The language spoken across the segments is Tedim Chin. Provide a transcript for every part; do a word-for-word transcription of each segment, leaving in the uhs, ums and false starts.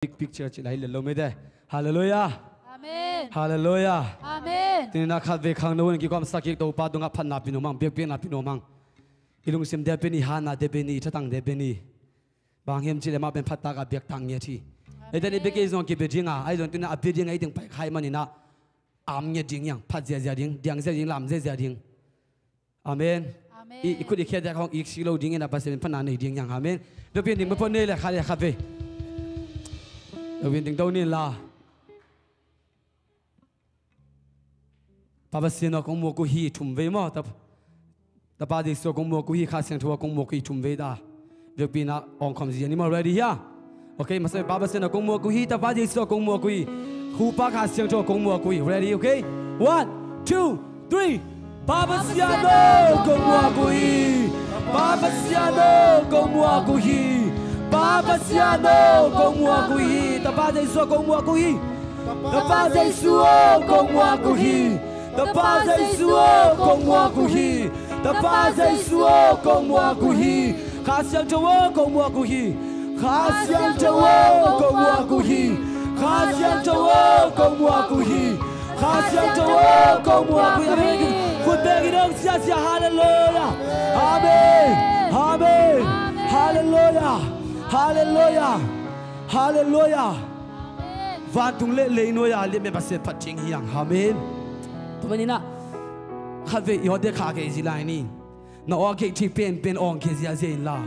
Big picture cih lai lel lo mete. Halleluiah. Amen. Halleluiah. Amen. Tuni-in ah khatvei khangno in kikuamsak kik, Topa tungah phatna pia nuam hang, biakpiakna pia nuam hang. I lungsim te pia ni, hatna te pia ni, thatang te pia ni. Bang hang hiam cih leh amah pen phattak a biaktak ngiat hi. Amen. Eite ni bia kei zong kibia ding a, ahi zong tuni-in ah a bia ding a i teng pai kha ahih manin ah, am ngiat ding hi hang, phat ziahziah ding, diang ziahziah ding, lam ziahziah ding. Amen. Amen. I, i khut i khe diak hong ik si lo ding in ah Pasian phatna nei ding hi hang. Amen. Biakpiak ding peuhpeuh nei leh khat leh khatvei. Biakpiak ding to ni la. Pa Pasian aw kong muak uh hi, thum vei maw? Ta, Tapa Jesu aw kong muak uh hi, Kha Siangtho aw kong muak uh hi, thum vei ta. Biakpiakna awng khawm zia ni maw, ready hia? Okay, masa Pa Pasian aw kong muak uh hi, Tapa Jesu aw kong muak uh hi, Khupa Kha Siangtho aw kong muak uh hi. Ready, okay? One, two, three. Pa Pasian aw kong muak uh hi. Pa Pasian aw kong muak uh hi. Pa Pasian aw kong muak uh hi. Tapa Jesu aw kong muak uh hi. Tapa Jesu aw kong muak uh hi. Tapa Jesu aw kong muak uh hi. Tapa Jesu aw kong muak uh hi. Kha Siangtho aw kong muak uh hi. Kha Siangtho aw kong muak uh hi. Kha Siangtho aw kong muak uh hi. Kha Siangtho aw kong muak uh hi. Amen. Khut beng in hong siasia. Halleluiah. Amen. Amen. Halleluiah. Halleluiah. Halleluiah. Vantung le leinuai a lian pen Pasian phat ding hi hang. Amen. Tua manin ah khatvei i awte kha kei zi lai ni. Na aw a kei thei penpen awng kei ziahziah inla,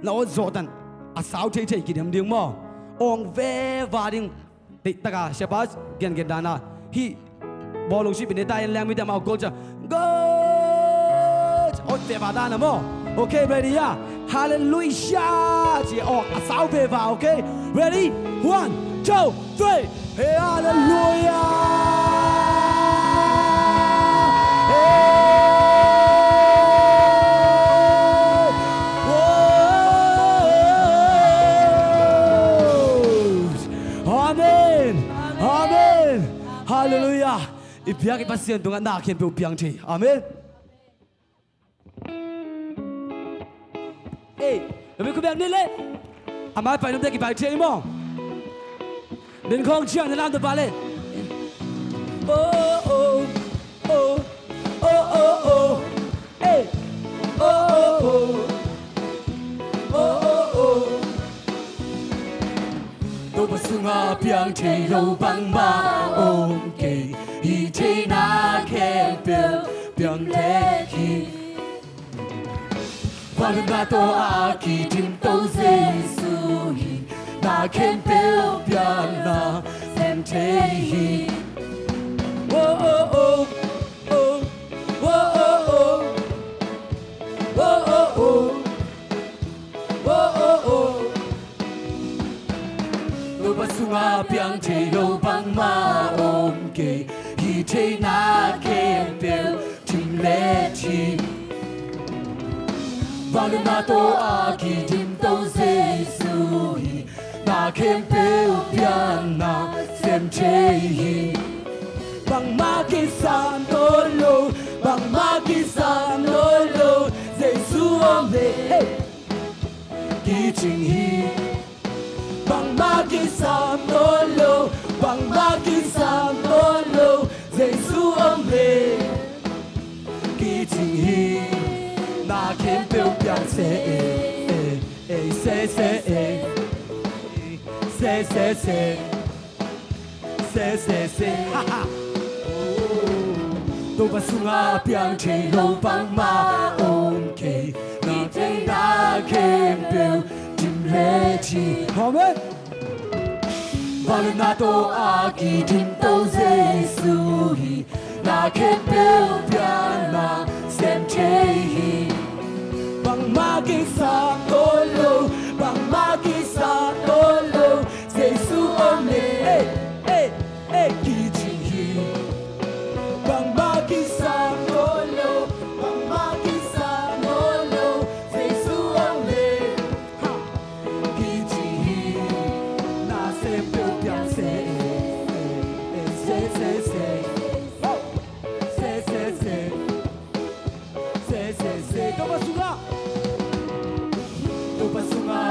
na aw zawhtan a sau theithei kidem ding maw? Awng veva ding. Deihtak a siapa gengen dan a hih bawlung sih pen i ta in leng mite amau goal cia goal cia awt veva dan a maw? Okay, ready a? Halleluiah ci awk a sau veva, okay? Ready? One, two, three. Hey, halleluiah. Hey. Whoa. Amen. Amen. Halleluiah. I biak i Pasian tungah na khempeuh piang thei. Amen. Ei, na mi khut beng ni le. A mai pai nop te kipai thei maw? Din khawng ciang na lam ta pa le. Oh, oh, oh, oh, oh, oh. Ei. Oh, oh, oh. Oh, oh, oh. Topa sungah piang thei lo bangmah om kei, hih theihna khempeuh piang let hi. Vangliatna tawh a kidim to Jesu hi, na khempeuh piang na sem thei hi. Oh, oh, oh. Oh, oh, oh. Oh, oh, oh. Oh, oh, oh. Topa sungah piang thei lo bangmah om kei, hih theihna khempeuh dim let hi. Vangliatna tawh a kidim to Jesu hi, na khempeuh piang na sem thei hi. Bangmah kisam nawn lo, bangmah kisam nawn lo, Jesu om leh, hey, kicing hi. Bangmah kisam nawn lo, bangmah kisam nawn lo, Jesu om leh kicing hi. Na khempeuh piang seh e, e, e, seh, seh e. Seh, seh, seh. Seh, seh, seh. Topa sungah piang thei lo bangmah om kei, na theihna khempeuh dim let hi. Amen. Vangliatna tawh a kidim to Jesu hi, na khempeuh piang na sem thei hi. Bangmah kisam nawn lo, bangmah kisam nawn lo, Jesu om leh, eh, eh, eh, kicing hi. Bangmah kisam nawn lo, bangmah kisam nawn lo, Jesu om leh, ha, kicing hi. Na sem peuh piang seh, eh, eh, seh, seh, seh. Oh. Seh, seh, seh. Seh, seh, seh. Topa sungah, Topa sungah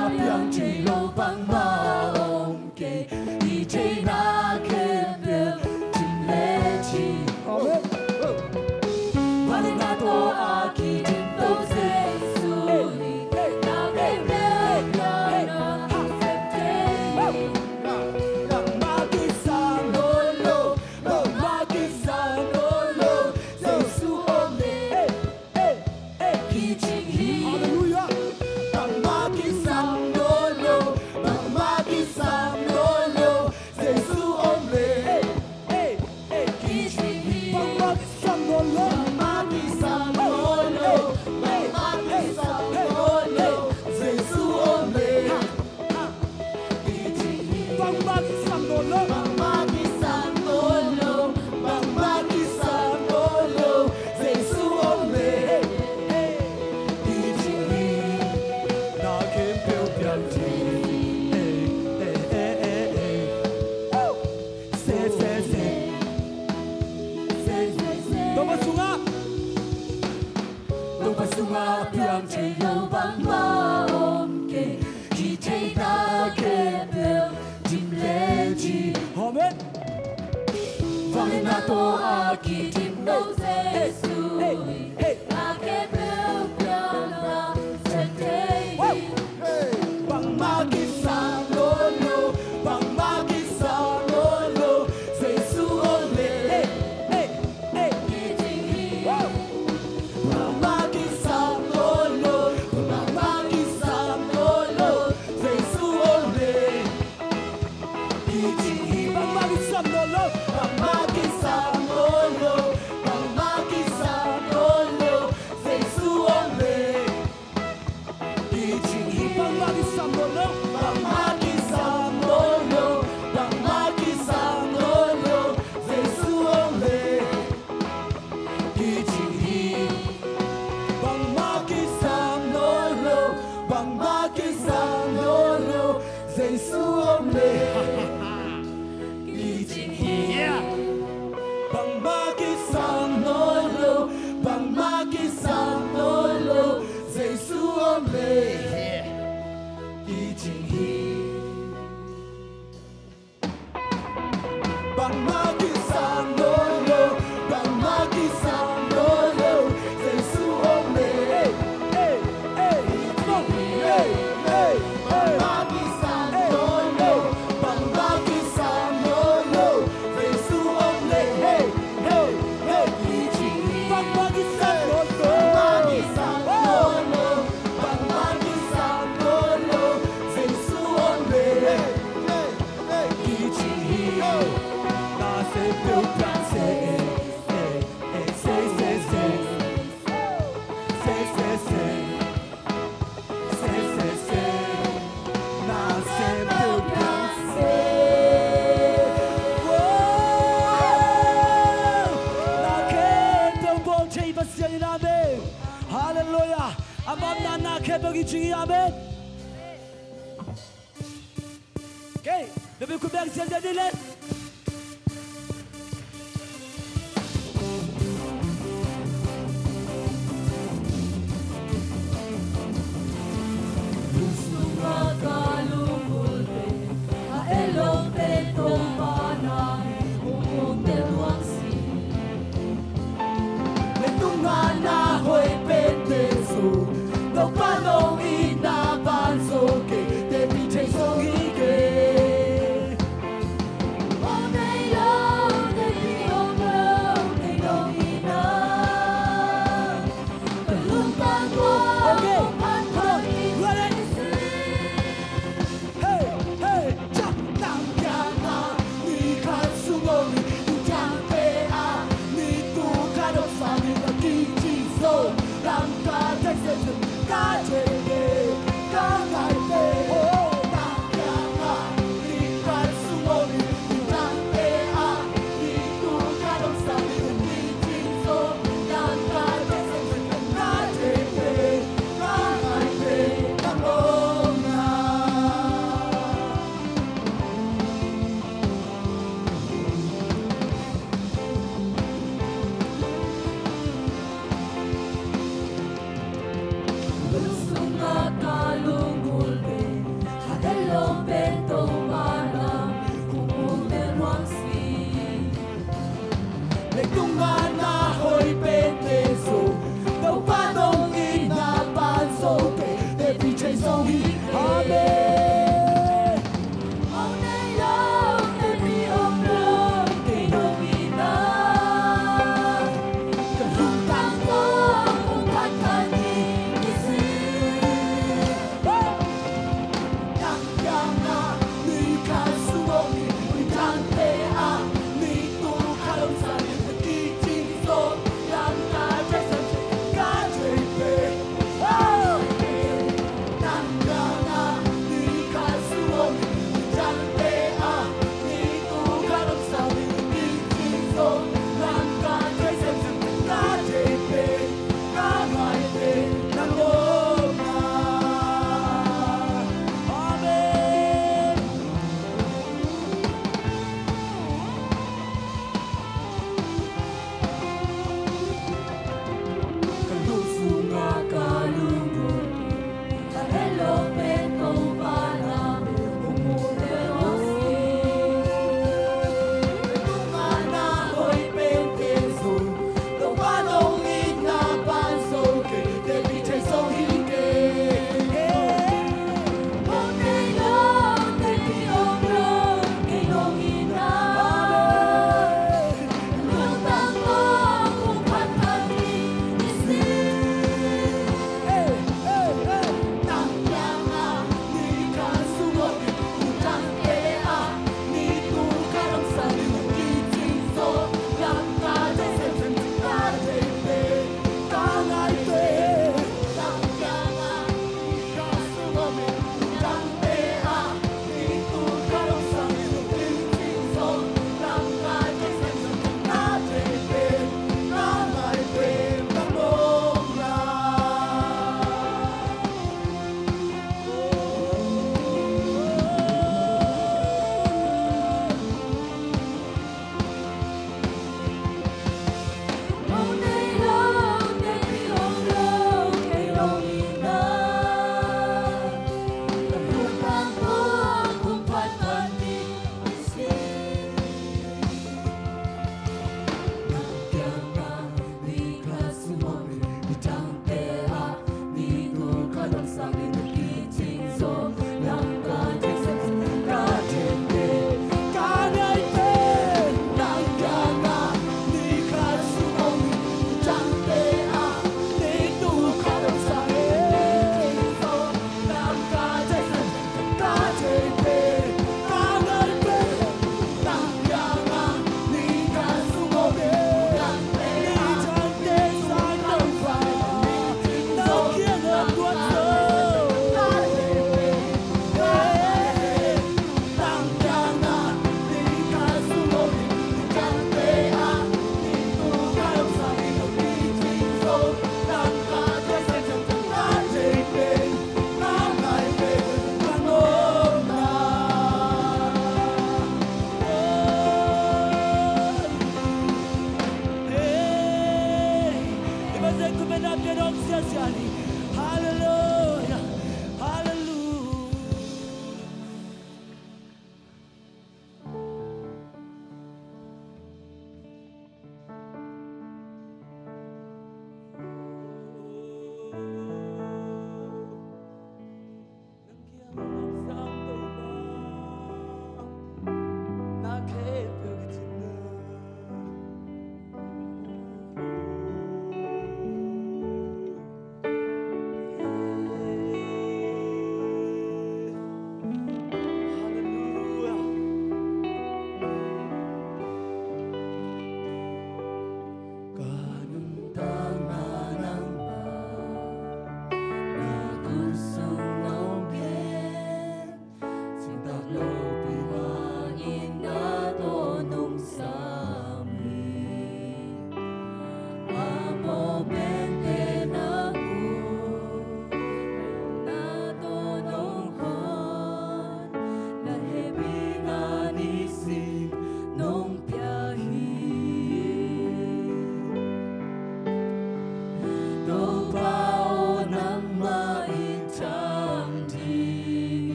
Bangmah kisam nawn lo. Bangmah kisam nawn lo. Bangmah kisam nawn lo. Jesu om leh. Hey, hey. Kicing hi. Na khempeuh piang thei. Hey, hey, hey, hey, hey. Woo! Se, se, se. Se, se, se. Topa sungah. Topa sungah piang thei lo bangmah om kei. Hih theihna khempeuh dim le dim. Amen. Vangliatna tawh a kidim lo Jesu in a khempeuh piang a sem thei hi. Bangmah kisam nawn lo, bangmah kisam nawn lo, Jesu om leh. Kicing hi. Bangmah kisam nawn lo, bangmah kisam nawn lo, Jesu om leh. Kicing hi. Bangmah kisam nawn lo, bangmah kisam nawn lo, bangmah kisam nawn lo, Jesu om leh. Kicing hi. Bangmah kisam nawn lo, bangmah kisam nawn lo, bangmah kisam nawn lo, Jesu om leh. Kicing hi. Bangmah kisam nawn lo, bangmah kisam nawn lo, Jesu om leh. Kicing hi. Yeah. Bangmah kisam nawn lo, bangmah kisam nawn lo, Jesu om leh. Yeah. Kicing hi. Bangmah kisam nawn lo, bangmah kisam nawn lo, Jesu om leh. Hey, hey, hey, hey, hey. Bangmah kisam nawn lo, bangmah kisam nawn lo, Jesu om leh. Hey, hey, hey. Bangmah kisam nawn lo, bangmah kisam nawn lo, bangmah kisam nawn lo, Jesu om leh. Hey, hey. Kicing hi. Na sem peuh piang se, eh, eh, se, se, se. Se, se, se. Se, se, se. Na sem peuh piang se. Wow! Na khempeuh bawl thei Pasian in, amen. Halleluiah. A bamna na khempeuh kicing hi, amen. Okay, na biakun beng sian dia ni le. Lungsunga ka lunggulhte, a elongte Topa na hong umte luang si. Leitung a na hoih pente zong Topa nong itna pan zo kei, teci thei zo hi kei.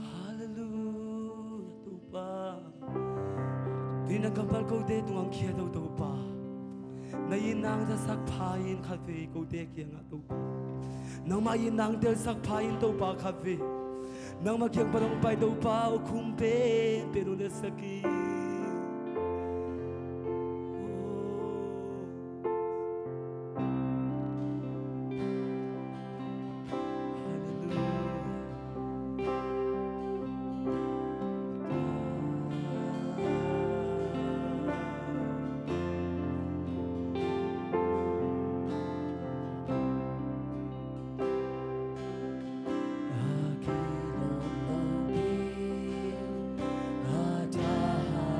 Halleluia, Topa. Tuni na kammal kote tungah hong khia to, Topa. Na itna hong telsak pha in khatvei kote kiangah, Topa. Nangmah itna hong telsak pha in, Topa, khatvei. Nangmah kiang pan hong pai, Topa, hong khum penpen hong letsak in. Oh.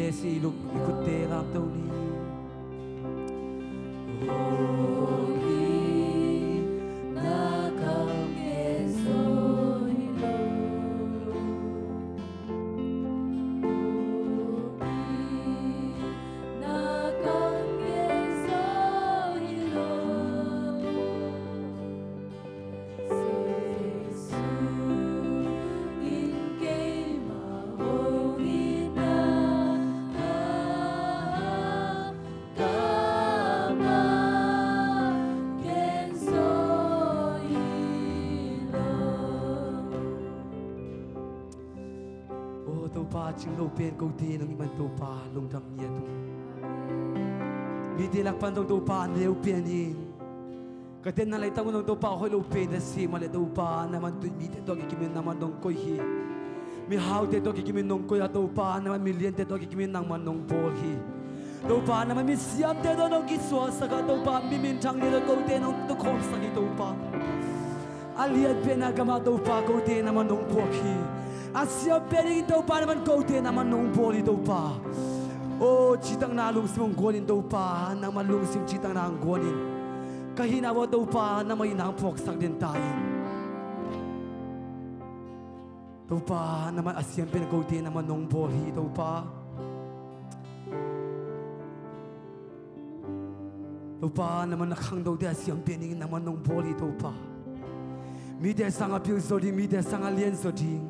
Sih luk i khutte lamto ni. Holy, na kam ke soi lo. Holy, na kam ke soi lo. Aw Topa, cing lo pen kote nong hih man Topa, lungdam ngiat ung. Mite lak pan zong Topa, a neu pen hi. Ka tenna laitang un zong Topa, hoih lo pen na si mah leh Topa, nangman tui mite tawh kikimin nangman nong koih hi. Mihaute tawh kikimin nong koih a Topa, nangman miliante tawh kikimin nangman nong bawl hi. Topa, nangman misiamte tawh nong kisuahsak a Topa, mi minthang ni tawh kote nong tukhawmsak hi Topa. A lianpen a gamah Topa, kote nangman nong puak hi. A siampen in Topa, nangman kote nangman nong bawl hi Topa. Aw, citakna lungsim hong guan in Topa, nangman lungsim citakna hong guan in. Ka hihna uah Topa, nangmah in nang phawksak den ta in. Topa, nangman a siampen kote nangman nong bawl hi Topa. Topa, nangman na khangnote a siampen in nangman nong bawl hi Topa. Mite sangah pil zaw ding, mite sangah lian zaw ding.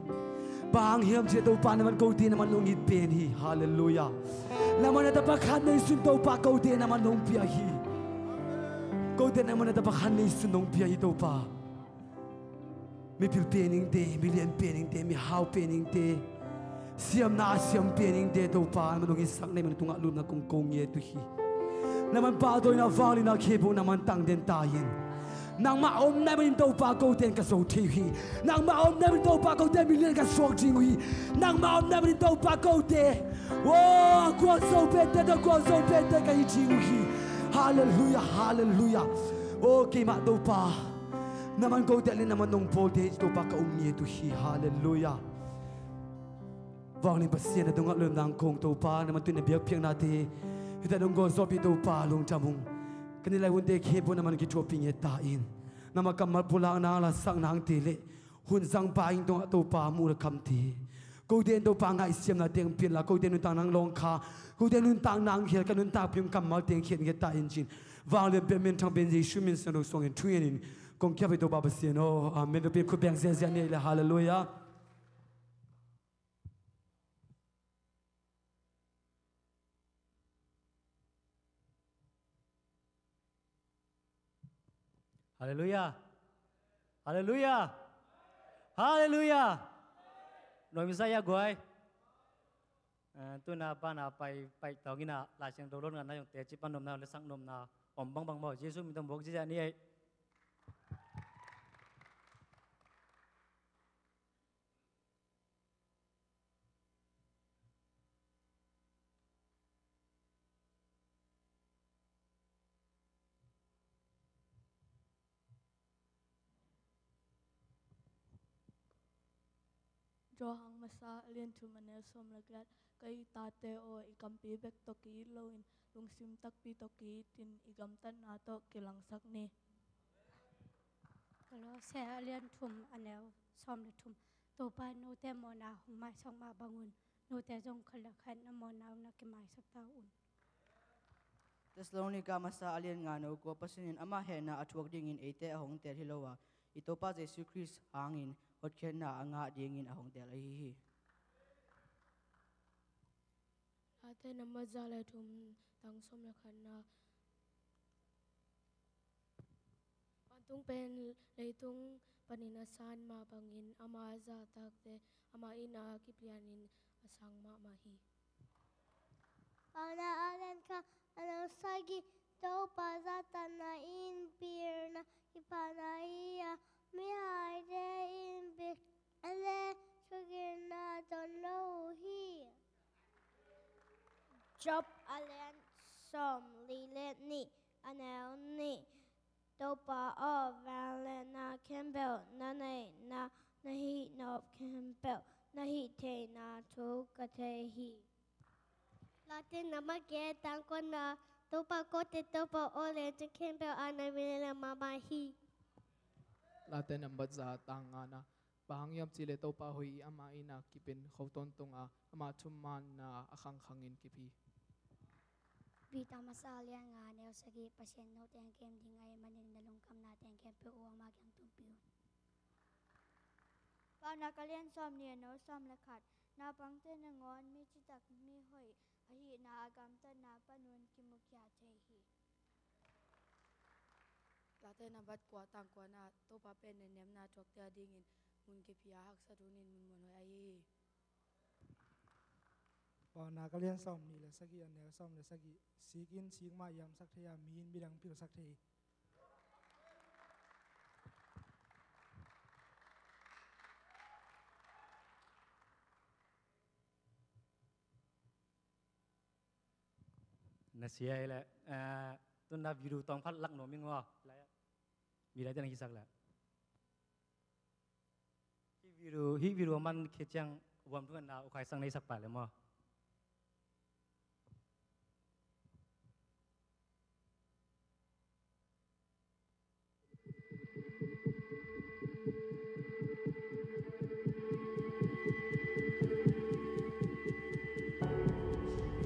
Bang hang hiam cih leh Topa, nangman kote nangman nong it pen hi. Halleluiah. Nangman na tapa khat neisun Topa, kote nangman nong pia hi. Kote nangman na tapa khat neisun nong pia hi Topa. Mipil pen ingte, milian pen ingte, mihau pen ingte, siamna a siam pen ingte Topa, nangman hong itsak na hih man tungah lupna kong ko ngiat uh hi. Nangman pahtawina vangliatna khempeuh nangman tang den ta in. Nangmah omna hih manin Topa, kote in ka zo thei uh hi. Nangmah omna hih manin Topa, kote milian ka suak ding uh hi. Nangmah omna hih manin Topa, kote, aw, a gualzo pente tawh gualzo pente ka hi ding uh hi. Halleluiah, halleluiah. Aw, keimah Topa, nangman kote leh nangman nong bawlte Topa ka um ngiat uh hi. Halleluiah. Vanglian Pasian, na tungah lungdam kong Topa, nangman tuni-in na biakpiaknate hih tangah nong gualzawhpih Topa, lungdam ung. Ka nilai hunte khempeuh nangman kithuahpih ngiat ta in. Nangmah kammal pulakna, lasak nangte leh hun zangpa inn tungah Topa muh leh kamte, kote in Topa ngaihsiamna teng pia inla, kote nuntak nang lawngkha, kote nuntak nang khel, ka nuntakpih kammal teng khiat ngiat ta in ci-in vanglian pen, minthang pen Jesu min siangtho suangin thungen in kong kiap hi Topa Pasian aw. Amen. Topa in khut beng ziahziah ni ei leh. Halleluiah. Halleluiah. Halleluiah. Halleluiah. Nuam sa hia guai. Eh, tu-in a bana pai, pai tawh inn ah Lai Siangtho lawng ngatna zong teci pan nopna, lasak nopna om bangbang maw, Jesu min tawh muak ziahziah ni ei. Johan Masa a lian thum, a neu sawm le giat. Kei tate aw, i kampi bek tawh ki-it loin, lungsim takpi tawh ki-itin, i gamtatna tawh kilangsak ni. Kolose a lian thum, a neu sawm le thum. Topa in note mawhna hong maisak mah bangun, note zong khat le khat na mawhna uh na kimaisak ta un. Thessalonika Masa a lian nga, neu kua. Pasian in ama hehna a thuak dingin eite a hong teel hi lo a, i Topa Jesu Khrist hangin hotkhiatna a ngah dingin a hong teel ahi hi. Late nambah za le thum, tang sawm le khatna. Vantung pen leitung panin a san mah bangin ama zahtakte ama in a kipianin a sang mahmah hi. Paunak a lian khat, a neu sagih. Topa zahtakna in pilna kipatna hi a, mihaite in pi a le, thugenna don lo uh hi. Job a lian sawm li le nih, a neu nih. Topa aw, vangliatna khempeuh, na neihna, na hihnop khempeuh, na hih theihna thu ka thei hi. Late nambat giat, tang kuana. Topa kote, Topa aw le, tu khempeuh a na min le mahmah hi. Late nambat za, tang ngana. Bang hang hiam cih leh Topa hoih hi, ama in a kip in kho tawntung a, ama thumanna a khangkhang in kip hi. Peter masa lian nga, neu sagih. Pasian note hong kem ding ahih manin na lungkhamnate khempeuh uh ama kiang tumpih un. Paunak a lian sawmnih, a neu sawm le khat. Naupangte nangawn mi citak, mi hoih ahihna a gamtatna panun kimukhia thei hi. Late nambat kua, tang kuana. Topa pen nehnemna thuakte adingin mun kip hi a, haksat hunin mun muanhuai ahi hi. Paunak a lian sawmnih le sagih, a neu sawm le sagih. Sik in sik mah yamsak thei a, mi in midang pilsak thei hi. Na sia hi leh, eh, tun na video tawng phat lak nuam ing aw. Lai ah. Mi lai te na kisak leh. Hih video, hih video man khit ciang vuam thungetna uh khai sang nei sak pah leh maw.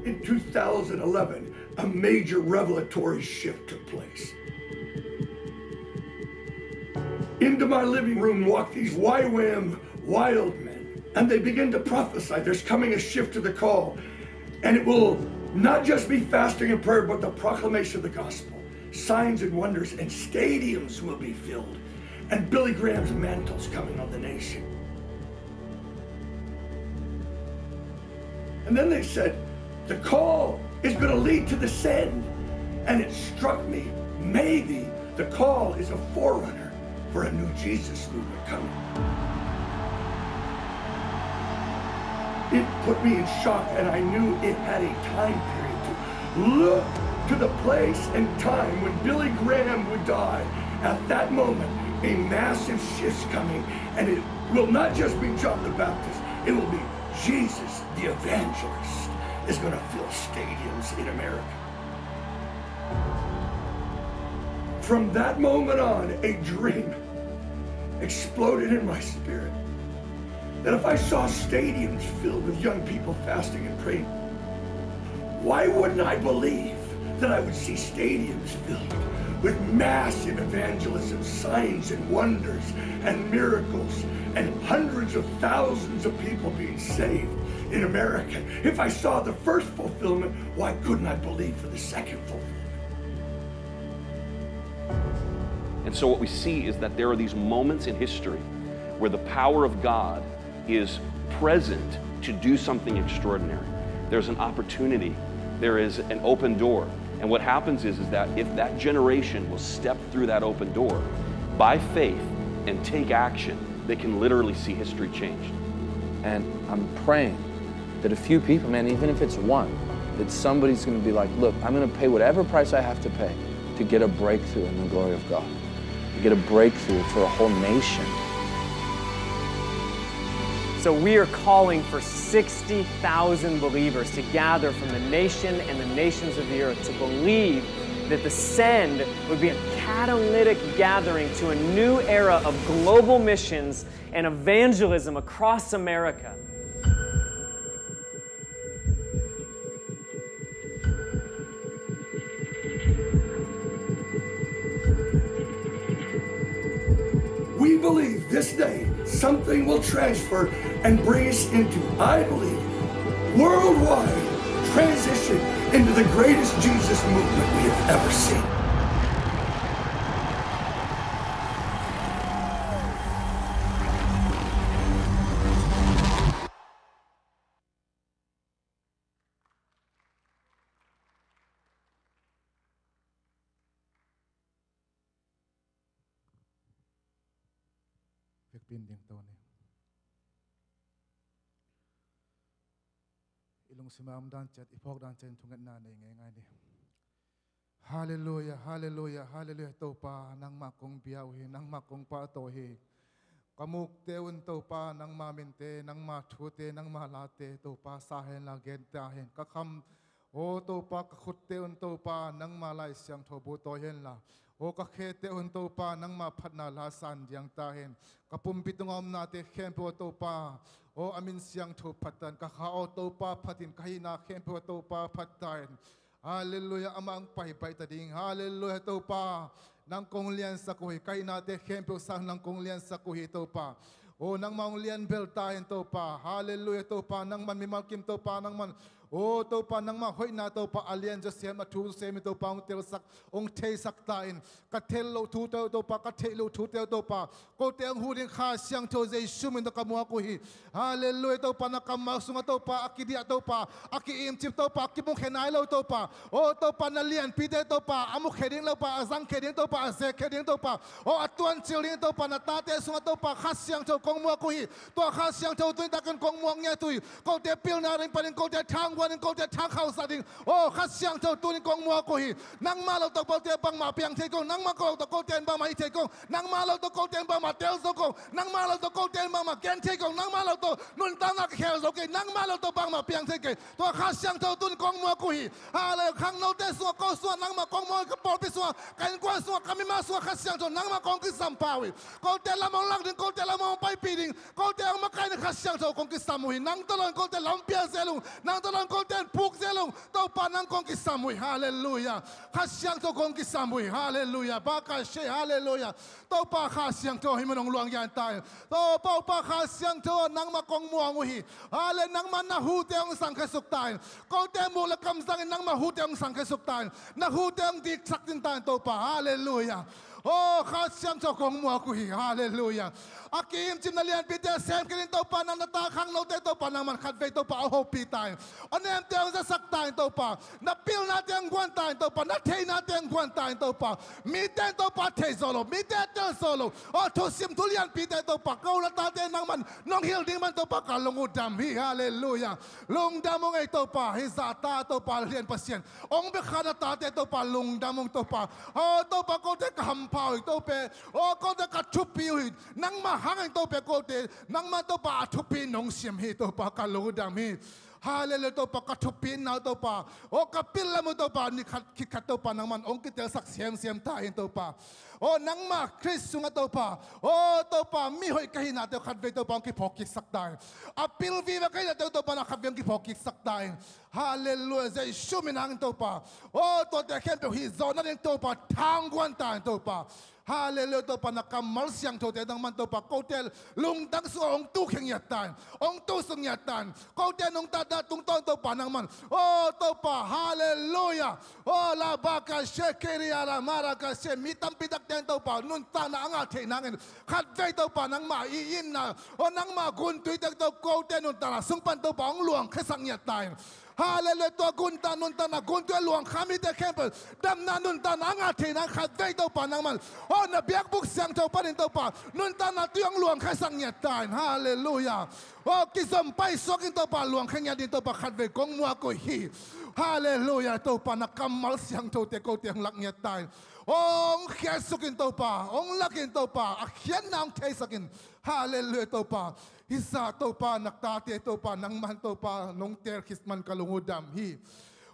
In two thousand eleven, a major revelatory shift took place. Into my living room walked these Y WAM wild men, and they began to prophesy there's coming a shift to the call, and it will not just be fasting and prayer, but the proclamation of the gospel. Signs and wonders and stadiums will be filled, and Billy Graham's mantle's coming on the nation. And then they said, "The call is gonna lead to the send." And it struck me, maybe the call is a forerunner for a new Jesus movement coming. It put me in shock, and I knew it had a time period to look to the place and time when Billy Graham would die. At that moment, a massive shift's coming, and it will not just be John the Baptist. It will be Jesus, the evangelist, is gonna fill stadiums in America. From that moment on, a dream exploded in my spirit that if I saw stadiums filled with young people fasting and praying, why wouldn't I believe that I would see stadiums filled with massive evangelism, signs and wonders and miracles, and hundreds of thousands of people being saved in America? If I saw the first fulfillment, why couldn't I believe for the second fulfillment? And so what we see is that there are these moments in history where the power of God is present to do something extraordinary. There's an opportunity. There is an open door. And what happens is, is that if that generation will step through that open door by faith and take action, they can literally see history changed. And I'm praying that a few people, man, even if it's one, that somebody's gonna be like, "Look, I'm gonna pay whatever price I have to pay to get a breakthrough in the glory of God, to get a breakthrough for a whole nation." So we are calling for sixty thousand believers to gather from the nation and the nations of the earth to believe that the send would be a catalytic gathering to a new era of global missions and evangelism across America. We believe this day something will transfer and bring us into, I believe, worldwide transition into the greatest Jesus movement we have ever seen. Vekpi in ding to ni. I lungsim a om dan ciat, i phawk dan ciat in thungetna nei ngeingai ni. Halleluia, halleluia, halleluia. Topa, nangmah kong bia uh hi, nangmah kong pahtawi hi. Ka mukte un Topa, nangmah minte, nangmah thute, nangmah late Topa sa hen la, gen ta hen. Ka kham Aw Topa, ka khutte un Topa, nangma Lai Siangtho bu tawi henla, aw ka khete un Topa, nangma phatna la san diang ta hen. Ka pumpi tunga omnate khempeuh aw Topa, aw a min siangtho phat ta hen. Ka kha aw Topa phat in, ka hihna khempeuh aw Topa phat ta hen. Halleluia, amah hong paipai ta ding. Halleluia Topa, nang kong liansak uh hi. Ka hihnate khempeuh sang nang kong liansak uh hi Topa. Aw nangmah hong lian bel ta hen Topa. Halleluia Topa, nangman mimal kim Topa, nangman, aw Topa, nangmah hoihna Topa, a lian zawsem, a thu zawsem hi Topa, hong telsak, hong theisak ta in. Ka tel loh thute uh Topa, ka theih loh thute uh Topa, kote hong huh ding Kha Siangtho Jesu min tawh ka muak uh hi. Halleluia Topa, na kammal sungah Topa, a kidiah Topa, a ki-imcip Topa, a kimukhia nai lo Topa, aw Topa, na lianpite Topa, a mukhia ding Topa, a zangkhia ding Topa, a zekkhia ding Topa, aw a tuancil ding Topa, na tate sungah Topa, Kha Siangtho kong muak uh hi. Tua Kha Siangtho tuni takin kong muak ngiat uh hi. Kote pilna ding panin, kote thangguan ding, kote thangkhauhsak ding, aw Kha Siangtho tuni kong muak uh hi. Nangmah lo tawh kote bangmah piang thei kong, nangmah lo tawh kote in bangmah hih thei kong, nangmah lo tawh kote in bangmah tel zo kong, nangmah lo tawh kote in bangmah gen thei kong, nangmah lo tawh nuntakna ka khel zo kei, nangmah lo tawh bangmah piang thei kei. Tua Kha Siangtho tuni kong muak uh hi. Halleluia, khangnote sungah, ko sungah, nangmah kong muak uh hi. Ka pawlpi sungah, ka innkuan sungah, ka mimal sungah Kha Siangtho nangmah kong kisam pah uh hi. Kote lam hong lak ding, kote lam hong paipih ding, kote hong makaih ding Kha Siangtho kong kisam uh hi. Nang tawh lo in kote lam pia zel ung, nang tawh lo in kote in puk zel ung. Topa, nang kong kisam uh hi. Halleluia. Kha Siangtho kong kisam uh hi. Halleluia. Bakashe, halleluia. Topa Kha Siangtho hih mun hong luang ngiat ta in. Topa, Topa Kha Siangtho, nangmah kong muang uh hi. Halleluia. Nangmah na hute hong sangkhia suk ta in. Kote muk le kam zangin nangmah hute hong sangkhia suk ta in. Na hute hong diksak ding ta in Topa. Halleluia. Aw Kha Siangtho kong muak uh hi. Halleluia. A ki-imcip na lianpite a semkhia ding Topa, nang na ta khangnote Topa, nangman khatvei Topa a hopih ta in. A nemte hong zasak ta in Topa. Na pilnate hong guan ta in Topa, na theihnate hong guan ta in Topa. Mite in Topa thei zo lo, mite tel zo lo, aw thusim thu lianpite Topa, ko na tate nangman nong hilh ding man Topa, ka lung uh dam hi. Halleluia. Lungdam ung ei Topa, hih zahta Topa lian Pasian, hong bia kha na tate Topa, lungdam ung Topa. Aw Topa, kote ka hampha uh hi Topa, aw kote ka thupi uh hi. Nangmah hangin Topa, kote nangmah Topa a thupi nong sim hi Topa, ka lung uh dam hi. Halleluia Topa, ka thupina uh Topa, aw ka pil lam uh Topa, ni khat khit khat Topa, nangman hong kitelsak semsem ta in Topa. Aw nangmah Khrist sungah Topa, aw Topa, mi hoih ka hihnate uh khatvei Topa hong kiphawk kiksak ta in. A pil vive ka hihnate uh Topa, na khatvei hong kiphawk kiksak ta in. Halleluia. Jesu min hangin Topa, aw tuate khempeuh hih zawh nading Topa, thangguan ta in Topa. Halleluia Topa, na kammal siangthote nangman Topa, kote lungtang sungah hong tukhia ngiat ta in, hong tusuk ngiat ta in. Kote nungtatna tungtawn Topa, nangman, aw Topa, halleluia. Aw la baka shekeria la maraka she, mi tampi takte in Topa, nuntakna a ngah theih nangin, khatvei Topa, nangmah i itna, aw nangmah guntuite Topa, kote nuntakna sung pan Topa, hong luangkhiasak ngiat ta in. Halleluia. Tua gunta nuntakna, guntu a luang kha mite khempeuh damna nuntakna a ngah theihna khatvei Topa nangman, aw na biakbuk siangtho panin Topa, nuntakna tui hong luangkhia sak ngiat ta in. Halleluia. Aw kizom paisuak in Topa, luangkhia ngiat ding Topa, khatvei kong muak uh hi. Halleluia. Topa na kammal siangthote kote hong lak ngiat ta in. Aw hong khiatsuk in Topa, hong lak in Topa, a khiatna hong theisak in. Halleluia Topa. Hih zah Topa, na tate Topa, nangman Topa nong teel khit man ka lung uh dam hi.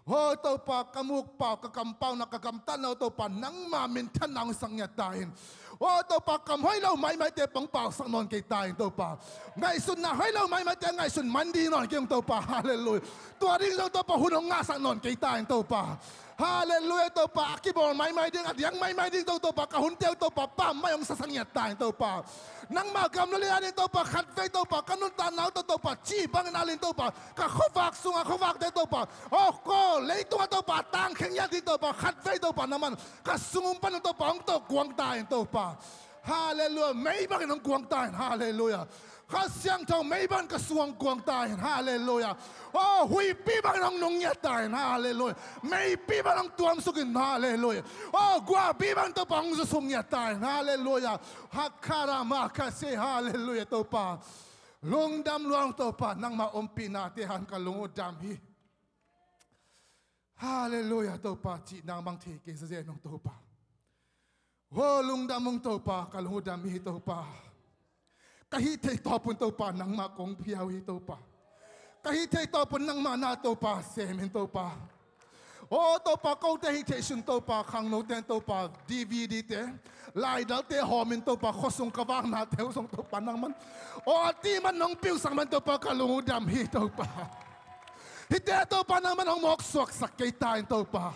Aw Topa, ka mukpau, ka kampau, na ka gamtatna uh Topa, nangmah minthanna hong sak ngiat ta in. Aw Topa, kam hoih lo maimaite pong pausak nawn kei ta in Topa. Ngaihsutna hoih lo maimaite ngaihsut man ding nawn kei ung Topa. Halleluia. Tua ding zong Topa hun hong ngahsak nawn kei ta in Topa. Halleluia Topa, a kibawl maimai ding, a diang maimai ding Topa, ka hunte uh Topa, pammaih hong sasak ngiat ta in Topa. Nangmah gam lua lian in Topa, khatvei Topa, ka nuntakna uh Topa, ci bangin al in Topa, ka khuavak sungah khuavakte Topa, aw ko leitungah Topa, tangkhia ngiat ding Topa, khatvei Topa, nangman ka sung um pan Topa, hong tawh kuang ta in Topa. Halleluia, mei bangin hong kuang ta in. Halleluia. Kha Siangtho mei bangin ka sung hong kuang ta in. Halleluia. Aw huihpi bangin hong nung ngiat ta in. Halleluia. Meipi bangin hong tuamsuk in. Halleluia. Aw guahpi bangin Topa hong zusuk ngiat ta in. Halleluia. Hakara makase. Halleluia Topa. Lungdam lua ung Topa, nangmah ompihnate hangin ka lung uh dam hi. Halleluia Topa, cih nang bang thei kei zazen ung Topa. Aw lungdam ung Topa, ka lung uh dam hi Topa. Ka hih theih tawpun Topa, nangmah kong pia uh hi Topa. Ka hih theih tawpun nangmah na Topa, sem in Topa. Aw Topa, kote hih theih sun Topa, khangnote in Topa, D V D te, laidalte hawmin Topa, khuasung ka vaknate uh zong Topa nangman, aw a ti man nong piusak man Topa, ka lung uh dam hi Topa. Hihte Topa nangman hong mawksuaksak kei ta in Topa.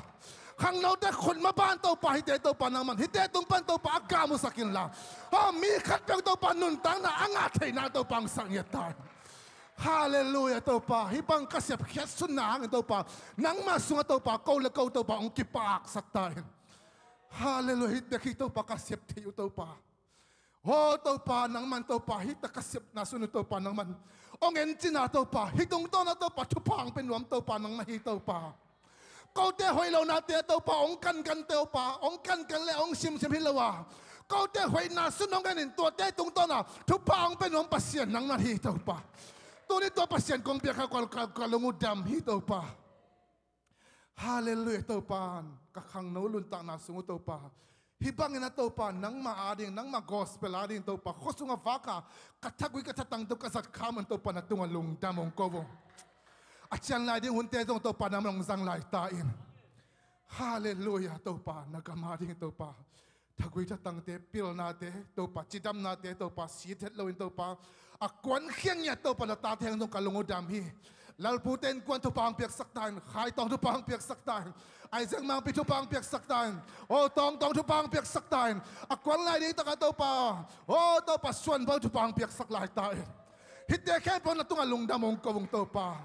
Khangnote khut maban Topa, hihte Topa nangman, hihte tung pan Topa a gam uh sak inla, aw mi khat peuh Topa nuntakna a ngah theihna Topa hong sak ngiat ta in. Halleluiah Topa, hih bang ka sepkhiat sunna hangin Topa, nangmah sungah Topa, ko le ko Topa hong kipaksak ta in. Halleluiah, hih bek hi Topa ka sep theih uh Topa. Aw Topa nangman Topa, hih tak ka sepna sun uh Topa nangman, hong en cina Topa, hih tungtawna Topa, thupha hong pia nuam Topa nangmah hi Topa. Kote hoih lonate Topa, hong kankan Topa, hong kankan le hong simsim hi lo a, kote hoihna sun hong en in, tuate tungtawna thupha hong pia nuam Pasian nangmah hi Topa. Tuni tua Pasian kong piak kha, ka, ka, ka lung uh dam hi Topa. Halleluiah Topa, ka khangno nuntakna sung uh Topa, hih bangin a Topa, nangmah ading, nangmah gospel ading Topa, khuasung a vak a, ka thagui ka thatang tawh ka zat kham un Topa, na tungah lungdam hong ko uh. A cian lai ding hunte zong Topa nangman hong zang lai ta in. Halleluiah Topa, na gam ading Topa, thagui thatangte, pilnate Topa, cidamnate Topa, sit het loin Topa, a kuankhiat ngiat Topa, na tate hang zong ka lung uh dam hi. Lalpute innkuan thupha hong piaksak ta in, Khaitawng thupha hong piaksak ta in, Isaac Mangpi thupha hong piaksak ta in, aw Tawngtawng thupha hong piaksak ta in, a kuan lai ding takah Topa, aw Topa Suanbau thupha hong piaksak lai ta in. Hihte khempeuh na tungah lungdam hong ko ung Topa.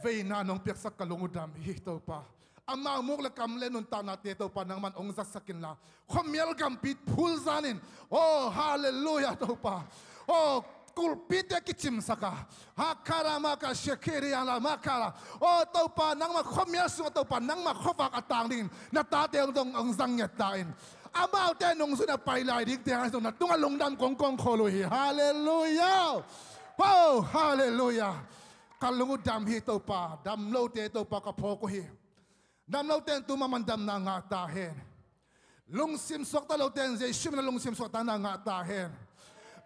Veina nong piaksak ka lung uh dam hi Topa. Amau muk le kam le nuntaknate Topa nangman hong zatsak inla, khuamial gampi phulzan in, aw halleluiah Topa, aw kulhpite kicimsak a, hakarama ka shekiri ala makara, aw Topa nangmah khuamial sungah Topa nangmah khuavak a tang dingin na tate hong zong hong zang ngiat ta in. Amaute nungzui na pai lai dingte hang zong na tungah lungdam kong kong khol uh hi. Halleluiah. Aw halleluiah. Ka lung uh dam hi Topa, dam lote Topa ka phawk uh hi. Dam lote in tu mahmah in damna ngah ta hen. Lungsim suakta lote in Jesu min a lungsim suakta na ngah ta hen.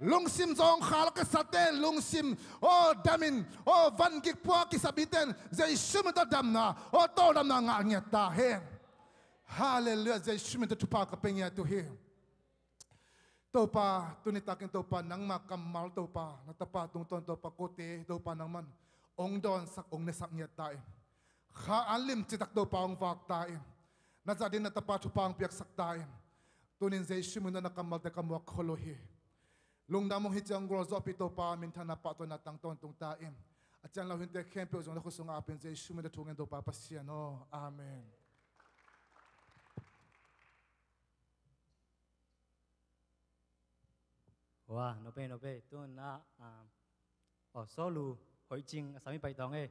Lungsim zawngkhal kisate in lungsim, aw damin, aw vangik pua kisabite in Jesu min tawh damna, aw tawldamna ngah ngiat ta hen. Halleluiah, Jesu min tawh thupha ka pia ngiat uh hi. Topa, tuni takin Topa, nangmah kammal Topa, na tapa tungtawn Topa, kote Topa nangman hong dawnsak, hong nesak ngiat ta in. Kha an lim citak Topa hong vak ta in. Na zat ding na tapa thupha hong piaksak ta in. Tunin Jesu min tawh na kammalte ka muak khol uh hi. Lungdam ung hi ciang gualzawhpih Topa, minthanna pahtawina tang tawntung ta in. A cian lo hinte khempeuh zong na khut sungah apin Jesu min tawh thu ngen Topa Pasian aw. Amen. Wa, nope, nope. Tun a, um, oh, solu, hoih cing, a sami pai tong e.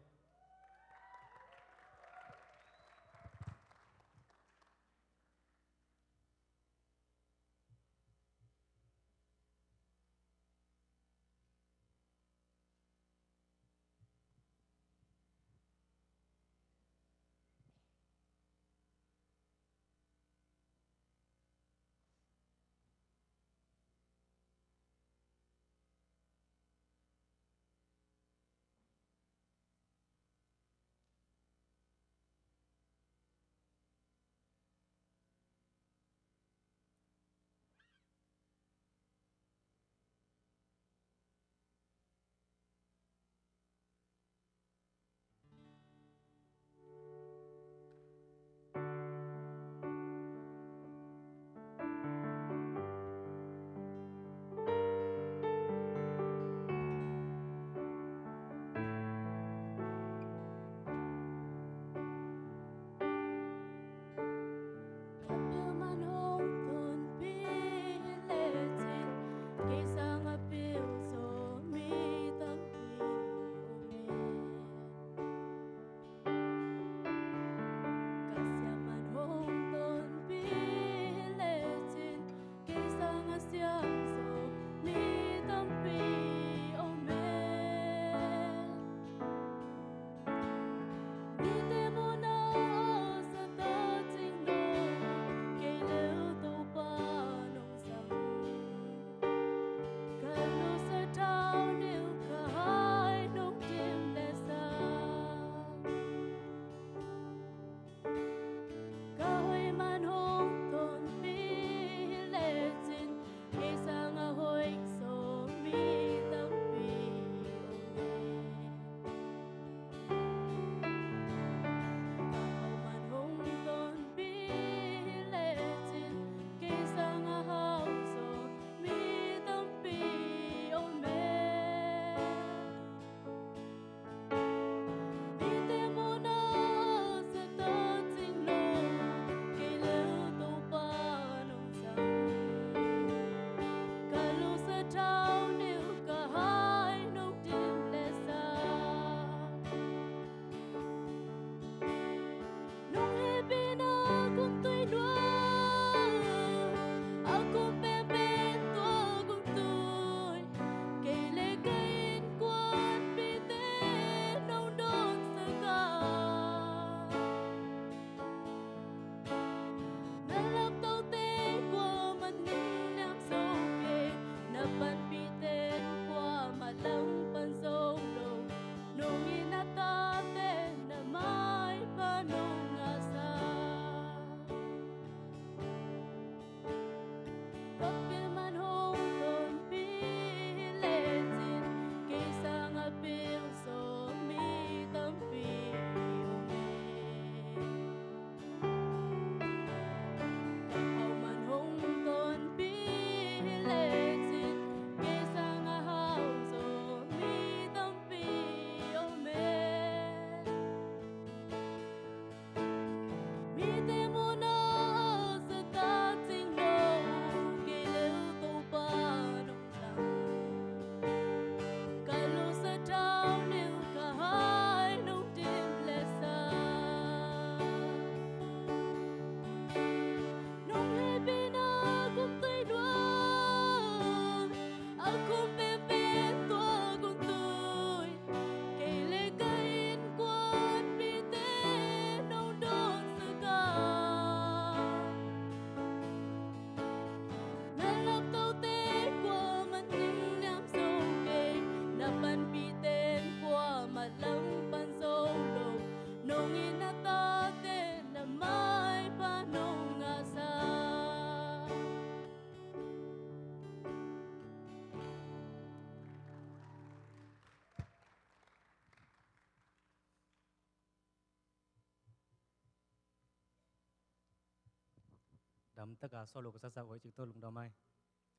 Lamtaka solo ka sasak hoih cik tawh lungdam ai.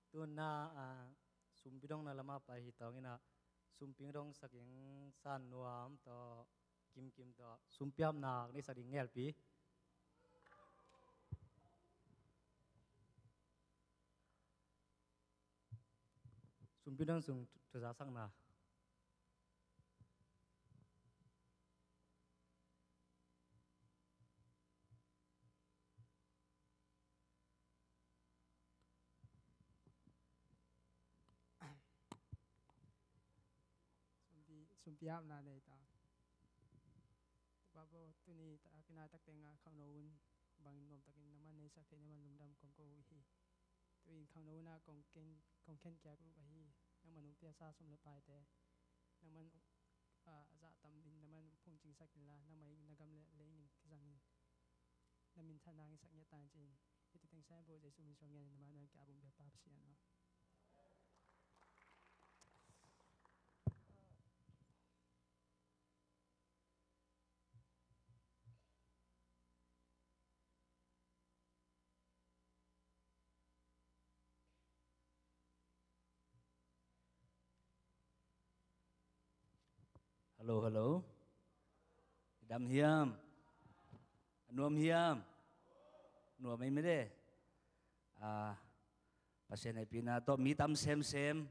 Tuna, ah, sumpi dong na lama pai hi tawng ina, sumpi dong saking San Nuam tawh, Kim Kim tawh, sumpi apnak ni sa ding ngelpi. Sumpi dong sung thu-, thuza sakna. Sumpi, sumpi apna nei ta. Tupa bo, tuni ta, kinai takte nga khangno un, bangin nuam takin nangman nei sak thei nangman lungdam kong ko uh hi. Tuin khangno un ah kong ken, kong khen kiak uh ahi. Nangman ung pia sa sum le paite. Nangman, ah, a zah tam in nangman phungcing sak inla, nangmah in na gam le leng in kizang in. Na minthan nang in sak ngiat ta in ci-in. Hiti teng sai bo Jesu min suang ngen in nangman nang kia bum bia pa Pasian aw. Hello, hello. Dam hiam? Nuam hiam? Nuam ei mede. Ah, Pasian hehpihna tawh mi tam semsem.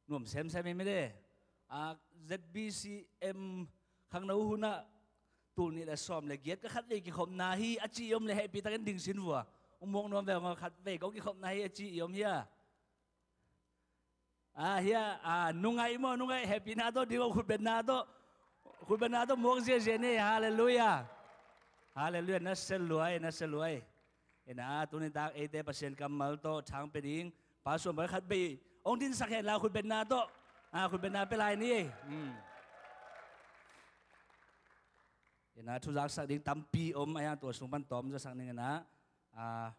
Nuam semsem ei mede. Ah, Z B C M khangno hunah tul nih le sawm le giat ka khatvei kikhopna hi a ci i om le hehpih takin ding sin vua. Ung muak nuam ve ung a khatvei kong kikhopna hi a ci i om hia? Ah, hia, ah, nungaih maw, nungaih, hehpihna tawh ding aw, khutbetna tawh, khutbetna tawh muak ziazia ni, halleluiah. Halleluiah, na seluai, na seluai. Ina, tuni tak eite Pasian kammal tawh thang pia ding Pa Suan Bawi khat bei hong dinsak hen la khutbetna tawh, ah, khutbetna pia lai ni. Hmm. Ina, thu zaksak ding tampi om a, yang tua sung pan tawm zaksak ning ina, ah,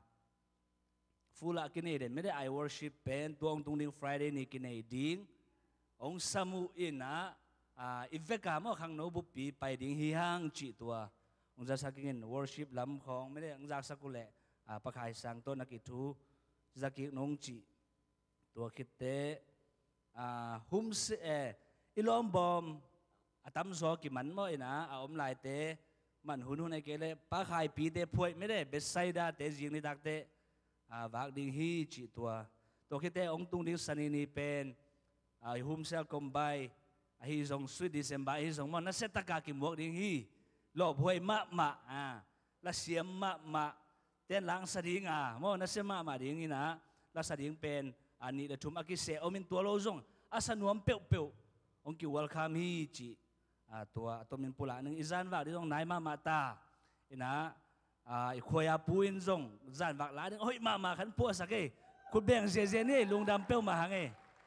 full ah kinei den mede, I worship pen tua hong tung ding Friday ni kinei ding. Hong sam uh ina, ah, i veka maw khangno buppi pai ding hi hang cih tua. Hong zaksak ing in worship lam khawng mede hong zaksak uh leh, ah, Pakhai sang tawh na kithu zakik nung cih. Tua khitte, ah, humse, eh, i lawmbawm a tamzaw kiman maw ina, a om laite, man hunhun a kei le, Pakhaipite phuaih mede, Bethsaidate zing nitakte, ah, vak ding hi cih tua. Tua khitte hong tung ding Sani ni pen, ah, i humse a kombai, ahi zong Sweet December, ahi zong maw, nasia taka kimuak ding hi, lawphuai mahmah, ah, lasiam mahmah, ten lang sa ding a, maw, nasia mahmah ding ina, la sa ding pen, a nih le thum a kiseh om in tua lo zong, a sa nuam peuhpeuh, hong ki welcome hi cih, a tua, a tomin pulak ning i zanvak ding zong nai mahmah ta, ina, a, i khuaia pu in zong, zanvak la ding, a hoih mahmah khan puahsak e, khut beng ziazia ni, lungdam peuhmah hang e,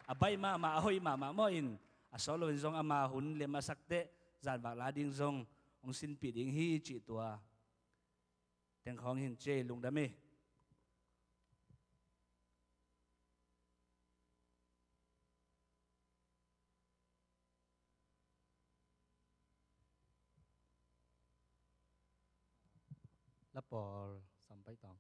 a baih mahmah, a hoih mahmah maw in, a sawt lo in zong ama hun lem a sakte, zanvak la ding zong, hong sinpih ding hi cih tua. Teng khawng hin ci ei lungdam hi. Lapawl Sampai Tawng.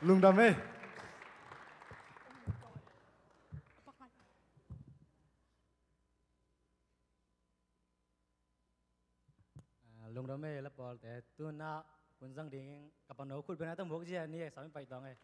Lungdam ei. Ah, lungdam ei la pawlte. Tuna hun zang ding ka pano khut bena ta muak zia ni ei, sawm in pai tawng ei.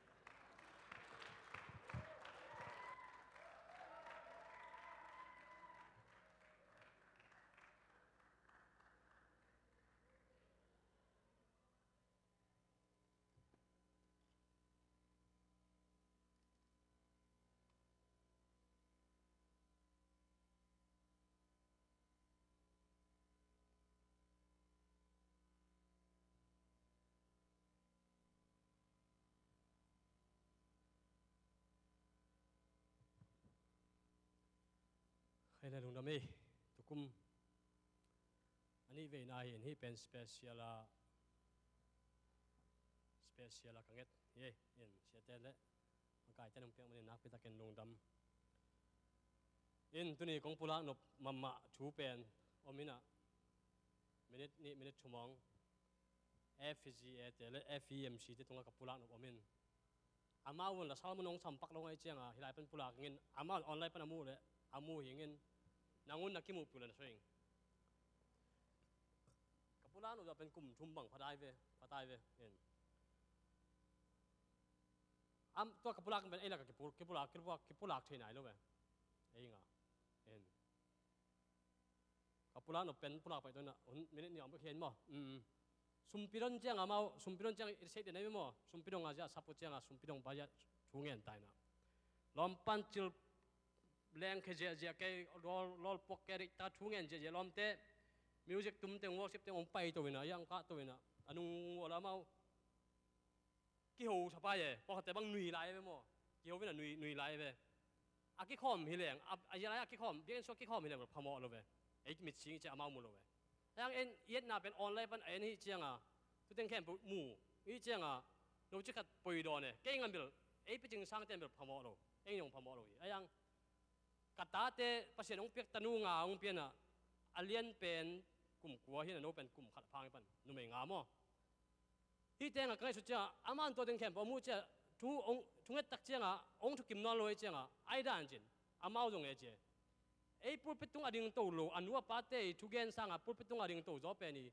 Hei le lungdam ei, tukum a nih veina hi in, hih pen special a, special a ka nget hi ei, in siate le a kaite nong piak manin nakpi takin lungdam. In tuni kong pulak nop mahmah thu pen om inah minute nih minute thum hong F G A te le F E M C te tungah ka pulak nop om in, amau un la Salmon hong sampak lo ngai cianga hilai pan pulak ingin, amau online pan a mu le a mu hingin, nangun na kimuh piu le na soi ing. Ka pulak nop pen kum thum bang phatai ve, phatai ve in. Am, tua ka pulak pen ei la ka kipul-, kipulak, kipulak, kipulak thei nai lo ve. Ei nga. En. Ka pulak nop pen pulak pai tawh na, hun minute ni om bek hian maw. Mm. Sumpi don cianga mau, sumpi don cianga i sei den ai maw. Sumpi dong a zia sapu cianga, sumpi dong pa zia thu ngen tai na. Lawm pan cil leng khe zia zia kei, lol, lol pok kei rik ta thu ngen zia zia lawmte. Music tum teng, worship teng om pai to ina, yang ka to ina. Anung wala mau. Kiho sa pai e, pawlkhatte bang nui lai ve maw. Kiho vena nui, nui lai ve. A kikhawm hi leng, a, a zia lai a kikhawm, biakinn sua kikhawm hi leng phamawh lo ve. Ei mit sing i cia amau mu lo ve. Hang en, i etna pen online pan a en hi cianga, tu teng khempeuh mu hi cianga, no ci khat poi dawn e. Kei ngan bel, ei picing sang ten bel phamawh lo. Ei nong phamawh lo hi. Hang, ka tate Pasian hong piak tanu nga hong piana, a lian pen kum kua hi na, no pen kum khat phang hi pan, numei nga maw. Hih tengah ka ngaihsut ciangah, amau in tua teng khempeuh a muh ciah, thu hong, thunget tak ciangah, hong thukim nawn lo ei ciangah, ai dan cin, amau zong ei cia. Ei pulpit tungah ding to lo, a nu a pate i thugen sangah pulpit tungah ding to zaw pen i,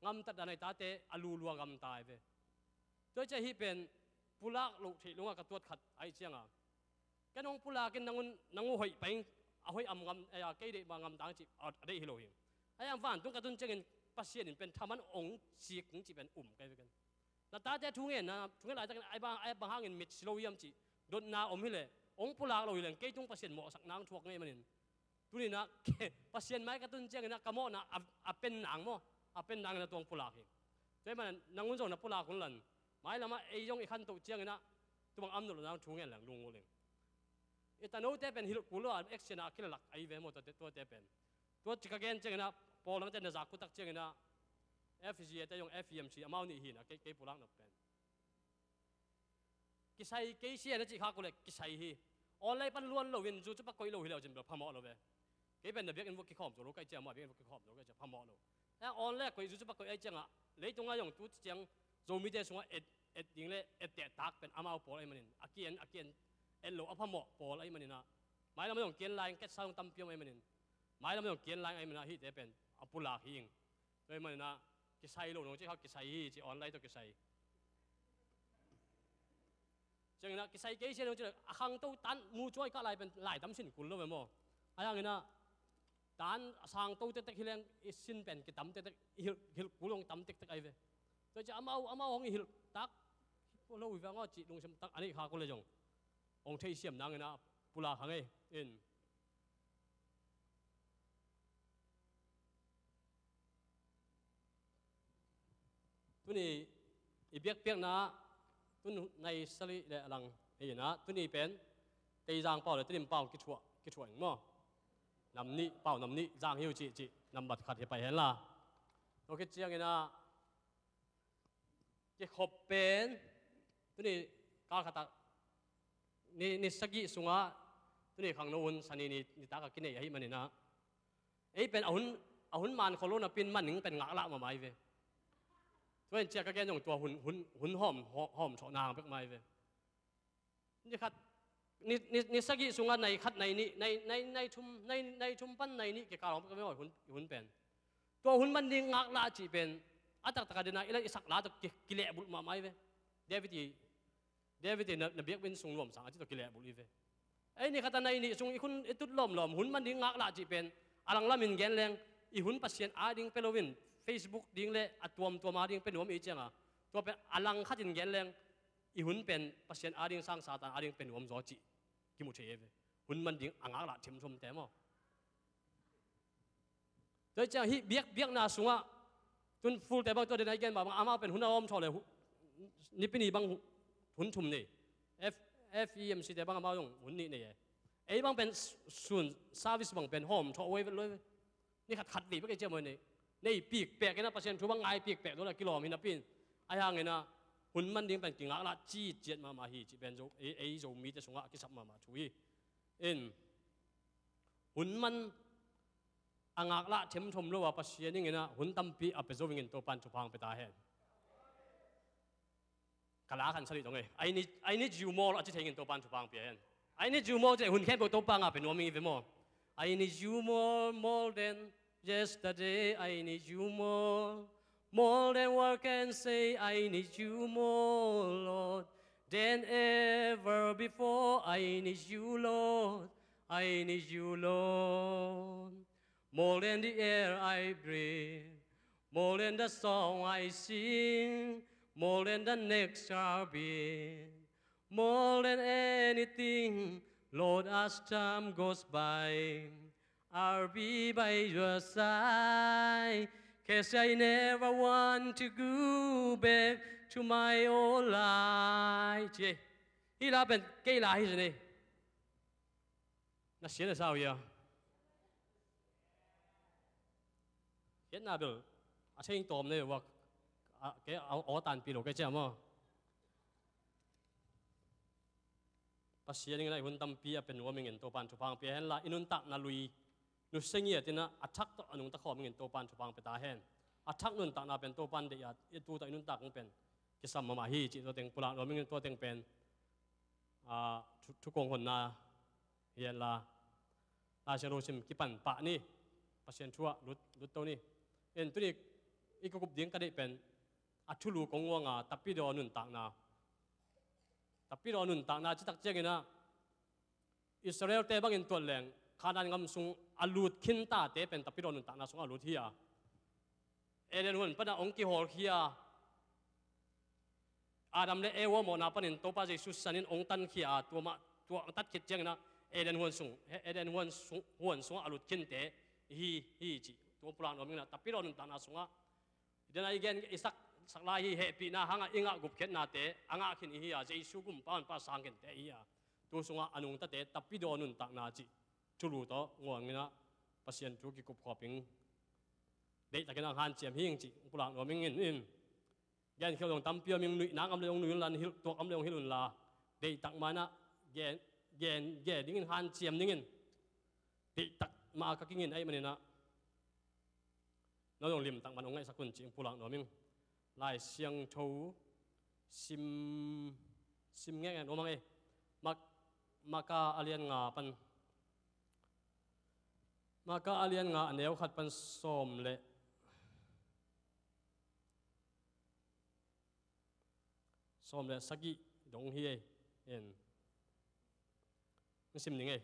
ngamtat dan ai tate, a lulua ngamta ai ve. Tua ciah hih pen, pulak loh theih lungah ka tuat khat ai ciangah. Ken hong pulakin nang un, nang uh hoih paing, a hoih am ngam, eh, a kei deih bang ngam dang cih, a, a deih hi lo hi. Ai ang vantung ka tun ciangin Pasian in pen thaman hong sik hong cih pen um kai veken. Na tate thu ngen na, thu ngen laitakin ai bang, ai bang hangin mit si lo hiam cih, dotna om hi leh, hong pulak lo hi leng, kei tung Pasian mawhsak nang thuak ngei manin. Tuninah, Pasian mai ka tun cianginah ka mawhna a, a pen nang maw? A pen nangin a tuang pulak hi. Tua hi manah nang un zong na pulak hun lan. Mailamah ei zong i khantoh cianginah tubang am nolh nang thu ngen leng lung uh leng. I tanote pen hilh kul lo a action a kilalak ahi ve maw tuate, tuate pen. Tua cika gen cianginah pawl dangte na zak kutak cianginah F G A te zong F E M C amau nih hinah kei, kei pulak nop pen. Kisai kei sia na cih khak uh leh kisai hi. Online pan luan loin zu cu pa koih lo hi leh cin bel phamawh lo ve. Kei pen na biakinn vua kikhawm zo lo kai cia maw, biakinn vua kikhawm zo lo kai cia phamawh lo. Hang online koih zu cu pa koih ai ciangah leitungah zong tu ciang Zomite sungah et, et ding le et tehtak pen amau pawl ahi manin a kian, a kian et lo a phamawh pawl ahi maninah. Mailam zong kian lai ket sa zong tampi om ahi manin. Mailam zong kian lai ahi maninah hihte pen a pulak hi ing. Tua hi maninah kisai lo nong ci kha kisai hi ci online tawh kisai. Cianginah kisai kei sia nong ci a khangto tan mu cuai kah lai pen lai tam sin kul lo ve maw? Ai hanginah tan a sangto tektek hi leng i sin pen kitam tektek i hilh, hilh kul hong tam tektek ai ve. Tua ci amau, amau hong i hilh tak lo hi vang aw cih lungsim tak a neih kha kul le zong hong theisiam nanginah pulak hang ei in. Tuni i biakpiakna tun nai sali le alang hi inah tuni pen Teizang pau le Tedim pau kithuah, kithuah ing maw? Nam nih, pau nam nih zang hi uh cih, cih nambat khat hi pai henla. Tua khit cianginah kikhop pen tuni kal khatah ni, ni sagih sungah tuni khangno hun sani ni, nitak a kinei ahi maninah ei pen a hun, a hun man kholo napin man ning pen ngaklah mamai ve. Tua in ciah ka gen zong tua hun, hun, hun hawm, hawm, hawm thawh nang bek mai ve. Ni khat, ni, ni, ni sagih sungah nai khat, nai nih, nai, nai, nai thum, nai, nai thum pan nai nih kikal hong pia ka ve maw, hun, hun pen. Tua hun man ding ngaklah cih pen a taktak a dena i la i sak la tawh ki, kilehbulh mahmah hi ve. David i, David i na, na biakinn sung nuamsa a cih tawh kilehbulh hi ve. Ei ni khat a nai nih sung i khun i tut lawmlawm, hun man ding ngaklah cih pen a langlamin gen leng, i hun Pasian ading pia loin Facebook ding le a tuamtuam ading pia nuam i cianga, tua pen a lang khatin gen leng, i hun pen Pasian ading sang Satan ading pia nuam zaw cih kimu thei hi ve. Hun man ding a ngaklah themthomte maw. Tua ciang hih biak, biakna sungah tun fulte bang tua dena i gen mah bang amau pen hun a hawm thawh le hu-, Nipi ni bang hu-, hun thum nei. F, F E M C te bang amau zong hun nih nei e. Ei bang pen s-, sun service bang pen hawm thawh uai vet lo hi ve. Ni khat khat vei bek ei ciam uai nei. Nei pikpek ina Pasian thu bang ngai pikpek tua la kilawm hi napi in. Ahi hangina hun man ding pen kingaklah citciat mahmah hi cih pen zo, ei, ei Zomite sungah a kisap mahmah thu hi. In hun man a ngaklah themthom lo a Pasian ingina hun tampi a pia zo ingin Topan thupha hong pia ta hen. Ka la khan sali dong e. I need, I need you more a ci thei ingin Topan thupha hong pia hen. I need you more ci hun khempeuh Topa nga pia nuam ing hi ve maw. I need you more, more than yesterday. I need you more, more than words can say. I need you more, Lord, than ever before. I need you, Lord. I need you, Lord. More than the air I breathe, more than the song I sing, more than the next heartbeat, more than anything, Lord, as time goes by, I'll be by your side, 'cause I never want to go back to my old life. Ci. Hih la pen kei la hi zen e. Na sia na sau hia? Hiatna bel a thei tawm nei uak, a, ke a, aw tanpi lo ke cia maw? Pasian ingin a i hun tampi a pia nuam ingin Topan thupha hong pia henla, i nuntakna lui nusia ngiat ina a thak tawh a nungta khawm ingin Topan thupha hong pia ta hen. A thak nuntakna pen Topan deih a, i tu tawh i nuntak hong pen kisam mahmah hi cih tua teng pulak nuam ingin tua teng pen, a, thu, thu kong honna hi henla, Lai Siangtho sim kipan pah ni. Pasian thu ah lut, lut to ni. En tuni i ka kup ding ka deih pen a thulu kong nguanga tapidaw nuntakna. Tapidaw nuntakna citak ciangina Israel-te bangin tuat leng Kanaan gam sung a lut khintate pen tapidaw nuntakna sungah a lut hi a. Eden huan pana hong kihawlkhia, Adam le Eva mawhna panin Topa Jesu sanin hong tankhia a, tua mah, tua hong tat khit ciangina Eden huan sung, Eden huan sung, huan sungah a lut khinte hi, hi cih tua pulak nuam ingina tapidaw nuntakna sungah. Dena i gen i sak, sak lai hi hehpihna hangah i ngah gupkhiatnate a ngah khin i hi a, Jesu gumpa honpa sang khinte i hi a. Tu sungah a nungtate tapidaw nuntakna cih thulu tawh nguangina Pasian thu kikup khawping deihtakin a hanciam hing cih pulak nuam ingin in. Gen khial dong tampi om ing, nuihna ngam le ong nui unla, hilh tuak ngam le ong hilh unla, deihtak mana gen, gen, gen dingin hanciam dingin deihtak ma ka kingin aih manina. No dong limtak man ong ngaihsak un cih pulak nuam ing. Lai Siangtho sim, sim ngekngek nuam ang ei. Mak, Maka a lian nga pan. Maka a lian nga a neu khat pan sawm le, sawm le sagih dong hi ei. En. Sim ning ei.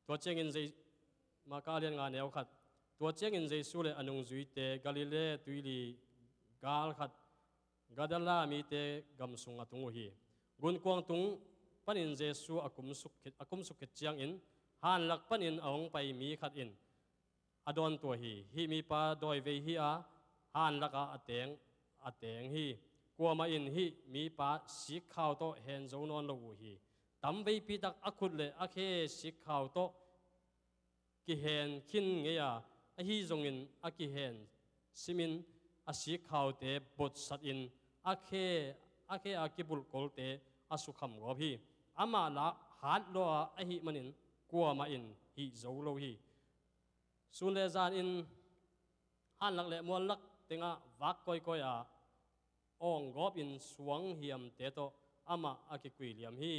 Tua ciangin Jei-, Maka a lian nga neu khat. Tua ciangin Jesu le a nungzuite Galilee tuili gal khat Gadara mite gam sung a tung uh hi. Gunkuang tung panin Jesu a kumsuk khit, a kumsuk khit ciangin hanlak panin a hong pai mi khat in a dawntuah hi. Hih mipa dawivei hi a, hanlakah a teng, a teng hi. Kuamah in hih mipa sikkhau tawh hen zo nawn lo uh hi. Tamveipi tak a khut le a khe sikkhau tawh kihen khin ngei a, ahi zongin a kihen simin a sikkhaute botsatin a khe, a khe a kibulhkolte a sukham gawp hi. Amah lah hat lua ahih manin kuamah in hih zo lo hi. Sun le zanin hanlak le muallak tengah vak kawikawi a, awng gawpin suang hiamte tawh amah a kikui liam hi.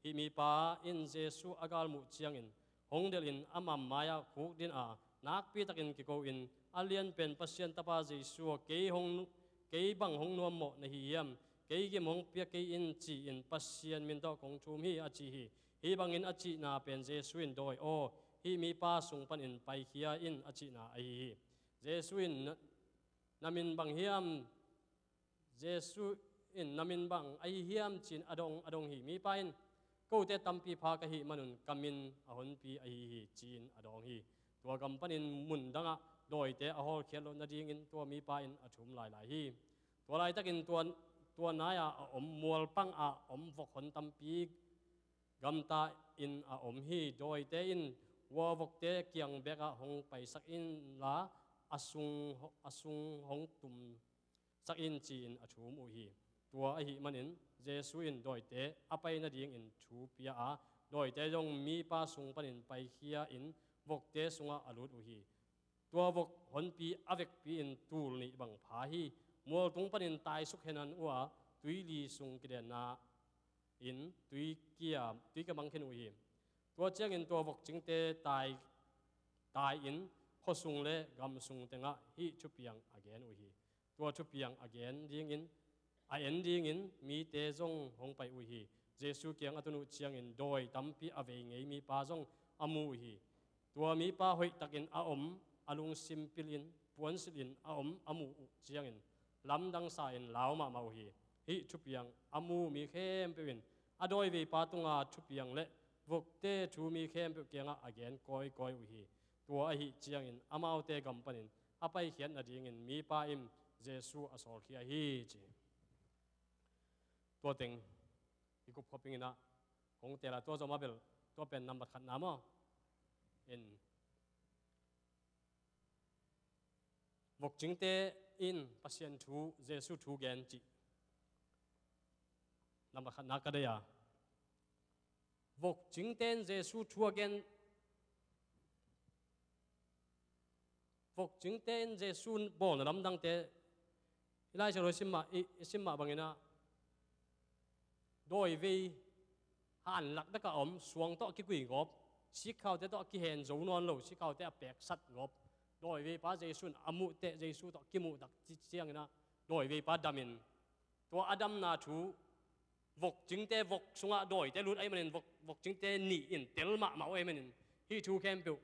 Hih mipa in Jesu a galmuh ciangin hong delhin a mam mai-ah khukdin a, nakpitakin kiko-in, "A lianpen Pasian Tapa Jesu aw, kei hong, kei bang hong nuammawh na hi hiam? Kei gim hong pia kei in," ci-in Pasian min tawh kong thum hi, a ci hi. Hih bangin a cihna pen Jesu in, "Dawi aw, hih mipa sung panin paikhia in," a cihna ahi hi. Jesu in, "Na, na min bang hiam?" Jesu in, "Na min bang ahi hiam?" ci-in a dong, a dong hi. Mipa in, "Kote tampi pha ka hih manun ka min a honpi ahi hi," ci-in a dawng hi. Tua gam panin mun dangah dawite a hawlkhiat loh nadingin tua mipa in a thum lailai hi. Tua laitakin tua, tua nai-ah a om mualpang ah om vok hon tampi gamta in a om hi. Dawite in vuavokte kiang bekah hong paisak inla, a sung, a sung hong tum sak in, ci-in a thum uh hi. Tua ahih manin Jesu in dawite a pai nadingin thu pia a, dawite zong mipa sung panin paikhia in vokte sungah a lut uh hi. Tua vok honpi a vekpi in tul nih bang pha hi. Mualtung panin taisuk henan uh a, tuili sung kidenna in tui kia, tui kia mang khin uh hi. Tua ciangin tua vokcingte tai, tai-in khuasung le gamsung tengah hih thupiang a gen uh hi. Tua thupiang a gen dingin, a en dingin mite zong hong pai uh hi. Jesu kiang a tun uh ciangin dawi tampi a vei ngei mipa zong a mu uh hi. Tua mipa hoihtakin a om, a lungsim pilin, puansilhin a om a muh uh ciangin lamdang sa-in lau mahmah uh hi. Hih thupiang a mu mi khempeuh in a dawiveipa tunga thupiang le vokte thu mi khempeuh kiangah a gen kawikawi uh hi. Tua ahih ciangin amaute gam panin a paikhiat nadingin mipa in Jesu a sawlkhia hi, ci. Tua teng i kupkhop inginah kong tela, tua zom a bel, tua pen nambat khatna maw? In vokcingte in Pasian thu, Jesu thu gen cih nambat khatna ka dei a. Vokcingte in Jesu thu a gen, vokcingte in Jesu bawlna lamdangte, i Lai Siangtho i sim mah, i, i sim mah banginah, dawivei hanlak dekah a om, suang tawh a kikui gawp, sikhaute tawh a kihen zo nawn lo, sikhaute a peksat gawp, dawiveipa Jesu in a muhteh, Jesu tawh kimuhtak ci-, cianginah dawiveipa damin, tua a damna thu, vokcingte vok sungah dawite lut ahih manin vok, vokcingte nih in tel mahmah uh ahih manin, hih thu khempeuh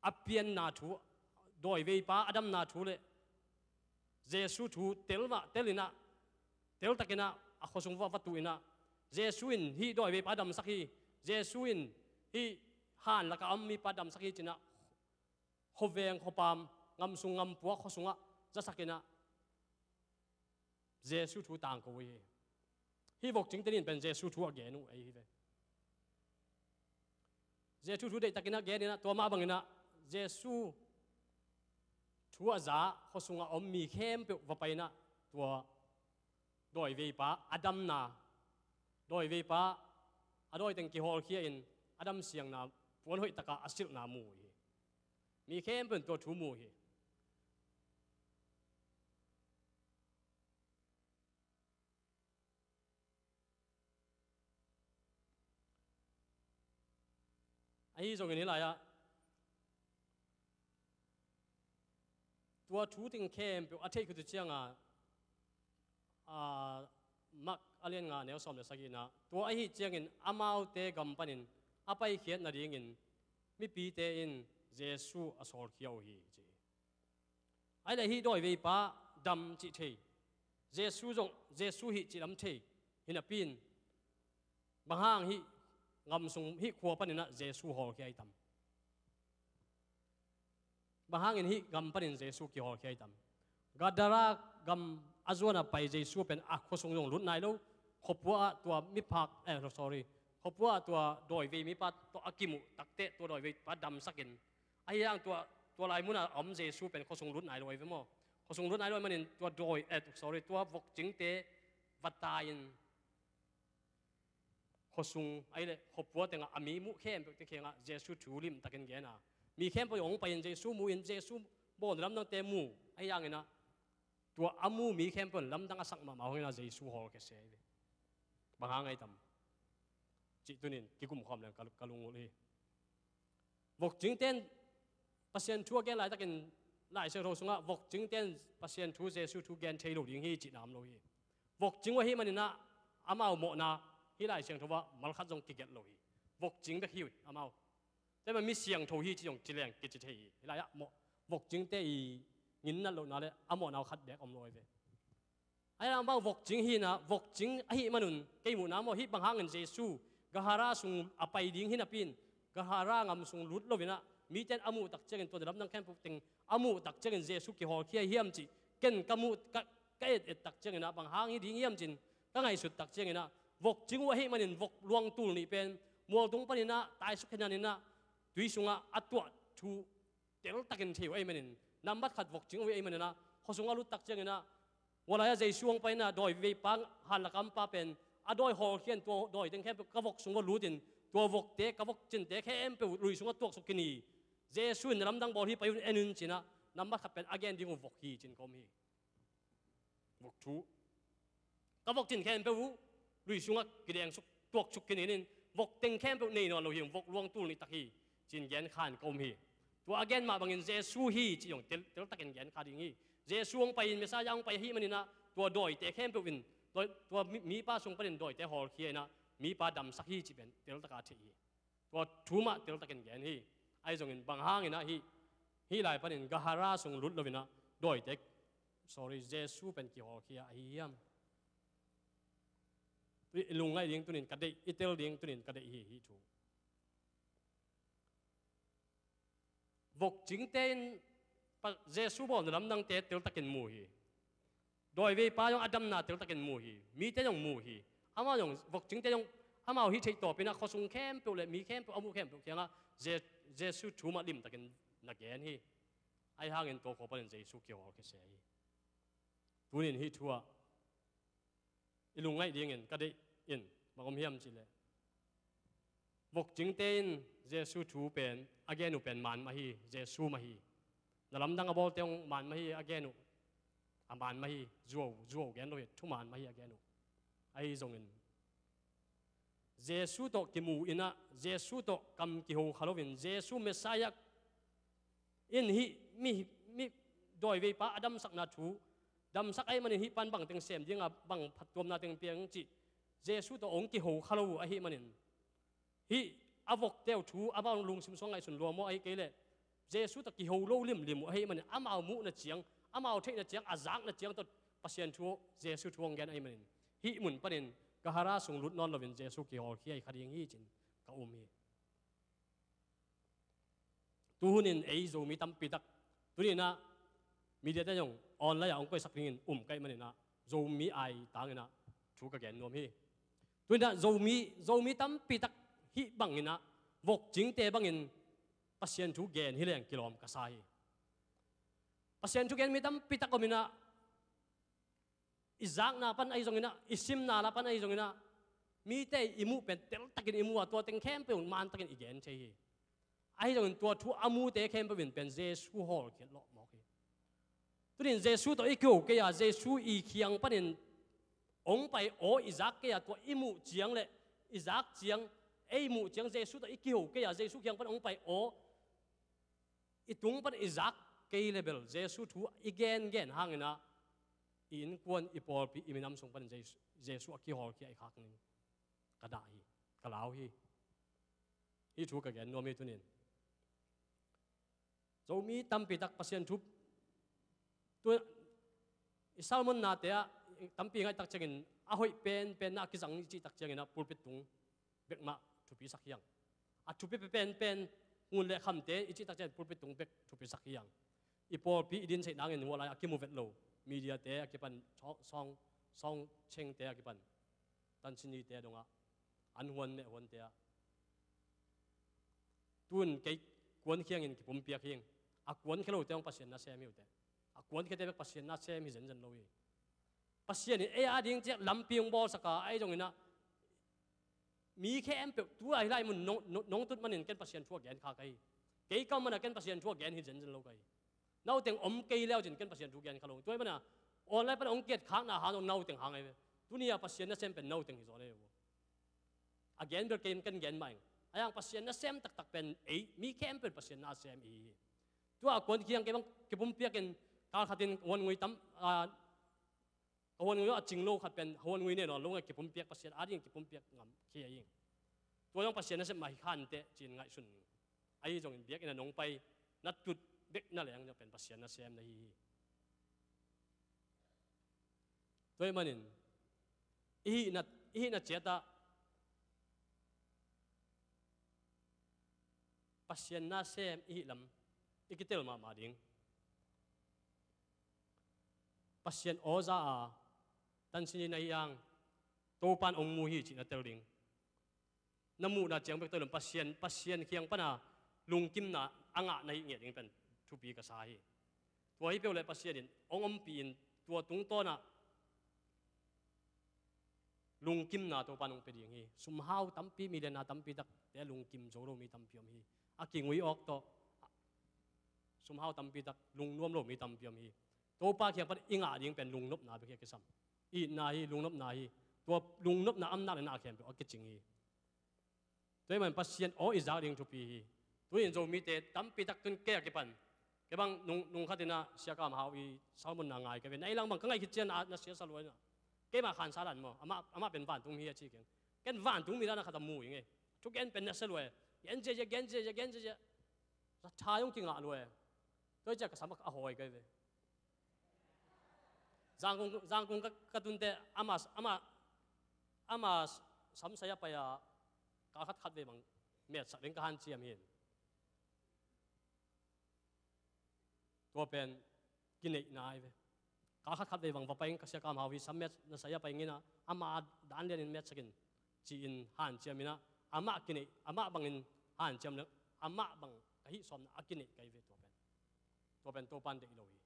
a pianna thu, dawiveipa a damna thu le Jesu thu tel mah, tel inah, teltakinah a khuasung va, va tuh inah, Jesu in hih dawiveipa damsak hi, Jesu in hih hanlakah a om mipa damsak hi, cinah khuaveng khuapam, gamsung gampua khuasungah zasakinah Jesu thu tangko uh hi. Hih vokcingte nih in pen Jesu thu a gen uh ahi hi ve. Jesu thu deihtakinah geninah, tua mah banginah Jesu thu a za khuasungah a om mi khempeuh va pai inah, tua dawiveipa a damna, dawiveipa a dawiteng kihawlkhia in a damsiangna, puan hoihtakah a silhna mu uh hi. Mi khempeuh in tua thu mu uh hi. Ahi zongin hih lai-ah tua thu teng khempeuh a theih khit uh ciangah, a, Mark a lian nga neu sawm le sagihna, tua ahih ciangin amaute gam panin a paikhiat nadingin mipite in Jesu a sawlkhia uh hi, ci hi. Ahih leh hih dawiveipa dam cih thei, Jesu zong, Jesu hih cih lam thei hi napi in, bang hang hih gamsung, hih khua paninah Jesu hawlkhia hi tam? Bang hangin hih gam panin Jesu kihawlkhia hi tam? Gadara gam a zuanah pai Jesu pen a khuasung zong lut nai lo, khuapua ah tua miphak, eh, sorry, khuapua ah tua dawivei mipa tawh a kimuh takteh tua dawiveipa damsakin, ahi hang tua, tua lai munah a om Jesu pen khuasung lut nai lo ahi ve maw? Khuasung lut nai lo ahih manin tua dawi, eh, sorry, tua vokcingte va tai-in khuasung, ahih leh khuapua tengah a mi muh khempeuhte kiangah Jesu thu limtakin gen a, mi khempeuh hong pai-in Jesu mu-in, Jesu bawlna lamdangte mu, ahi hanginah tua a mu mi khempeuh in lamdang a sak mahmah uh hanginah Jesu hawlkhia se ahi ve. Bang hang ahi tam? cih tunin kikum khawm leng ka, ka lungul hi. Vokcingte in Pasian thu a gen laitakin Lai Siangtho sungah vokcingte in Pasian thu, Jesu thu gen thei lo ding hi cihna om lo hi. Vokcing uh ahih maninah amau mawhna hih Lai Siangtho ah malkhat zong kigelh lo hi. Vokcing bek hi uh hi amau. Tua ahih man mi siangtho hi ci zong ci leng kici thei hi. Hih lai-ah mawh, vokcingte i nginnat lohna le a mawhna uh khat beek om lo hi ve. Ahi hang bang vokcing hi inah, vokcing ahih manun kei muhna maw, hih bang hangin Jesu Gahara sung a pai ding hi napi in, Gahara ngam sung lut lo inah, mite in a muh tak ciangin tua lamdang khempeuh teng a muh tak ciangin Jesu kihawlkhia hiam cih ken ka muh, ka, ka et et tak cianginah bang hang hi ding hiam cin ka ngaihsut tak cianginah, vokcing uh ahih manin vok luang tul nih pen mualtung paninah taisuk khenan inah tui sungah a tuah thu teltakin thei uh ahih manin, nambat khat vokcing uh ahih maninah khuasung a lut tak cianginah, hua lai-ah Jesu hong pai inah dawi veipa, hanlak a ompa pen a dawi hawlkhia in tua dawi teng khempeuh ka vok sung va lut in, tua vokte, ka vok cinte khempeuh lui sungah tuaksuk khin hi. Jesu in na lamdang bawl hi, pai un, en un cinah, nambat khat pen a gen ding uh vok hi cin ka om hi. Vok thu. Ka vok cin khempeuh uh lui sungah kidengsuk, tuaksuk khin in, vok teng khempeuh nei nawn lo hi, vok luang tul nih tak hi cin gen khan ka um hi. Tua a gen mah bangin Jesu hi cih zong tel, teltakin gen kha ding hi. Jesu hong pai in, Messiah hong pai ahih maninah tua dawite khempeuh in, tua, tua mi, mipa sung panin dawite hawlkhia inah mipa damsak hi cih pen teltaka theih hi. Tua thu mah teltakin gen hi. Ahi zongin bang hanginah hih, hih lai panin Gahara sung lut lo inah dawite, sorry, Jesu pen kihawlkhia ahi hiam? Tu i lungngaih ding tunin ka deih, i tel ding tunin ka deih hi, hih thu. Vokcingte in pa, Jesu bawl na lamdangte teltakin mu hi. Dawiveipa zong a damna teltakin mu hi. Mite zong mu hi. Amau zong, vokcingte zong amau hih theih tawpinah khuasung khempeuh le mi khempeuh a muh khempeuh kiangah Je-, Jesu thu mah limtakin na gen hi. Ahi hangin tua khua panin Jesu kihawlkhia se hi. Tunin hih thu ah i lungngaih dingin ka deih in bang om hiam cihleh, vokcingte in Jesu thu pen a gen uh pen maan mah hi, Jesu mah hi. Na lamdang a bawlte hong maan mah hi, a gen uh a maan mah hi, zuau, zuau gen lo hi, thumaan mah hi a gen uh. Ahi zongin Jesu tawh kimu inah, Jesu tawh kam kiho kha loin, Jesu Messiah in hih mi, mi dawiveipa a damsakna thu, damsak ahih manin hih pan bangteng sem dinga bang phattuamna teng piang cih Jesu tawh hong kiho kha lo uh ahih manin, hih a vokte uh thu amau lungsim sungah ngaihsun lua maw, ahih kei leh Jesu tawh kiho lo limlim uh ahih manin, amau muhna ciang, amau theihna ciang, a zakna ciang tawh Pasian thu, Jesu thu hong gen ahih manin, hih mun panin Gahara sung lut nawn loin Jesu kihawlkhia hi kha ding hi cin ka um hi. Tuhunin ei Zomi tampitak, tuninah mediate zong online ah hong koihsak dingin um ka hih maninah, Zomi ai tanginah thu ka gen nuam hi. Tuninah Zomi, Zomi tampitak hih banginah, vokcingte bangin Pasian thu gen hi leng kilawm ka sa hi. Pasian thu gen mi tampitak ominah, i zakna pan ahi zonginah, i simna la pan ahi zonginah, mite i muh pen teltakin i mu a, tua teng khempeuh mantakin i gen thei hi. Ahi zongin tua thu a mute khempeuh in pen Jesu hawlkhiat lawh mawk hi. Tunin Jesu tawh i kiho kei a, Jesu i khiang panin hong pai aw i zak kei a, tua i muh ciang le i zak ciang, ei muh ciang Jesu tawh i kiho kei a, Jesu khiang pan hong pai aw i tung pan i zak kei le bel, Jesu thu i gengen hanginah i innkuan, i pawlpi, i minam sung panin Jesu, Jesu a kihawlkhia i khak ning ka dah hi, ka lau hi. Hih thu ka gen nuam hi tunin. Zomi tampitak Pasian thu, tu i sermonnate ah tampi ngaihtak ciangin a hoih penpenna a kizang i cihtak cianginah pulpit tung bek mah thupisak hiang. A thupi penpen ngun le khamte i cihtak ciangin pulpit tung bek thupisak hiang. I pawlpi i dinseih nangin hua lai a kimu vet lo, mediate a kipan, sawng, sawng, sawngchengte a kipan, tansinite dongah an huan neh huante ah tun kei kuankhiangin kipumpiak hing. A kuankhia lote hong Pasian nasem hi uh teh. A kuankhiate bek Pasian nasem hi zenzen lo hi. Pasian in ei a ding ciah lampi hong bawlsak a, ahi zonginah mi khempeuh tu ahi lai mun nong, nong, nong tut manin ken Pasian thu a gen kha ka hi. Kei ka om manah ken Pasian thu a gen hi zenzen lo ka hi. Nauteng om kei leu cin ken Pasian thu gen kha lo. Tua hi manah online pan hong kiat khakna hang zong nauteng hang ahi ve. Tuni a Pasian nasem pen nauteng hi zaw le uh. A gen bel kei in kan gen mah ing. A yang Pasian nasem taktak pen ei, mi khempeuh in Pasian nasem i hi. Tua a kuan kiang kei bang kipumpiak in, kal khat in huan ngui tam, a, ka huan ngui a cing lo khat pen huan ngui ne nawn lo ngai kipumpiak, Pasian ading kipumpiak ngam khia ing. Tua zong Pasian nasem mah hi kha inteh ci-in ngaihsun. Ahi zongin biakinn ah nong pai, na tut bek na leng zong pen Pasian nasem na hi hi. Tua ahih manin i hihna, i hihna ciatah Pasian nasem i hih lam i kitel mahmah ding. Pasian aw za a, tansin na hi ang, Topan ong mu hi cih na tel ding. Na muhna ciang bek tawh lom Pasian, Pasian kiang pana lungkimna a ngah na hih ngiat ding pen thupi ka sa hi. Tua hi peuh leh Pasian in ong ompih in tua tungtawnah lungkimna Topan ong pia ding hi. Sumhau tampi, milianna tampi takte lungkim zo lo mi tampi om hi. A kingui awk tawh sumhau tampi tak lungnuam lo mi tampi om hi. Topa kiang pan i ngah ding pen lungnopna bek hi a kisam. Itna hi, lungnopna hi. Tua lungnopna amnak le na khempeuh a kicing hi. Tua ahih man Pasian aw i zak ding thupi hi. Tu-in Zomite tampi tak tun kei a kipan, kei bang nung, nung khat in ah Sia Kam Hau i sermon na ngai ka ve. Na ei lang bang ka ngaih khit ciang na, na siasa lua in ah. Keimah khansa dan maw, amah, amah pen vantung mi hi a ci keng. Ken vantung mi dan a khat a mu ing e. Thugen pen na sia lua e. Gen ziazia, gen ziazia, gen ziazia. Za tha zong kingah lua e. Tua hi ciah ka sam a hawi ka hi ve. Zangkong, Zangkong ka, ka tunte ama, ama, ama samsai a pai a, kal khat khat vei bang metsak ding ka hanciam hi. Tua pen kineihna ahi ve. Kal khat khat vei bang va pai ing, ka Sia Kam Hau hi sam met na sai a pai ing in ah, ama dan lianin metsak in ci-in hanciam in ah, amah kineih, amah bangin hanciam le, amah bang ka hih sawmna a kineih ka hi ve tua pen. Tua pen Topan deih lo hi.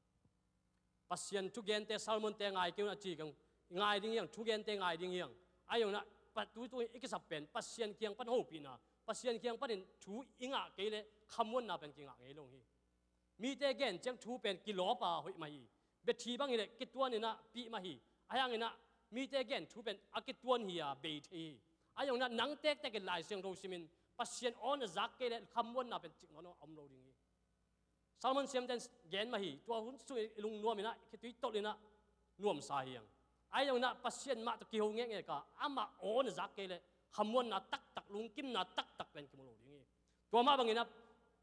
Pasian thugente, sermonte ngai kei un a ci keng, ngai ding hi ang, thugente ngai ding hi ang. Ahi zongin ah, pa, tu, tu i kisap pen Pasian kiang pan hopihna, Pasian kiang panin thu i ngah kei leh khamuanna pen kingah ngei lo hi. Mite gen ciang thu pen kilawp a hoih mah hi. Biathi bang hi leh kituan in ah pih mah hi. Ahi hangin ah mite gen thu pen a kituan hi a bei thei hi. Ahi zongin ah nang tektek in Lai Siangtho simin Pasian aw na zak kei leh khamuanna pen cik nawn a om lo ding hi. Sermon siamten gen mah hi, tua hun sung i lungnuam in ah, khitui tolh in ah, nuamsa hi ang. Ahi zongin ah Pasian mah tawh kiho ngekngek a, amah aw na zak kei leh khamuanna taktak, lungkimna taktak pen kimu lo ding hi. Tua mah bangin ah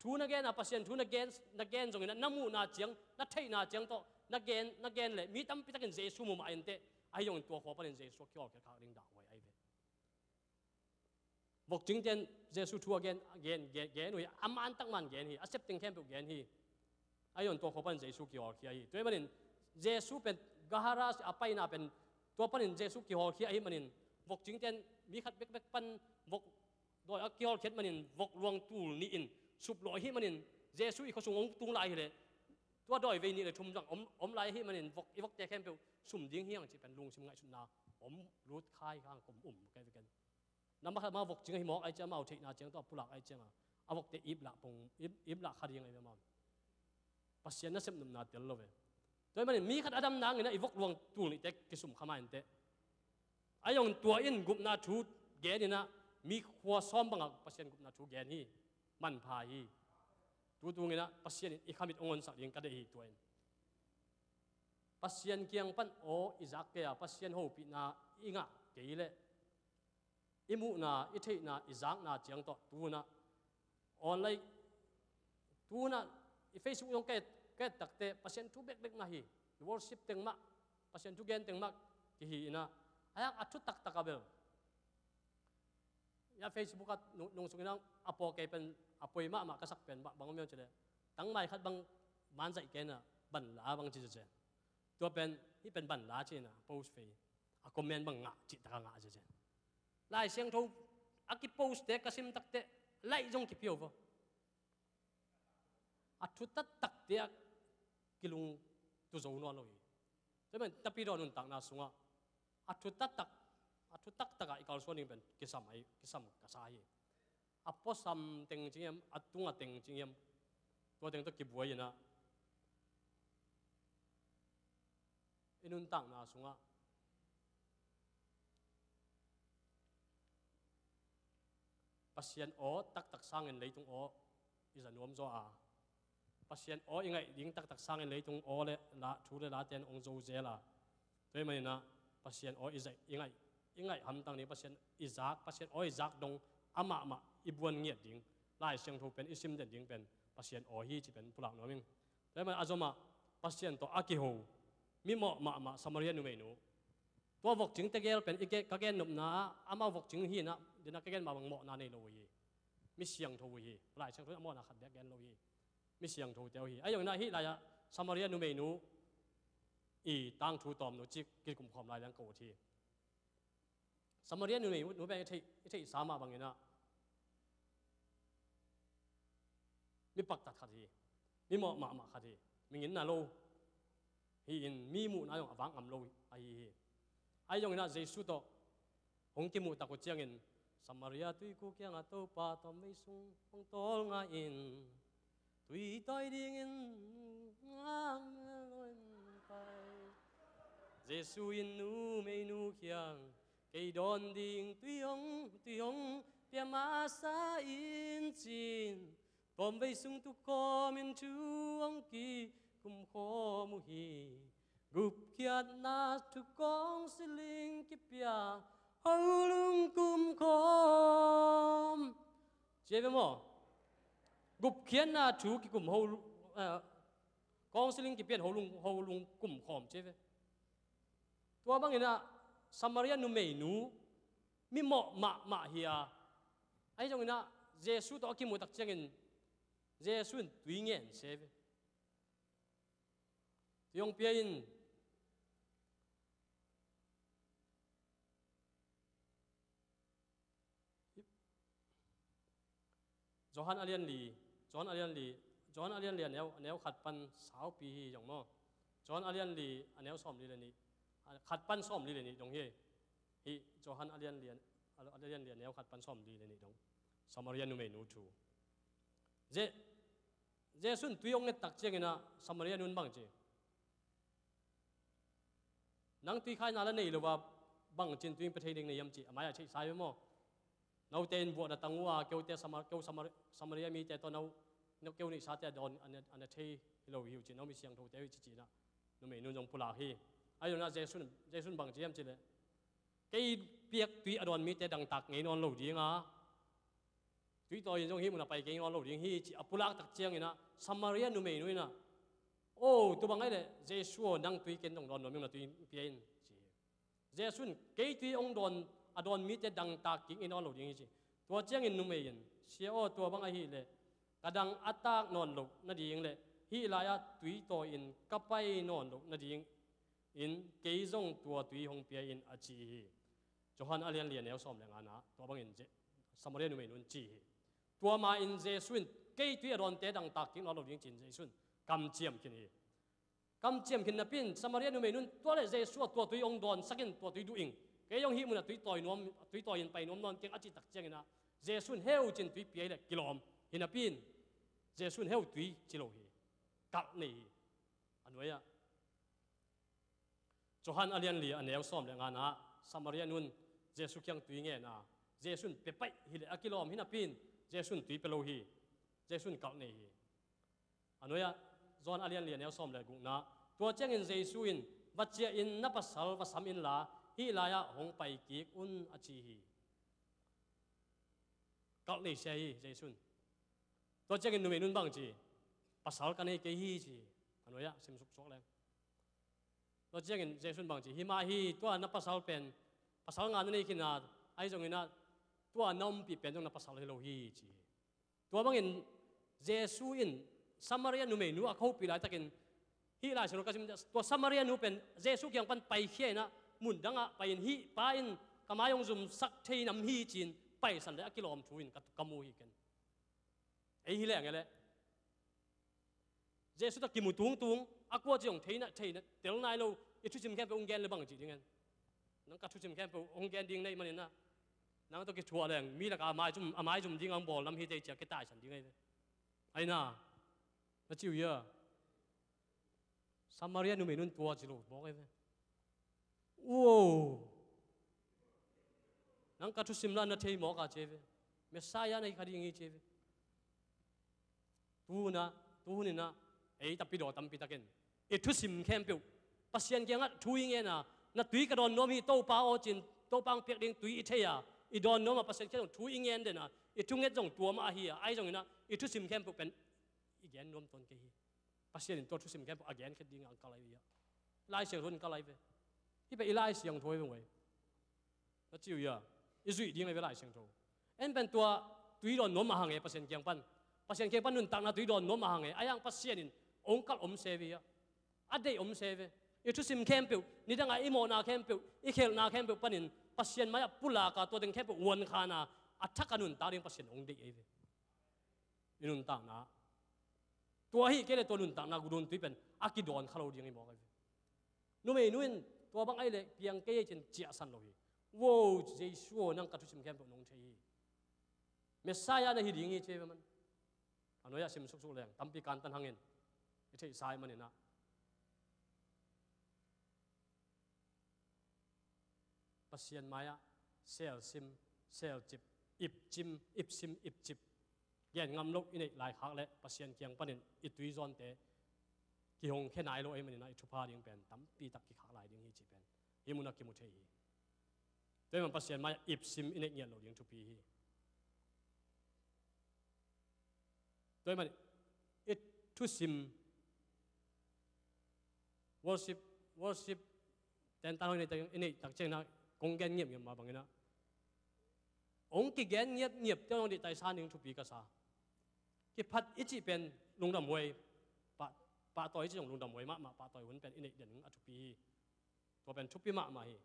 thu na gen a, Pasian thu na gen, na gen zongin ah, na muhna ciang, na theihna ciang tawh na gen, na gen leh mi tampi takin Jesu mu mah inteh. Ahi zongin tua khua panin Jesu a kihawlkhiat khak ding dahhuai ahi ve. Vok cingten Jesu thu a gen, gen, gen, gen uh hi, a man tak man gen hi, a sep teng khempeuh gen hi. Ahi zongin tua khua pan Jesu kihawlkhia hi. Tua ahih manin Jesu pen Gahara a paina pen tua panin Jesu kihawlkhia ahih manin vok cingten mi khat bekbek pan vok dawi a kihawlkhiat manin vok luang tul nih in suplawh ahih manin Jesu i khuasung hong tung lai hileh tua dawi vei nih le thum zang om, om lai ahih manin vok, i vokte khempeuh sum ding hi hang cih pen lungsim ngaihsutna om lut khai hang kum um kei veken. Nambat khat ma vok cing ahi mawk ai ciang amau theihna ciang tawh a pulak ai ciang a, a vokte ip lah pong, ip, ip lah kha ding ahi ve amau. Pasian nasep nopna tel lo ve. Tua ahih manin mi khat a dam nangin a i vok luang tul nihte kisum kha ma inteh. Ahi zongin tua in gupna thu gen in ah mi khua sawm bangah Pasian gupna thu gen hi. Manpha hi. Tutung in ah Pasian in i khamit hong honsak ding ka deih hi tua in. Pasian kiang pan aw i zak kei a, Pasian hopihna i ngah kei leh i muhna, i theihna, i zakna ciang tawh tu-in ah online, tu-in ah i Facebook zong ka et, ka et takteh Pasian thu bekbek mah hi. I worship teng mah, Pasian thu gen teng mah kihi in ah, a yak a thu taktak a bel. Ya Facebook ah nung, nung sung in ah a paw kei pen a poi mahmah ka sak pen bang om hiam cih leh, tangmai khat bang man zaih kei in ah, ban la bang ci cia. Tua pen, hih pen ban la ci in ah post phei. A comment bang ngah cih tak a ngah cia. Lai Siangtho a kipostte ka sim takteh like zong kipia uh vo. A thu taktakte ah kilungtu zo nawn lo hi. Tua ahih manin Tapidaw nuntakna sungah a thu taktak, a thu taktak ah i kalsuan ding pen kisam ahi, kisam ka sa hi. A puasam teng cing hiam, a tunga teng cing hiam, tua teng tawh kibuai in ah i nuntakna sungah Pasian aw taktak sangin leitung aw i za nuam zaw a, Pasian aw i ngaih ding taktak sangin leitung aw le la, thu le late in hong zo zel a. Tua ahih manin ah Pasian aw i za, i ngaih, i ngaih hamtang ding, Pasian i zak, Pasian aw i zak dong amahmah i buan ngiat ding, Lai Siangtho pen i sim den ding pen Pasian aw hi ci pen pulak nuam ing. Tua ahih manin a zom ah Pasian tawh a kiho mimawh mahmah Samaria numeinu, tua vokcing tegel pen i ke, ka gen nopna ah amau vokcing hi in ah, den a ka gen mah bang mawhna nei lo uh hi. Mi siangtho uh hi. Lai Siangtho in a mawhna khat bek gen lo hi. Mi siangthote uh hi. Ahi zongin ah hih lai-ah Samaria numeinu i tangthu tawmnu cik kikumkhawm lai leng ka ut hi. Samaria numeinu pen i theih, i theihsa mah bangin ah mi paktat khat hi. Mi mawh mahmah khat hi. Mingin na lo hi in, mi muhna zong a vak ngam lo ahi hi. Ahi zongin ah Jesu tawh hong kimuh tak uh ciangin Samaria tuiku kiangah Topa, tawmvei sung hong tawlnga in, tui tawi dingin ngang lo in pai. Jesu in numeinu kiang, kei dawn ding tui hong, tui hong pia masa in ci-in, tawmvei sung tu kawmin thu hong kikumkhawm uh hi. Gupkhiatna thu kawng siling kipia ho lung kumkhawm, ci ve maw? Gupkhiatna thu kikum ho, eh, kawng siling kipia in ho lung, ho lung kumkhawm ci ve. Tua bangin ah Samaria numeinu mimawh mahmah hi a, ahi zongin ah Jesu tawh a kimuh tak ciangin Jesu in tui ngen se ve. Tui hong pia in. Johan a lian li, Johan a lian li, Johan a lian li a neu, a neu khat pan saupi hi zong maw? Johan a lian li a neu sawmli le nih, a khat pan sawmli le nih dong hi. Hih Johan a lian li a, a lian li a neu khat pan sawmli le nih dong. Samaria numeinu thu. Je, Jesu in tui hong nget tak ciangin ah Samaria nun bang ci? Nang tui khaina la nei lo a, bangcin tui hong pia thei ding na hiam ci, a mai-ah theihsa hi ve maw? Note in vuah na tang uh a, keute Samar-, keu Samar-, Samaria mite tawh no, no keu neihsate a dawn a na, a na thei hi lo hi uh ci, no mi siangthote uh hi ci ci-in ah numeinu in zong pulak hi. Ahi zongin ah Jesu in, Jesu in bang ci hiam cih leh, kei piak tui a dawn mite dangtak ngei nawn lo ding a, tui tawi in zong hih munah pai kei nawn lo ding hi ci a pulak tak ciangin ah Samaria numeinu in ah, "O, tua bang ahih leh Jesu aw, nang tui ken zong dawn nuam ing, na tui pia in," ci hi. Jesu in, "Kei tui hong dawn, a dawn mite dangtak kik ngei nawn lo ding hi," ci. Tua ciangin numei in, "Sia aw, tua bang ahih leh ka dang a tak nawn loh nading le hih lai-ah tui tawi in ka pai nawn loh nading in kei zong tua tui hong pia in," a ci hi. Johan a lian li a neu sawm le ngana, tua bangin Je-, Samaria numeinu in ci hi. Tua ma-in Jesu in, "Kei tui a dawnte dangtak kik nawn lo ding," ci-in Jesu in kamciam khin hi. Kamciam khin napi-in Samaria numeinu in, "Tua leh Jesu aw, tua tui hong dawnsak in, tua tui duh ing. Kei hong hih munah tui tawi nuam, tui tawi in pai nuam nawn keng," a cih tak ciangin ah Jesu in, "Heu," ci-in tui pia hi leh kilawm. Hi napi-in Jesu in, "Heu, tui," ci lo hi. Kalh nei hi. A nuai-ah Johan a lian li a neu sawm le ngana, Samaria nu in Jesu kiang tui ngen a, Jesu in pia paih hi leh a kilawm. Hi napi-in Jesu in tui pia lo hi. Jesu in kalh nei hi. A nuai-ah Johan a lian li a neu sawm le gukna, tua ciangin Jesu in, "Va ciah in, na pasal va sam inla, hih lai-ah hong pai kik un," a ci hi. Kalh nei sia hi Jesu in. Tua ciangin numeinu in bang ci? "Pasal ka nei kei hi," ci hi. A nuai-ah sim suksuak leng. Tua ciangin Jesu in bang ci? "Hi mah hi, tua na pasal pen, pasal nga na nei khin a, ahi zongin ah tua na ompih pen zong na pasal hi lo hi," ci hi. Tua bangin Jesu in Samaria numeinu a khopih laitakin, hih Lai Siangtho ka sim, tua Samaria nu pen Jesu kiang pan paikhia in ah, "Mun dangah pai-in hih pa in ka mai hong zumsak thei nam hi," ci-in paisan leh a kilawm thu in ka, ka mu hi ken. Ei hi leng e leh, Jesu tawh kimu tungtung, a kua ci hong theihna, theihna tel nai lo, i thusim khempeuh hong gen leh bang ci ding hen? Nang ka thusim khempeuh hong gen ding na hih manin ah, nang tawh kithuah leng mi lakah a maizum, a maizum ding a hong bawl nam hi teh ci-a kitaisan ding ahi ve. Ahi na, na ci uh hia? Samaria numeinu in tua ci lo mawk ahi ve. Uo! Nang ka thusim la na thei mawk a ci ahi ve. Messiah na hi kha ding hi ci ve. Tuhuna, tuhuninah, ei tapidaw tampitakin i thusim khempeuh Pasian kiangah thu i ngena, na tui ka dawn nuam hi Topa aw cin, Topa ang piak ding tui i thei a, i dawn nuam a Pasian kiangah thu i ngen dena, i thunget zong tua mah ahi a, ahi zonginah i thusim khempeuh pen i gen nuam tawn kei hi. Pasian in tua thusim khempeuh a gen khet dingah ang ka lai ve a, Lai Siangtho in ka lai ve. Hih pen i Lai Siangtho hi veng ve. Na ci uh ia, i zuih ding a ve Lai Siangtho. En pen tua tui dawn nuam a hang e Pasian kiang pan. Pasian kiang pan nuntakna tui dawn nuam a hang e. A yang Pasian in ong kal om se ve ia. A deih om se ve. I thusim khempeuh, nidanga i mawhna khempeuh, i khelhna khempeuh panin Pasian mai-ah pulaka tua ding khempeuh uankhana a thak a nuntak ding Pasian ong deih ei ve. I nuntakna. Tua hi kei le tua nuntakna gudun tui pen a kidawn kha lo ding i mawk ei ve. Numeinu in tua bang ahi leh piang kei ei cin ciahsan lo hi. Wo, Jesu aw nang ka thusim khempeuh nong thei hi. Messiah na hi ding hi ci ve man. A nuai-ah sim suksuk leng tampi kantan hangin i theihsa ih maninah Pasian mai-ah selsim, selcip, ipcim, ipsim, ipcip gen ngam loh i neih laikhak le Pasian kiang panin i tuizawnte kihong khe nai lo ei maninah i thupha ding pen tampi tak kikhak lai ding hi cih pen hih munah kimu thei hi. Tua ih man Pasian mai-ah ipsim i neih ngiat loh ding thupi hi. Tua ih man i thusim worship, worship tentan hoi i neih tak ciangin ah kong gen ngiapngiap mah bangin ah hong kigen ngiapngiap te hong dih taisa ning thupi ka sa. Kiphat i cih pen lungdam huai, pah, pahtawi i cih zong lungdam huai mahmah, pahtawi hun pen i neih den a thupi hi. Tua pen thupi mahmah hi.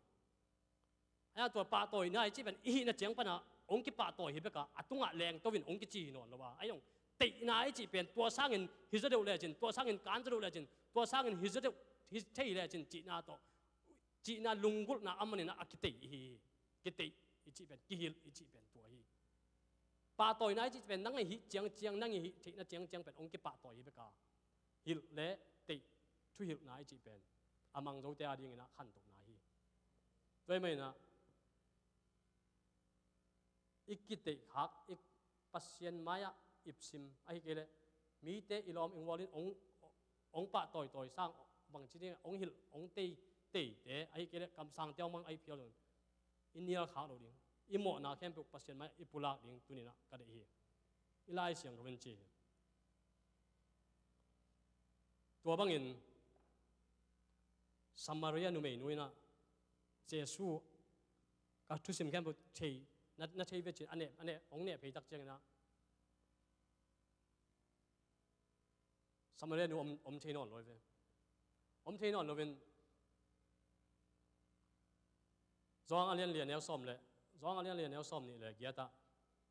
Ahi a tua pahtawina i cih pen i hihna ciang pana hong kipahtawi hi beka a tungah lengto in hong kici hi nawn lo a, ahi zong teihna i cih pen tua sangin hi zaw deuh lecin, tua sangin kan zaw deuh lecin, tua sangin hi zaw deuh hi thei lecin cihna tawh, cihna lunggulhna a maninah a kiteih hi. Kiteih i cih pen, kihilh i cih pen tua hi. Pahtawina i cih pen nang i hih ciangciang, nang i hih theihna ciangciang pen hong kipahtawi hi beka hilh le teih, thuhilhna i cih pen a mang zote a dinginah khantohna hi. Tua ih maninah i kiteihkhak, i Pasian mai-ah ipsim ahi kei leh mite i lawm i ngualin hong, hong pahtawitawi sang bangci dingah hong hilh, hong tei, teite ahi kei leh kamsangte hong mang ahi phial zong i nialkhak lo ding, i mawhna khempeuh Pasian mai-ah i pulak ding tuninah ka deih hi. I Lai Siangtho in ci hi. Tua bangin Samaria numeinu inah Jesu ka thusim khempeuh thei, na, na thei ve cin a neh, a neh, hong neh phei tak cianginah Samaria nu om, om thei nawn lo ve. Om thei nawn loin Johan a lian li a neu sawm le, Johan a lian li a neu sawm nih le giatah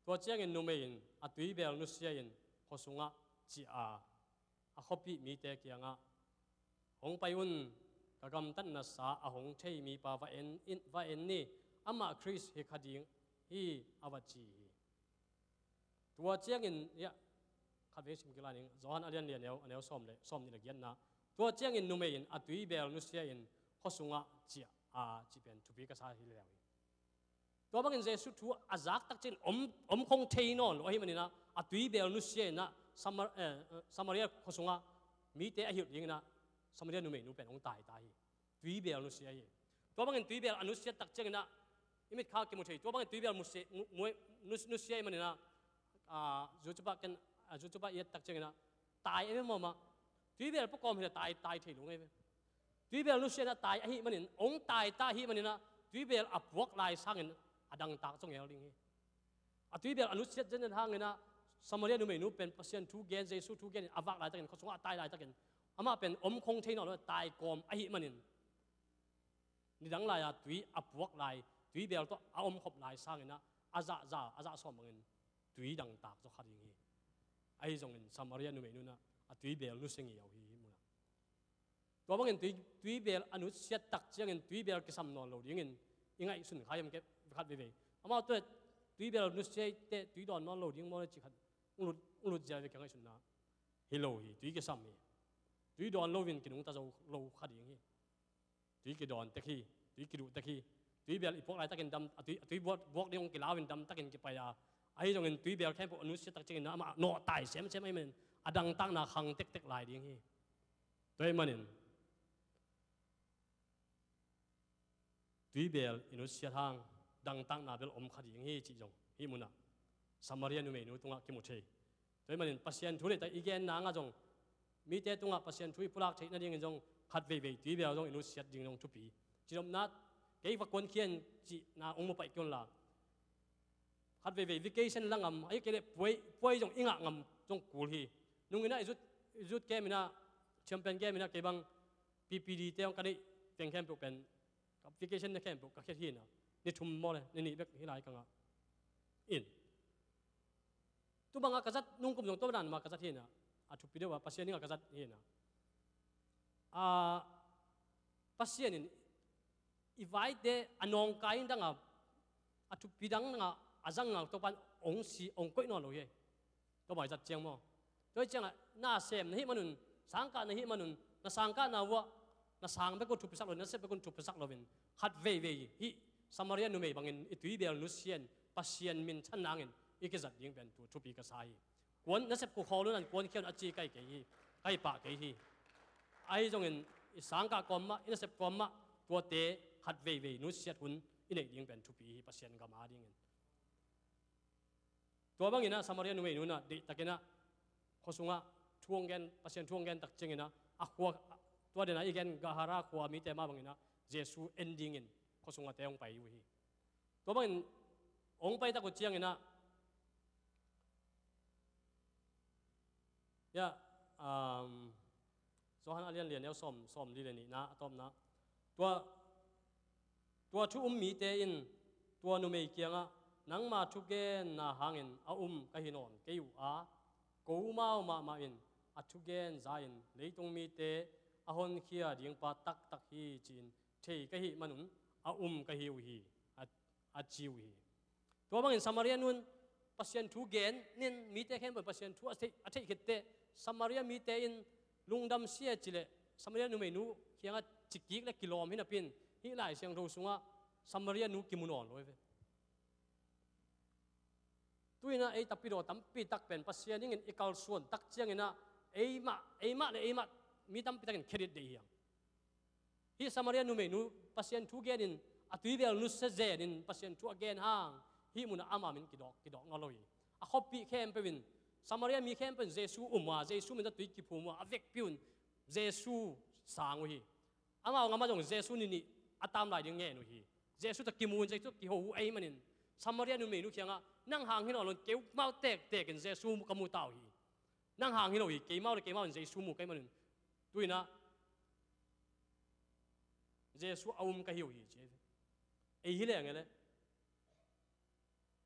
tua ciangin numei in a tuibel nusia in khua sungah ciah a, a khuapih mite kiangah, "Hong pai un, ka gamtatnasa a hong thei mipa va en, in, va en ni, amah Khrist hi kha ding hi," a va ci hi. Tua ciangin, ia, khat vei sim kik lai ning, Johan a lian li a neu, a neu sawm le, sawm nih le giatna. Tua ciangin numei in a tuibel nusia in khua sungah ciah a, cih pen thupi ka sa hi leu hi. Tua bangin Jesu thu a zak tak ciangin om, om khong thei nawn lo ahi maninah a tuibel nusia inah Samar-, eh, eh, Samaria khua sungah mite a hilh dinginah Samaria numeinu pen hong tai ta hi. Tuibel nusia hi. Tua bangin tuibel a nusiat tak cianginah i mitkha kimu thei. Tua bangin tuibel musia, mu, mu, nus, nusia i maninah, a, zucupa ken, a, zucupa i et tak cianginah tai ei ve mawmah. Tuibel pawkawm hileh tai, tai thei lo ngei ve. Tuibel nusia inah tai ahi manin, hong tai ta ahi maninah tuibel a puak lai sangin a dangtak zong el ding hi. A tuibel a nusiat zenzen hanginah Samaria numeinu pen Pasian thu gen, Jesu thu gen in a vak laitakin, khua sungah a tai laitakin amah pen om khong thei nawn lo, tai kawm ahi manin nidang lai-a tui a puak lai, tuibel tawh a omkhop lai sanginah a zahza, a zahsawm bangin tui dangtak zaw kha ding hi. Ahi zongin Samaria numeinu inah a tuibel nusia ngei uh hi, hih munah. Tua bangin tui, tuibel a nusiat tak ciangin tuibel kisam nawn lo dingin i ngaihsun kha hiam kei khat veivei. Amau tua tuibel nusia teh tui dawn nawn lo ding maw le cih khat hong lut, hong lut zial ve ka ngaihsunna. Hi lo hi, tui kisam hi. Tui dawn loin kinungta zo lo kha ding hi. Tui kidawn tek hi, tui kiduh tek hi. Tuibel i puak laitakin dam, a tui, a tui buak, buak ding hong kilau in dam takin kipai a, Ahi zongin tuibel khempeuh a nusiat tak ciangin amah nawhtai semsem ahih manin a dangtakna khang tektek lai ding hi. Tua ahih manin tuibel i nusiat hang dangtakna bel om kha ding hi cih zong hih munah Samaria numeinu tungah kimu thei. Tua ahih manin Pasian thu deihtak i gen nang ah zong mite tungah Pasian thu i pulak theih nadingin zong khat veivei tuibel zong i nusiat ding zong thupi. Cidopna kei va kuankhian cihna hong mu paih kei un la. Khat veivei vacation la ngam, ahih kei leh puai, puai zong i ngah ngam zong kul hi. Nung inah i zut, i zut kem inah, champion kem inah kei bang P P D te hong ka neih teng khempeuh pen, ka vacation na khempeuh ka khiat hi inah. Ni thum maw le, ni nih bek hi lai ka ngah. In. Tu bangah ka zat, nung kum zong tua dan mah ka zat hi inah. A thupi deuh ah, Pasian dingah ka zat hi inah. A, Pasian in i vaite a nawngkai dang a, a thupi dang dang a, a zang a Topa'n ong si, ong koih nawn lo hi. Tua bai zat ciang maw. Tua hi ciangah na sem na hih manun, sangkah na hih manun, na sangkahna uah, na sang bek un thupisak lo, na sep bek un thupisak loin. Khat veivei hih Samaria numei bangin i tuibel nusian, Pasian minthan nangin i kizat ding pen tu thupi ka sa hi. Kuan nasep khu khawl un an kuan khian a ci kai kei hi, kai pah kei hi. Ahi zongin i sangkah kawm mah, i nasep kawm mah, tuate khat veivei nusiat hun i neih ding pen thupi hi Pasian gam a dingin. Tua bangin ah Samaria numei nu in ah deihtakin ah khua sungah thu hong gen, Pasian thu hong gen tak ciangin ah a khua, tua den ah i gen Gadara khua mite mah bangin ah Jesu en dingin khua sungah te hong pai uh hi. Tua bangin hong pai tak uh ciangin ah, ya, um, Johan a lian li a neu sawm, sawm li le nihna a tawpna. Tua, tua thu um mite in tua numei kiangah, "Nangma thugenna hangin a um ka hi nawn kei uh a, ko mau mahmah in a thugen za-in leitung mite a honkhia dingpa taktak hi," ci-in thei ka hih manun a um ka hi uh hi, a, a ci uh hi. Tua bangin Samaria nu in Pasian thu gen in mite khempeuh Pasian thu a theih, a theih khit teh Samaria mite in lungdam sia cileh Samaria numeinu kiangah cikik le kilawm hi napi-in hih Lai Siangtho sungah Samaria nu kimu nawn lo hi ve. Tu-in ah ei tapidaw tampi tak pen Pasian dingin i kalsuan tak ciangin ah eimah, eimah le eimah mi tampi takin credit deih hi hang. Hih Samaria numeinu Pasian thu genin a tuibel nusia zenin Pasian thu a gen hang hih munah ama min kidawk, kidawk nawn lo hi. A khuapih khempeuh in, Samaria mi khempeuh in Jesu um a, Jesu min tawh tui kiphum uh a, a vekpi un Jesu sang uh hi. Amau gam ah zong Jesu ni nih a tam lai ding ngen uh hi. Jesu tawh kimu in, Jesu tawh kiho uh ahih manin Samaria numeinu kiangah, "Nang hang hi nawn lo in keimau tektek in Jesu ka mu ta uh hi. Nang hang hi lo hi, keimau le keimau in Jesu mu ka hih manin tu-in ah Jesu a um ka hi uh hi," ci hi. Ei hi leng e le.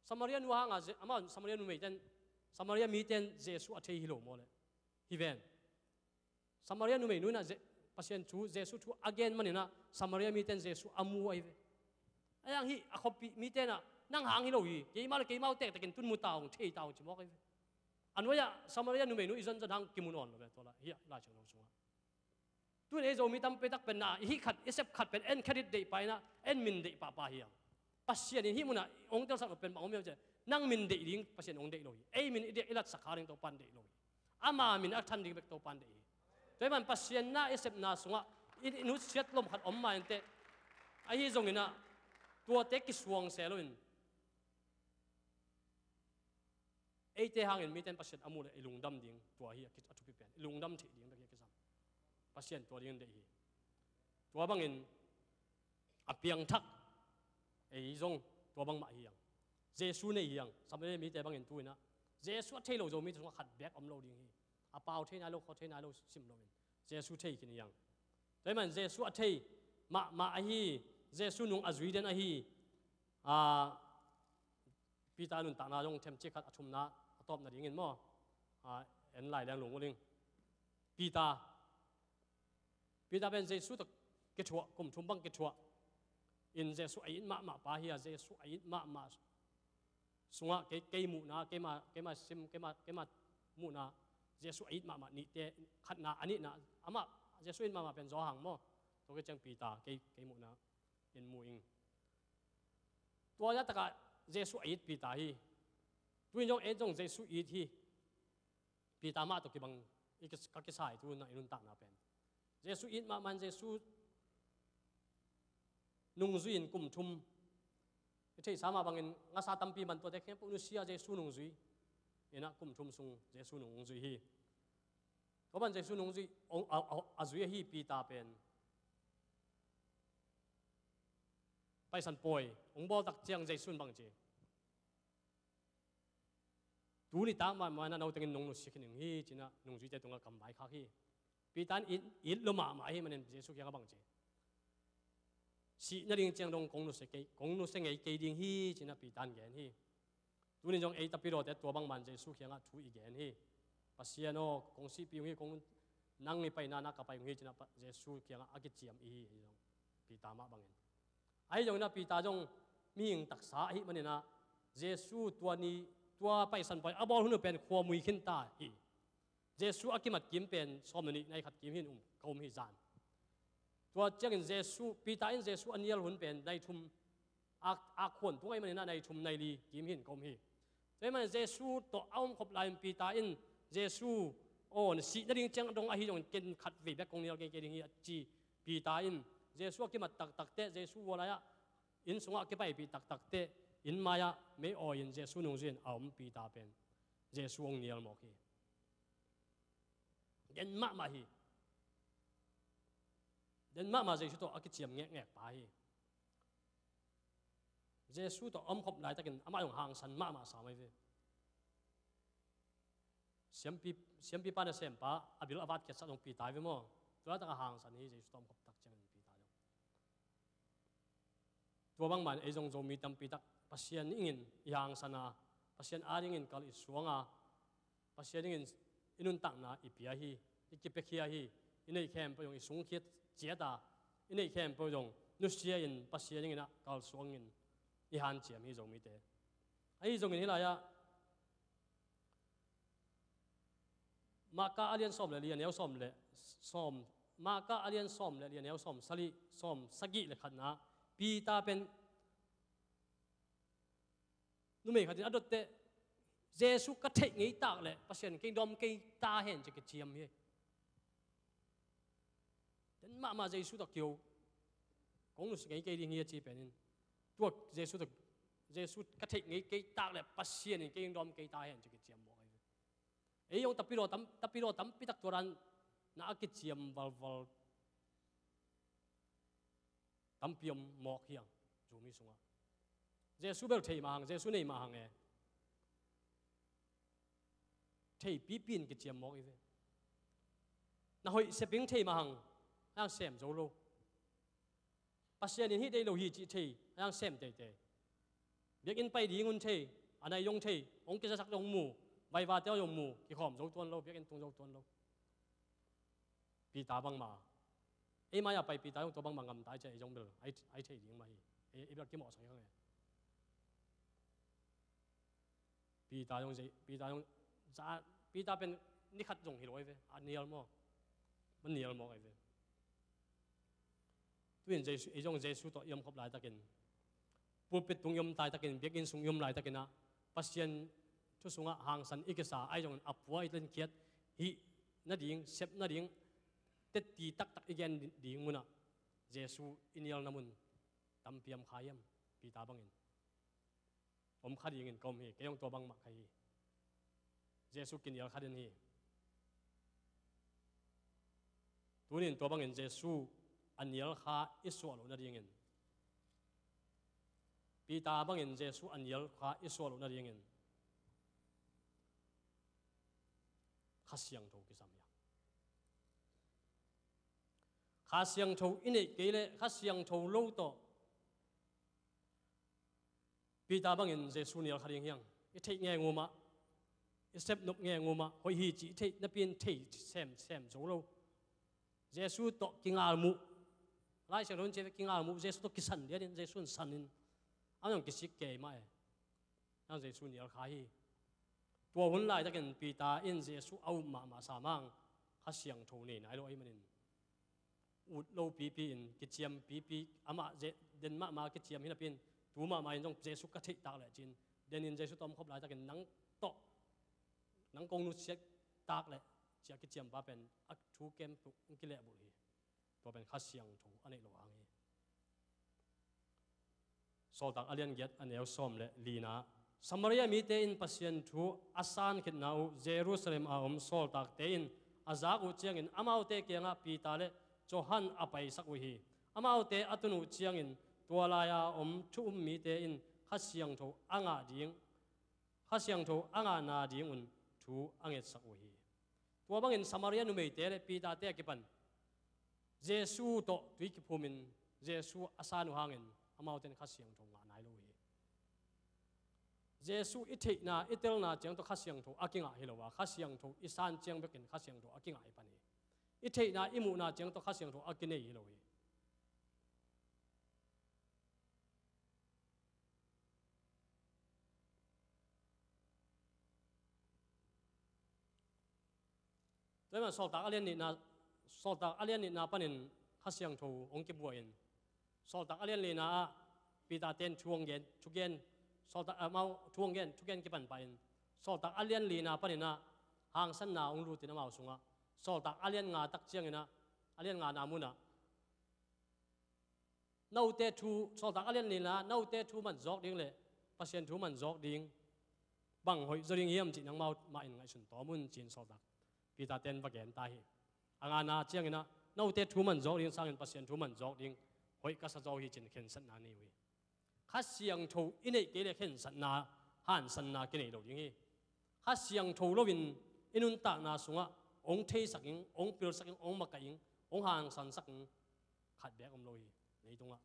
Samaria nu hangah Je-, amah Samaria numeite in, Samaria mite in Jesu a thei hi lo maw le? Hi ven. Samaria numeinu in ah Je-, Pasian thu, Jesu thu a gen manin ah Samaria mite in Jesu a mu ahi ve. Ahi hang hih a khuapih mite in ah, "Nang hang hi lo hi, keimau le keimau tektek in tun mu ta ung, thei ta ung," ci mawk ahi ve. A nuai-ah Samaria numeinu i zonzon hang kimu nawn lo ve tua lah, hih Lai Siangtho sungah. Tu-in ei Zomi tampi tak pen na, i hih khat, i sep khat pen en credit deih pah in ah, en min deih pahpah hi hang. Pasian in hih munah hong telsak lo pen bang om hiam cih leh, nang min deih ding Pasian hong deih lo hi. Ei min i deih, i latsak kha ding Topa'n deih lo hi. Ama min a than ding bek Topa'n deih hi. Tua ahih man Pasian na i sepna sungah i, i nusiat lom khat om mah inteh. Ahi zongin ah tuate kisuang se loin eite hangin mite in Pasian a muh leh i lungdam ding tua hi a ki-, a thupi pen. I lungdam theih ding bek hi a kisam. Pasian tua dingin deih hi. Tua bangin a piangthak ei zong tua bangmah hi hang. Jesu nei hi hang. Samaria mite bangin tu-in ah Jesu a thei lo Zomite sungah khat beek om lo ding hi. A pau thei nai lo, khua thei nai lo sim loin Jesu thei khin hi hang. Tua ahih man Jesu a thei mahmah ahi, Jesu nung a zui den ahi, a, Peter nuntakna zong themcik khat a thumna a tawpna dingin maw? A, en lai leng lung uh ling. Peter. Peter pen Jesu tawh kithuah, kum thum bang kithuah. In Jesu a it mahmah pa hi a, Jesu a it mahmah sungah kei, kei muhna, keima, keima sim, keima, keima muhna, Jesu a it mahmah nihte, khatna, a nihna, amah Jesu it mahmah pen Johan maw? Tua kiciang Peter, kei, kei muhna in mu ing. Tua zahtakah Jesu a it Peter hi. Tu in zong ei zong Jesu it hi. Peter mah tawh kibang i kis-, ka kisai tu na i nuntakna pen. Jesu it mahmah in Jesu nungzui in kum thum. I theihsa mah bangin ngasa tampi man tuate khempeuh nusia Jesu nungzui. Inah kum thum sung Jesu nungzui hi. Tua ban Jesu nungzui, a, a, a zui ahi Peter pen. Paisan pawi, hong bawl tak ciang Jesu in bang ci. Tu nitak mahmah in a no tengin nong nusia khin ing hi, ci-in a nungzuite tungah kam vaikhak hi. Peter in it, it lo mahmah ahih manin Jesu kiangah bang ci. Sih nading ciang dong kong nusia kei, kong nusia ngei kei ding hi, ci-in a Peter in gen hi. Tuni zong ei tapidawte tua bangmah in Jesu kiangah thu i gen hi. Pasian aw, kong sihpih ung hi, kong nang i paina na ka pai ung hi, ci-in a Pa-, Jesu kiangah a kiciam i hi, hi zong. Peter mah bangin. Ahi zongin a Peter zong mihing taksa ahih manin a Jesu tua ni, tua Paisan pawi a bawl hun uh pen khuamui khinta hi. Jesu a kimat kim pen sawm le nih nai khat kim hi-in um, ka um hi zan. Tua ciangin Jesu, Peter in Jesu a nial hun pen nai thum, a, a khuan tung ahih manin a nai thum nai li kim hi-in ka um hi. Tua ahih manin Jesu tawh a omkhop lai-in Peter in Jesu, aw, na sih nading ciang dong ahi zongin ken khat vei bek kong nial kei kei ding hi a ci. Peter in Jesu a kimat taktak teh, Jesu vua lai-ah inn sungah a kipaipih taktak teh, inn mai-ah mei awi-in Jesu nungzui-in a om Peter pen Jesu hong nial mawk hi. Den mahmah hi. Den mahmah Jesu tawh a kiciam ngekngek pa hi. Jesu tawh a omkhop laitakin amah zong hangsan mahmah sam ahi ve. Siampi, siampipa nasempa a bil a vat khiatsak zong Peter hi ve maw. Tua laitak a hangsan hi Jesu tawh a omkhop tak ciangin Peter zong. Tua bangmah in ei zong Zomi tampi tak Pasian ingin i hangsan a, Pasian adingin kal i suang a, Pasian ingin i nuntakna i pia hi, i kipiakhia hi, i neih khempeuh zong i sungkhia ciat a, i neih khempeuh zong nusia-in Pasian ingin a kalsuangin i hanciam hi Zomite. Ahi zongin hih lai-ah Marka a lian sawm le li a neu sawm le sawm, Marka a lian sawm le li a neu sawm sali, sawm sagih le khatna, Peter pen numei khatin a dotteh, Jesu ka theih ngei tak leh Pasian kei dawm kei ta hen ci kiciam hi. Den mahmah Jesu tawh kio, kong nusia ngei kei ding hi a ci penin. Tua Jesu tawh, Jesu ka theih ngei kei tak leh Pasian in kei dawm kei ta hen ci kiciam mawk ahi ve. Ei zong tapidaw tam, tapidaw tampi tak tua dan na a kiciam valval tampi om mawk hi ang Zomi sungah. Jesu bel thei mah hang, Jesu nei mah hang e. Thei pipi in kiciam mawk i ve. Na hoih seping thei mah hang, hang sem zo lo. Pasian in hih deih lo hi cih thei, hang sem teitei. Biakinn pai ding un thei, a nai zong thei, hong kizasak zong mu, vaivate zong mu, kikhawm zo tuan lo, biakinn tung zo tuan lo. Peter bangmah. Ei mai-ah pai Peter zong tua bangmah ngam ta i cia ei zong bel, ai, ai thei ding mah hi. Ei, ei bel kimawhsak hi kha nge. Peter zong zei, Peter zong za, Peter pen ni khat zong hi lo ai ve, a nial maw. Man nial maw ai ve. Tu in Jesu, ei zong Jesu tawh i om khop laitakin, pulpit tung i om laitakin, biakinn sung i om laitakin ah, Pasian thu sungah hangsan i kisa, ai zong a pua i tlenkhiat hi nading, sep nading, tetti taktak i gen ding munah, Jesu i nialna mun tampi om kha hiam, Peter bangin. Om kha dingin ka om hi, kei zong tua bangmah ka hi. Jesu kinial kha den hi. Tunin tua bangin Jesu a nial kha i suah loh nadingin, Peter bangin Jesu a nial kha i suah loh nadingin Kha Siangtho kisam hi a. Kha Siangtho i neih kei leh Kha Siangtho lo tawh Peter bangin Jesu nial kha ding hiang. I theih ngeng uh mah, i sepnop ngeng uh mah, hoih hi cih i theih napi in thei sem, sem zo lo. Jesu tawh kingalmuh, Lai Siangtho in ci ve kingalmuh, Jesu tawh kisan lianin, Jesu in sanin, a zong kisik kei mah e. Nang Jesu nial kha hi. Tua hun laitakin Peter in Jesu a up mahmah sa mang, Kha Siangtho nei nai lo ahih manin. Ut lo pipi in, kiciam pipi, amah ze-, den mahmah kiciam hi napi in, tu mahmah in zong Jesu ka theih tak leh cin. Den in Jesu tawh om khop laitakin nang nang kong nusiat tak leh, ci-a kiciampa pen a thu khempeuh hong kilehbulh hi. Tua pen Kha Siangtho a neih loh hang hi. Sawltak a lian giat a neu sawm le lina, Samaria mite in Pasian thu a san khitna uh Jerusalem a om sawltakte in a zak uh ciangin amaute kiangah Peter le Johan a paisak uh hi. Amaute a tun uh ciangin tua lai-a om thu um mite in Kha Siangtho a ngah ding, Kha Siangtho a ngahna dingun thu a ngetsak uh hi. Tua bangin Samaria numeite le Peter-te a kipan Jesu tawh tui kiphumin Jesu a san uh hangin amaute in Kha Siangtho ngah nai lo hi. Jesu i theihna, i telna ciang tawh Kha Siangtho a kingah hi lo a, Kha Siangtho i san ciang bekin Kha Siangtho a kingah i pan hi. I theihna, i muhna ciang tawh Kha Siangtho a kinei hi lo hi. Tua ahih manin Sawltak a lian nihna, Sawltak a lian nihna panin Kha Siangtho hong kibuahin, Sawltak a lian lina ah Peter-te in thu hong gen, thugen, Sawltak, amau thu hong gen, thugen kipan pahin, Sawltak a lian lina panin ah hangsanna hong lutin amau sungah, Sawltak a lian nga tak ciangin ah, a lian ngana munah, note thu, Sawltak a lian lina, note thu man zawk ding le Pasian thu man zawk ding bang hoih zaw ding hiam cih nangmau mah in ngaihsun tawm un, ci-in Sawltak Peter-te in va gen ta hi. A ngana ciangin ah, note thu man zawk ding sangin Pasian thu man zawk ding hoih ka sa zaw hi, ci-in khensatna nei uh hi. Kha Siangtho i neih kei le khensatna, hansanna kinei lo ding hi. Kha Siangtho loin i nuntakna sungah hong theisak ing, hong pilsak ing, hong makaih ing, hong hangsansak ing khat beek om lo hi. Leitungah,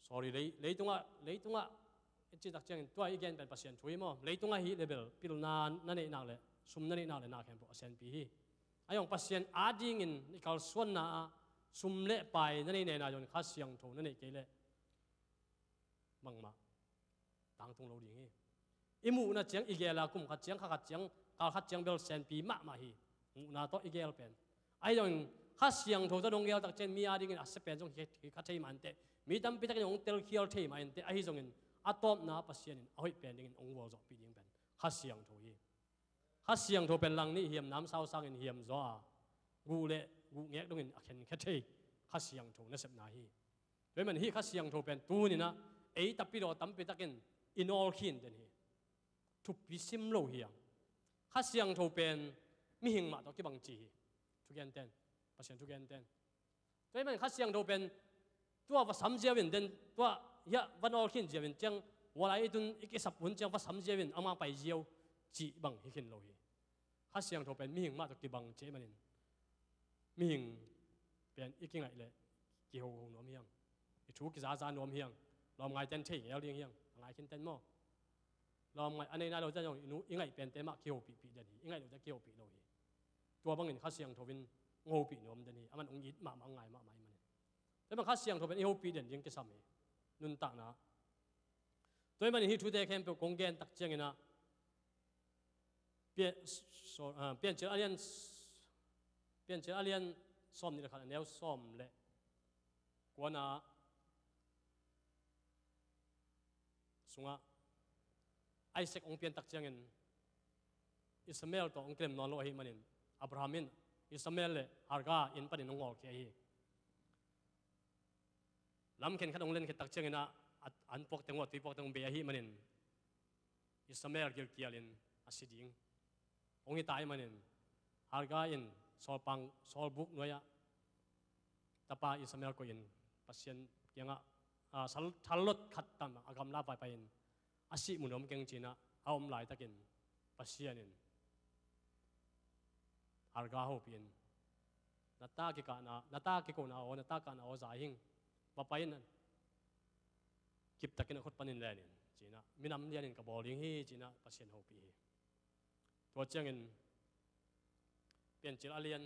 sorry, lei, leitungah, leitungah i cih tak ciangin tua i gen pen Pasian thu hi maw? Leitungah hih le bel pilna na neih nak le, sum na neih nak le, na khempeuh a sianpi hi. Ahi zong Pasian adingin i kalsuanna ah sum le pai na neih nena zongin Kha Siangtho na neih kei leh bangmah tangtung lo ding hi. I muhna ciang i gel a, kum khat ciang, kha khat ciang, kal khat ciang bel sianpi mahmah hi. Muhna tawh i gel pen. Ahi zongin Kha Siangtho tawh nong gel tak ciang mi adingin a sia pen zong hi, hi kha thei mah inteh, mi tampi takin hong telkhial thei mah inteh, ahi zongin a tawpna Pasian in a hoih pen dingin hong gualzawhpih ding pen Kha Siangtho hi. Kha Siangtho pen lang nih hiam namsau sangin hiam zaw a, guh le guhngek dongin a khenkhia thei Kha Siangtho nasepna hi. Tua ahih manin hih Kha Siangtho pen tuni-in ah ei tapidaw tampi takin i nawlkhin den hi. Thupi sim lo hi hang. Kha Siangtho pen mihing mah tawh kibang ci hi. Thugenten, Pasian thugenten. Tua ahih manin Kha Siangtho pen tua va sam ziau in den, tua hiah va nawlkhin ziau in ciang, tua lai i tun i kisap hun ciang va sam ziau in ama pai ziau cih bang hi khin lo hi. Kha Siangtho pen mihing mah tawh kibang ci ahih manin mihing pen i kingaih leh kihoho nuam hi hang. I thu kizaza nuam hi hang. Lawmngaite in thei ngel ding hi hang. A ngai khinten maw? Lawmngaih a nei nai lote zong i nu, i ngaih pente mah kihopihpih den hi. I ngaih lote kihopih lo hi. Tua bangin Kha Siangtho in hong hopih nuam den hi. Aman hong it mahmah, hong ngai mahmah ahih manin. Tua ahih manin Kha Siangtho pen i hopih den ding kisam hi. Nuntakna. Tua ahih manin hih thute khempeuh kong gen tak ciangin ah Pia-, so-, ah, Piancil a lian, Piancil a lian sawm nih le khat, a neu sawm le kuana sungah Isaac hong pian tak ciangin Ishmael tawh hong kilem nawn lo ahih manin Abraham in Ishmael le Hagar inn panin hong ngawlkhia hi. Lam khenkhat hong len khit tak ciangin ah, a, an puak teng uh, a tui puak teng uh bei ahih manin Ishmael gilkialin a si ding hong hi ta ahih manin Hagar in sawlpang, sawlbuk nuai-ah tapa Ishmael koihin Pasian kiangah, ah, sal-, thallot khat tam a gamla paipai-in a sih mun om keng ci-in ah a om laitakin Pasian in Hagar hopihin, na ta kikahna, na ta kikona aw, na ta kahna aw za hing, va pai-in kiptakin a khut panin len in ci-in ah, minam lianin ka bawl ding hi ci-in ah Pasian hopih hi. Tua ciangin Piancil a lian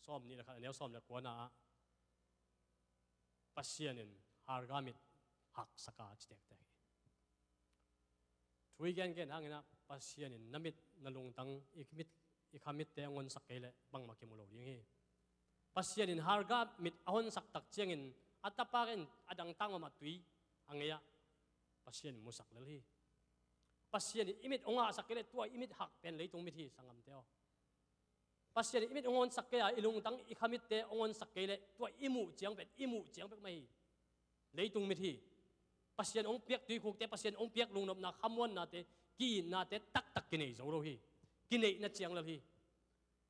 sawm nih le khat, a neu sawm le kuana ah Pasian in Hagar mit haksak a ci tektek hi. Thu i gengen hangin ah Pasian in na mit, na lungtang, i mit, i kha mitte a honsak kei leh bangmah kimu lo ding hi. Pasian in Hagar mit a honsak tak ciangin a tapa in a dangtak mahmah tui a ngei-ah Pasian in musak lel hi. Pasian in i mit hong hahsak kei leh tua i mit hak pen leitung mit hi, sanggamte aw. Pasian in i mit hong honsak kei a, i lungtang i khamitte hong honsak kei leh tua i muh ciang pen, i muh ciang pek mah hi. Leitung mit hi. Pasian hong piak tuikhukte, Pasian hong piak lungnopna, khamuannate, ki-itnate taktak kinei zo lo hi. Kineihna ciang lel hi.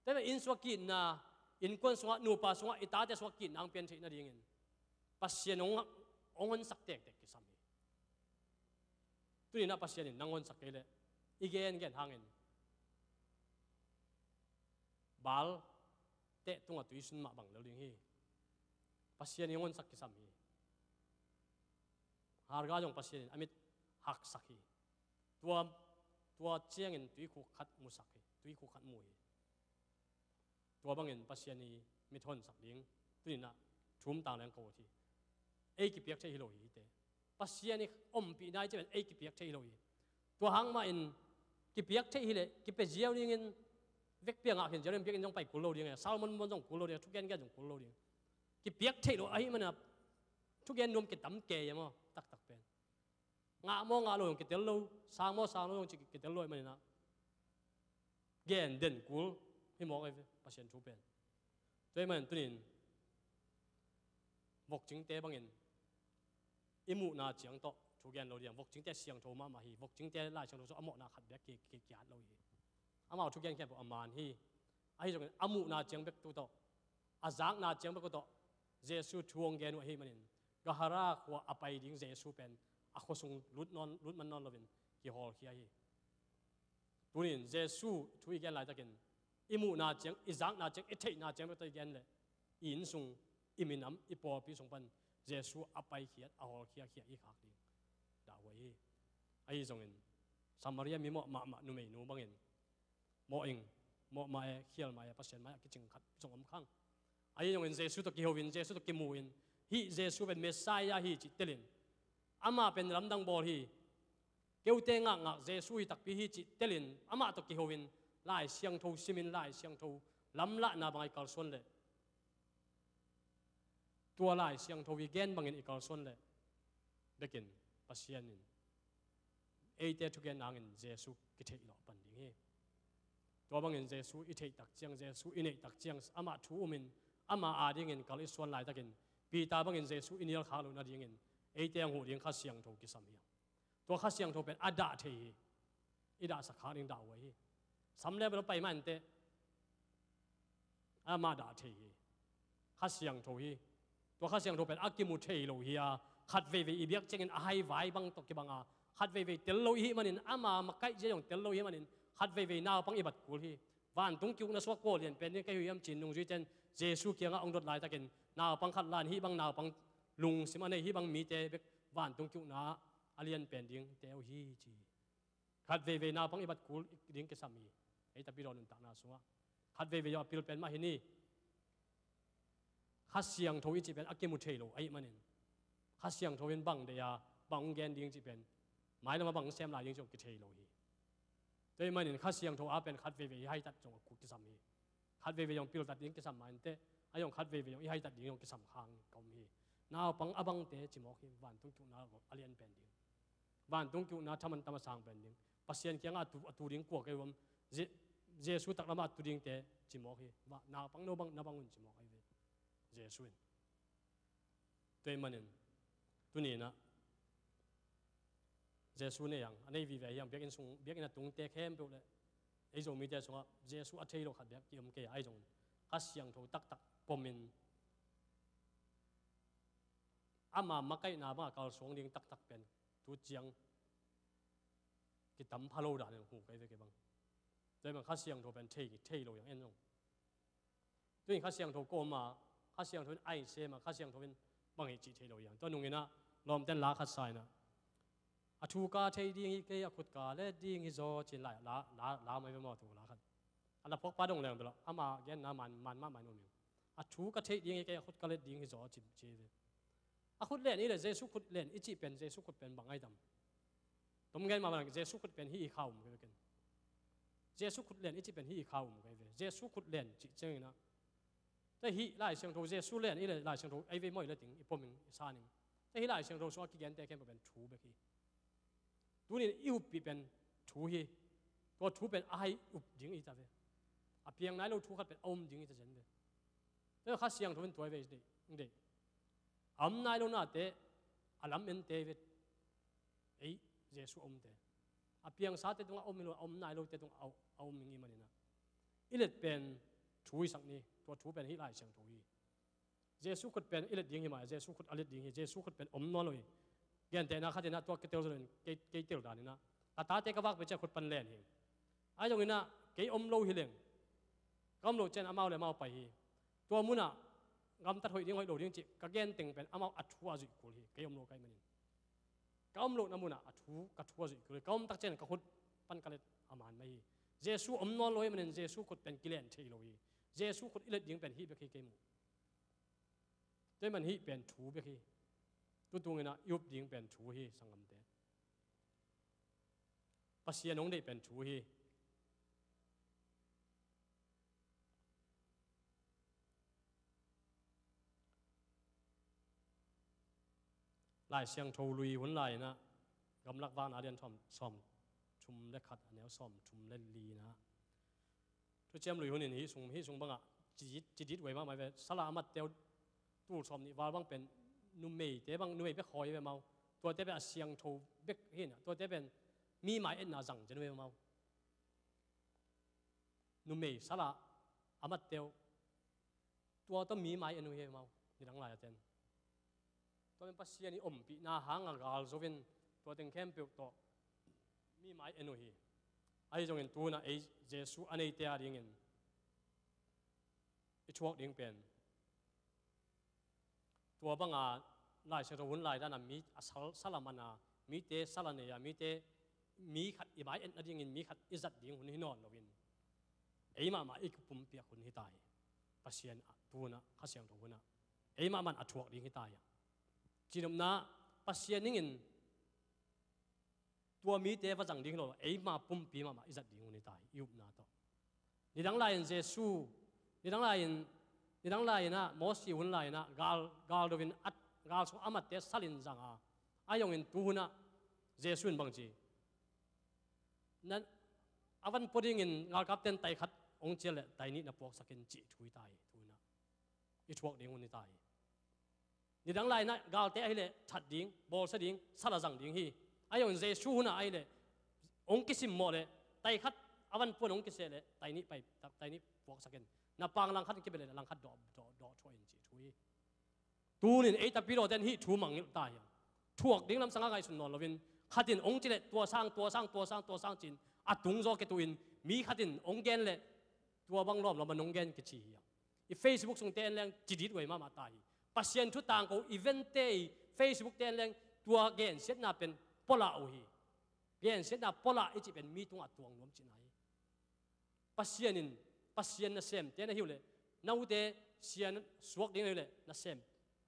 Tua mah inn sungah ki-itna, innkuan sungah, nupa sungah, i tate sungah ki-itna hong pian theih nadingin Pasian hong, hong honsak tektek kisam hi. Tuni-in ah Pasian in nang honsak kei leh i gengen hangin Baal teh tungah tuisun mah bang lel ding hi. Pasian in hong honsak kisam hi. Hagar zong Pasian in a mit haksak hi. Tua, tua ciangin tuikhuk khat musak hi. Tuikhuk khat mu hi. Tua bangin Pasian i mit honsak ding tuni-in ah thum tang leng ka ut hi. Ei kipiak theih hi lo hi hite. Pasian i ompihna i cih pen ei kipiak theih hi lo hi. Tua hang mahin kipiak theih hi leh kipia ziau dingin, vekpi-a ngah khin ziau dingin biakinn zong pai kul lo ding e, sermon muan zong kul lo ding e, thugengen zong kul lo ding. Kipiak theih lo ahih manin ah thugen nuam kitam kei e maw, taktak pen. Ngah maw ngah lo zong kitel lo, sang maw sang lo zong ci kitel lo ahih manin ah gen den kul hi mawk ahi ve, Pasian thu pen. Tua ahih manin tuni-in vokcingte bangin i muhna ciang tawh thu gen lo ding. Vokcingte siangtho mahmah hi. Vokcingte Lai Siangtho sungah a mawhna khat bek ki, ki, kiat lo hi. Amau thugen khempeuh a man hi. Ahi zongin a muhna ciang bek tu tawh, a zakna ciang bek tu tawh Jesu thu hong gen uh ahih manin Gadara khua a pai ding Jesu pen a khuasung lut nawn, lut man nawn loin kihawlkhia hi. Tuni-in Jesu thu i gen laitakin i muhna ciang, i zakna ciang, i theihna ciang bek tawh i gen leh i inn sung, i minam, i pawlpi sung pan Jesu a paikhiat, a hawlkhiakhia i khak ding dahhuai hi. Ahi zongin Samaria mi mawh mahmah numeinu bangin mawh ing, mawh mah e, khial mah e, Pasian mai-ah kicing khat zong om khang. Ahi zongin Jesu tawh kiho in, Jesu tawh kimu in, hih Jesu pen Messiah hi cih telin, amah pen lamdang bawl hi, keute ngakngak Jesu hi takpi hi cih telin, amah tawh kiho in, Lai Siangtho simin, Lai Siangtho lamlahna bang a i kalsuan leh, tua Lai Siangtho i gen bangin i kalsuan leh bekin Pasian in eite thugen nangin Jesu kitheih lawh pan ding hi. Tua bangin Jesu i theih tak ciang, Jesu i neih tak ciang, amah thu umin, amah adingin kal i suan laitakin Peter bangin Jesu i nial khak loh nadingin eite hong huh ding Kha Siangtho kisam hi. Tua Kha Siangtho pen a dah thei hi. I dahsak khak ding dahhuai hi. Sam le bel pai mah inteh, amah dah thei hi. Kha Siangtho hi. Tua Kha Siangtho pen a kimu thei lo hi a, khat veivei i biak ciangin a haivai bang tawh kibang a, khat veivei tel lo i hih manin, ama makaih zia zong tel lo i hih manin, khat veivei naupang i bat kul hi. Vantung ki-ukna sungah kua lian pen ding ka hi hiam ci-in nungzuite'n Jesu kiangah hong dot laitakin naupang khat la in, hih bang naupang lungsim a nei, hih bang mite bek vantung ki-ukna ah a lian pen dingte uh hi ci hi. Khat veivei naupang i bat kul ding kisam hi. Ei tapidaw nuntakna sungah khat veivei zong a pil pen mah hi ni. Kha Siangtho i cih pen a kimu thei lo ahih manin, Kha Siangtho in bang deih a, bang hong gen ding cih pen, mailam ah bang hong sem lai ding cih zong kithei lo hi. Tua ahih manin Kha Siangtho a pen khat veivei i haitat zong a kul kisam hi. Khat veivei zong piltat ding kisam mah inteh, a zong khat veivei zong i haitat ding zong kisam khang ka om hi. Naupang a bangte ci mawk hi, vantung ki-ukna a lian pen ding. Vantung ki-ukna thaman tam a sang pen ding. Pasian kiangah a tu, a tu ding kua kei uh hiam? Je-, Jesu taklamah a tu dingte ci mawk hi. Va, naupang no bang, na bang un ci mawk ahi ve Jesu in. Tua ahih manin tuni-in ah Jesu nei ang, a nei vive ahi ang, biakinn sung, biakinn a tungte khempeuh le ei Zomite sungah Jesu a thei lo khat bek ki-om kei a, ahi zongin Kha Siangtho taktak pomin ama makaihna bangah kalsuang ding taktak pen tu ciang kitam pha lo danin huh kei ve kei bang. Tua ahih manin Kha Siangtho pen thei, thei lo hi ang en zong. Tu-in Kha Siangtho kawm a, Kha Siangtho in a i sem a, Kha Siangtho in bang hi cih thei lo hi ang. Tua nungin ah lawmte'n la khat sa in ah, a thu ka thei ding hi kei, a khut ka let ding hi zaw ci-in la, la, la, la mai ve maw, thu la khat. A la phuakpa dong leng bel ah ama genna man, man mahmah in um hi. A thu ka theih ding hi kei, a khut ka let ding hi zaw ci, ci hi ve. A khut len i le, Jesu khut len i cih pen, Jesu khut pen bang ahi tam? Tom gen mah bang, Jesu khut pen hih i kha um kei ve ken. Jesu khut len i cih pen hih i kha um kei ve. Jesu khut len cih ciangin ah, tua hih Lai Siangtho, Jesu len i le Lai Siangtho ei ve maw, i le ding, i pom ing, i san ing. Tua hih Lai Siangtho sungah kigente khempeuh pen thu bek hi. Tuni-in i huppih pen thu hi. Tua thu pen a hai up ding i ta ve. A piang nai lo thu khat pen a om ding i ta zen ve. Tua Kha Siangtho in tua i ve i deih, i deih. A om nai lo nate, a lam ente i ve. Ei, Jesu a omte. A piangsate tungah a om hi lo, a om nai lote tungah a, a om hi ngei maninah. I let pen thu i sak ni, tua thu pen hih Lai Siangtho hi. Jesu khut pen i let ding hi mah, Jesu khut a let ding hi, Jesu khut pen om nawn lo hi. Gentehna khatinah tua kitel zo loin, kei, kei tel daninah. Ka tate ka vak pia ciah khut pan len hi. Ahi zonginah, kei om lo hi leng. Ka om lo cian amau le amau pai hi. Tua munah, gamtat hoih ding hoih lo ding cih, ka gen teng pen amau a thu a zuih kul hi, kei om lo ka hih manin. Ka om lohna munah a thu, ka thu a zuih kul hi, ka om tak cian ka khut pan ka let a man mah hi. Jesu om nawn lo hi manin, Jesu khut pen kilen thei lo hi. Jesu khut i let ding pen hih bek hi kei muh. Tua man hih pen thu bek hi. Tutunginah i up ding pen thu hi, sanggamte. Pasian hong deih pen thu hi. Lai Siangtho lui hun lai-inah, Gamlak Vakna a lian thawm, sawm thum le khat, a neu sawm thum le li-inah. Thuciam lui hunin hih sung, hih sung bangah, ci dit, ci dit huai mahmah ve, sala a matte uh, tul sawm nih val bang pen, numeite bang, numei bek hawi ve mau. Tuate pen a siangtho bek hinah, tuate pen mi mai etna zang zen ve mau. Numei sala a matte uh, tua tawh mi mai en uh hi mau, nidang lai a ten. Tua pen Pasian i ompihna hanga gal zo in, tua teng khempeuh tawh mi mai en uh hi. Ahi zongin tunah ei Jesu a neite a dingin i thuak ding pen, tua banga Lai Siangtho hun lai dana mi a sal, sala mana, mite sala nei a, mite mi khat i mai etna dingin mi khat i zat ding hun hi nawn loin, ei mahmah i kipumpiak hun hi ta hi. Pasian a tunah, Kha Siangtho hunah ei mahmah a thuak ding hi ta hi. Cinopna, Pasian ningin tua mite va zang ding hi lo, eima pumpi mahmah i zat ding hun hi ta hi, i upna tawh. Nidang lai-in Jesu, nidang lai-in, nidang lai-inah, Mosi hun lai-inah, gal, gal doin at, gal sung a matte salin zanga. Ahi zongin tu hunah, Jesu in bangci. Na, a van pua dingin galkapten tai khat hong cial leh tai nih na puaksakin cih thu hi ta hi, tu hunah. I thuak ding hun hi ta hi. Nidang lai-inah galte ahileh that ding, bawlsia ding, sala zang ding hi. Ahi zongin Jesu hunah ahileh hong kisimmawh leh, tai khat a van puan hong kiseh leh, tai nih pai, tai nih puaksakin. Na pang langkhat kibet leh, langkhat dawh, dawh, dawh thuah in cih thu hi. Tunin ei tapidawten hih thu mangngilh ta hi. Thuak ding lamsangah ngaihsun nawn loin, khatin hong cileh tua sang, tua sang, tua sang, tua sang cin a tungzaw kituhin, mi khatin hong gen leh tua bang lawmlawm a nong gen kici hi. I Facebook sungte en leng cidit huai mahmah ta hi. Pasian thu tangko i vente i Facebook te en leng tua gensiatna pen pualah uh hi. Gensiatna pualah i cih pen mi tungah tuang nuam cihna hi. Pasian in, Pasian nasemte na hi uh leh, na ute sia suak ding na hi uh leh, nasem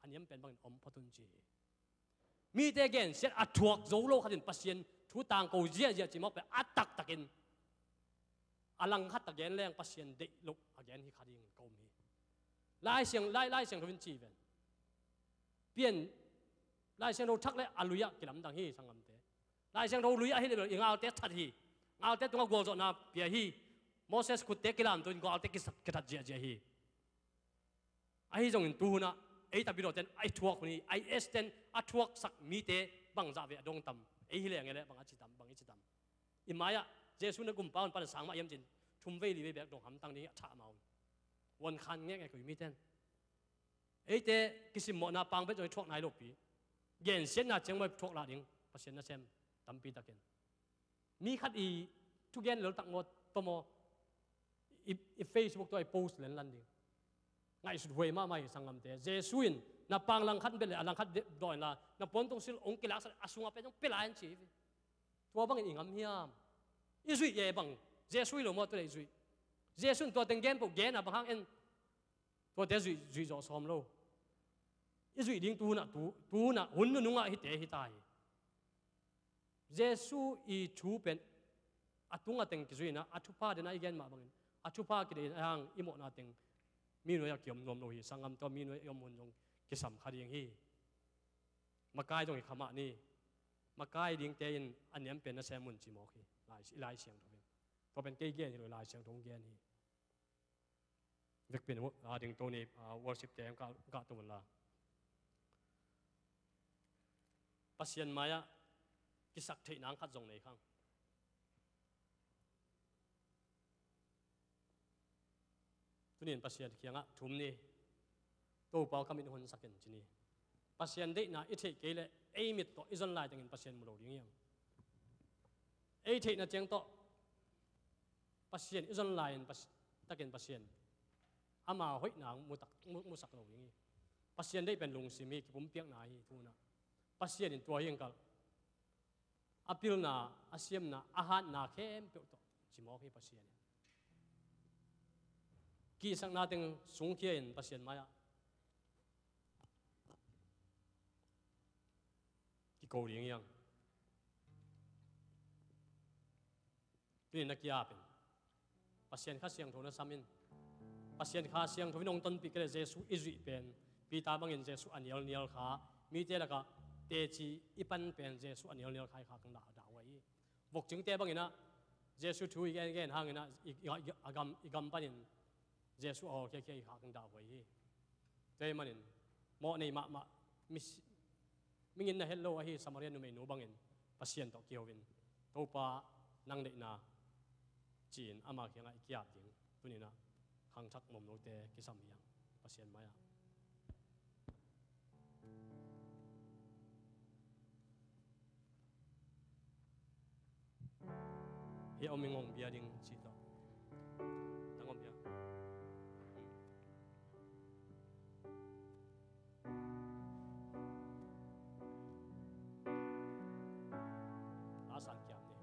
a niam pen bangin om phot un ci hi. Mite gensiat a thuak zo lo khatin Pasian thu tangko ziahziah cih mawk pen a taktakin a langkhat a gen leng Pasian deih loh a gen hi kha dingin ka um hi. Lai Siang, Lai, Lai Siangtho in ci ven. Pian, Lai Siangtho thak le a lui-ah kilamdang hi, sanggamte. Lai Siangtho lui-ah hi le bel i galte that hi. Galte tungah gualzawhna pia hi. Moses khutte kilamto in galte kisa-, kithat ziahziah hi. Ahi zongin tu hunah ei tapidawten a i thuak hun hi, I S ten a thuaksak mite bangzah ve a dong tam. Ei hi leng e le bang a ci tam, bang i ci tam. I mai-ah Jesu na gumpa hun pan a sang mah hiam cin, thum vei li vei bek dong hamtang ding hi a thah mah un. Huan khan ngekngek uh hi miten. Eite kisimmawhna pangbet zong i thuak nai lopi. Gensiatna ciang maw i thuak lah ding Pasian nasem tampi takin. Mi khat i thugen leltak maw, tawmaw, i, i Facebook tawh i post lenlan ding. Ngaihsut huai mahmah hi sanggamte. Jesu in na pang langkhat bet le a langkhat de-, dawn la, na puantungsil hong kilaksak a sungah pen hong pia lai an ci hi. Tua bangin i ngam hiam? I zuih e bang. Jesu hi lo maw tu le i zuih. Jesu in tua teng gen poh gen a bang hang en. Tuate zuih, zuih zawh sawm lo. I zuih ding tu hunah, tu, tu hunah, hun nunungah hite hi ta hi. Jesu i thu pen a tunga teng kizuihna, a thupha dena i gen mah bangin, a thupha kideihna hang i mawhna teng mi nuai-ah kiom nuam lo hi, sanggam tawh mi nuai i om hun zong kisam kha ding hi. Makai zong hi kha mah ni. Makai dingte in a niam pen nasem un ci mawk hi. Lai, i Lai Siangtho in. Tua pen kei gen hi lo, Lai Siangtho gen hi. Vekpi in a ding Tony, ah, worship te ka, ka to la. Pasian mai-ah kisaktheihna khat zong nei khang. Tuni in Pasian kiangah thum ni. Topa aw, ka mit honsak in ci ni. Pasian deihna i theih kei leh ei mit tawh i zon laitengin Pasian mu lo ding hi hang. Ei theihna ciang tawh Pasian i zon lai-in Pas-, takin Pasian ama hoihna mutak, mu-, musak lo ding hi. Pasian deih pen lungsim hi, kipumpiakna hi, tu-in ah. Pasian in tua hi hang kal. A pilna, a siamna, a hatna khempeuh tawh cimawk hi Pasian in. Kisakna teng sungkhia in Pasian mai-ah kiko ding hi hang. Tuni in na ki-ap in. Pasian Kha Siangtho na sam in. Pasian Kha Siangtho in hong tonpih kei leh Jesuh i zuih pen, Peter bangin Jesuh a nialnial kha, mite lakah teci i pan pen Jesuh a nialnial kha i khak dah, dah huai hi. Vokcingte bangin ah Jesuh thu i gengen hangin ah i, i, i, a gam, i gam panin Jesuh a hawlkhiakhia i khak dah huai hi. Tua ahih manin mawhnei mahmah, mi si-, mingin na het lo ahi Samaria numeinu bangin Pasian tawh kiho in, Topa, nang deihna, ci-in ama kiangah i ki-ap ding. Tuni in ah khangthak mawmnote kisam hi hang Pasian mai-ah. Hih a om ing, hong bia ding cih tawh. Nang om bia. A sang kiam ni.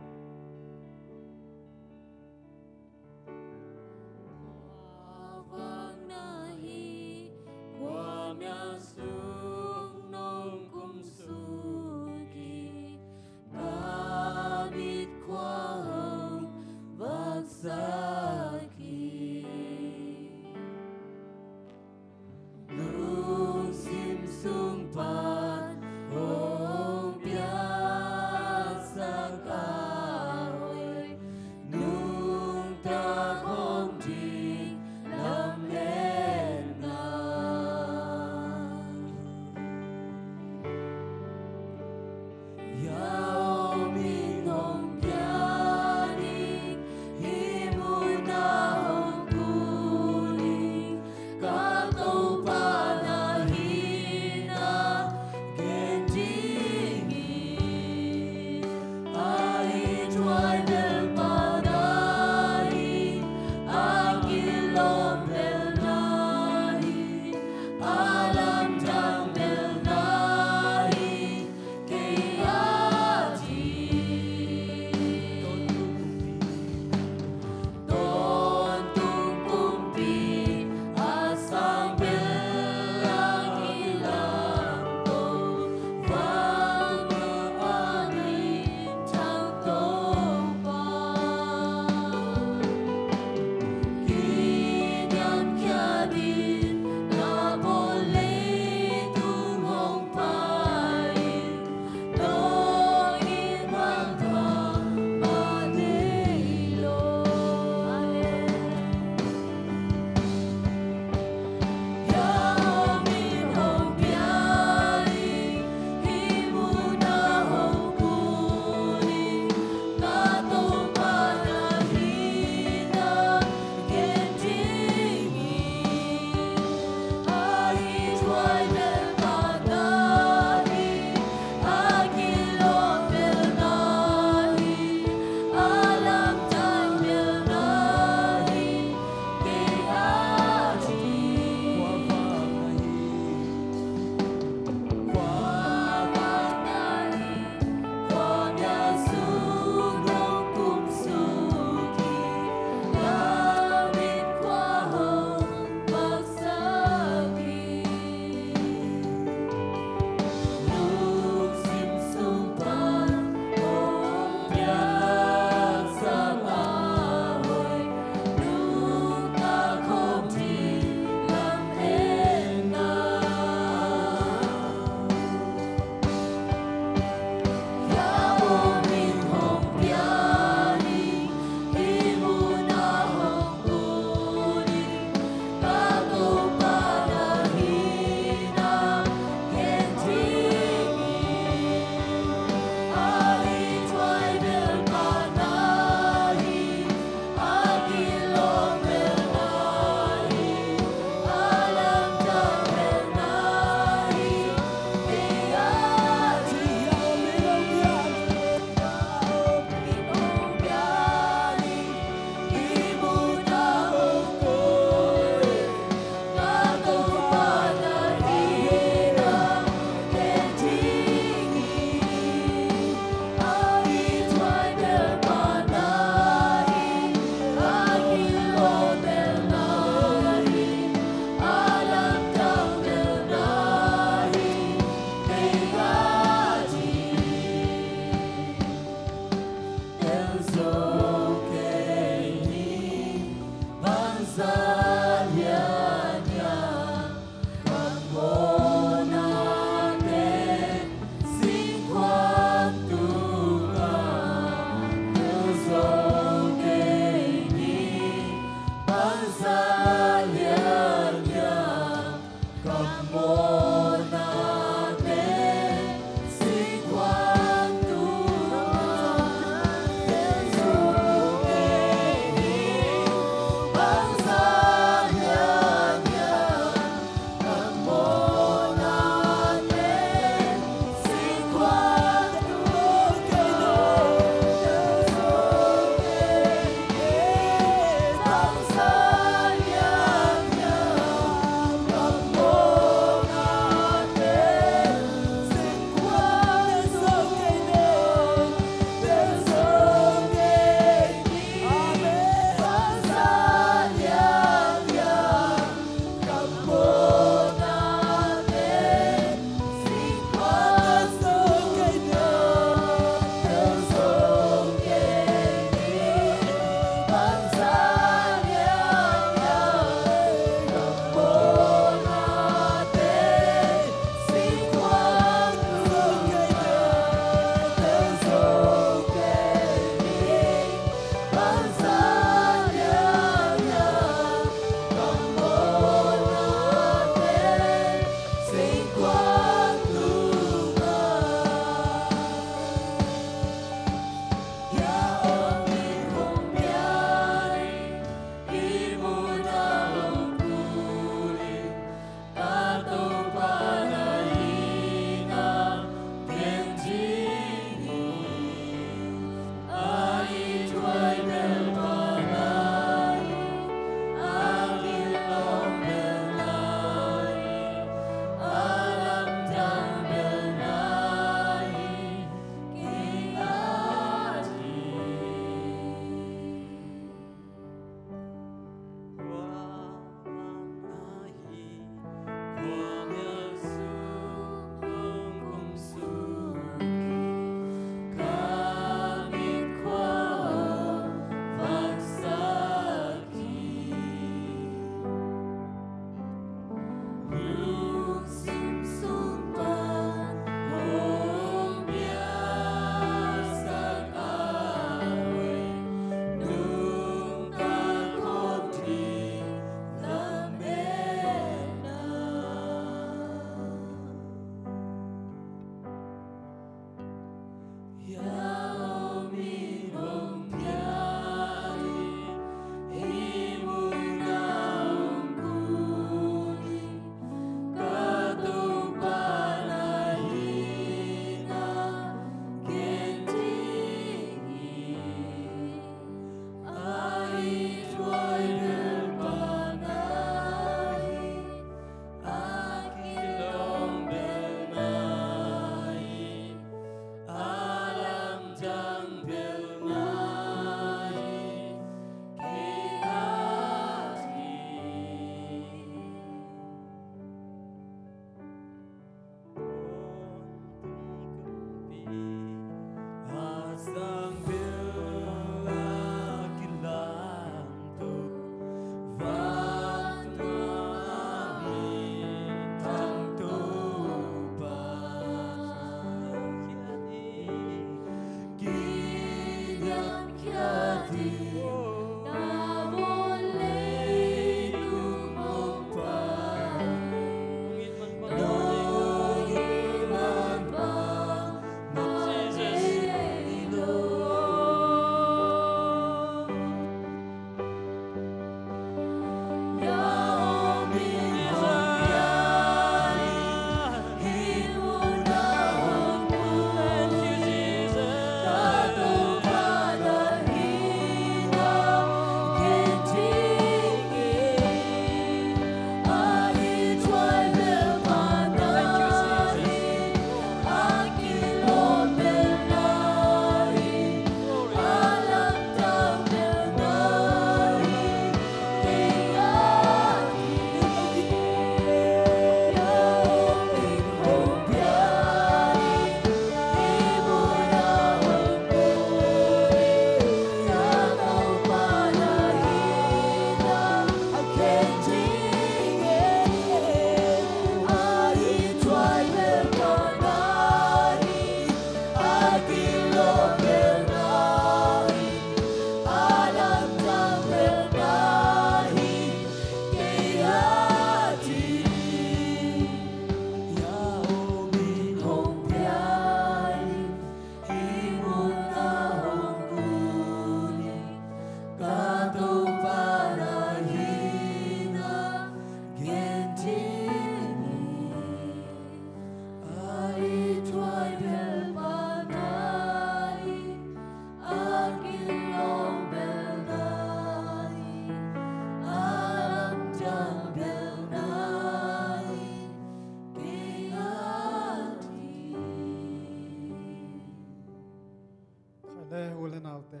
Khaile u le naute,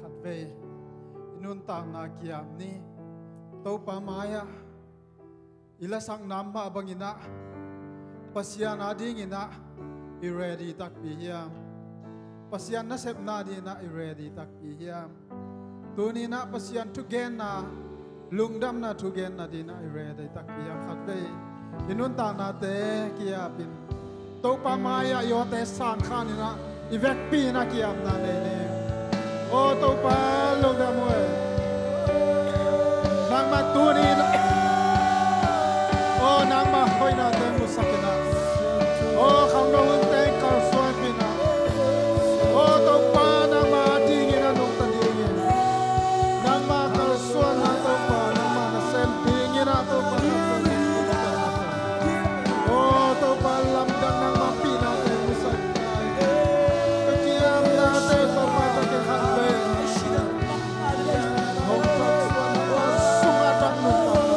khatvei i nuntakna kiam ni. Topa mai-ah i lasakna mah banginah Pasian adinginah i ready takpi hiam? Pasian nasepna dinah i ready takpi hiam? Tuninah Pasian thugenna, lungdamna thugenna dinah i ready takpi hiam? Khatvei i nuntaknate kiapin Topa mai-ah i awte sankhaninah i vekpi-inah kiapna nei ni. Aw Topa, lungdam uh e. Nangmah tuninah, aw nangmah hoihnate musakinah, aw khangno hunte kalsuanpinah, aw Topa nangmah dinginah nungta dingin, nangmah kalsuanna Topa, nangmah nasem dinginah Topa, aw Topa lamdang nangmah pihnate musak. Ka kiamnate Topa ka kikhat ve. Hong kalsuan Topa sungah tak nungta.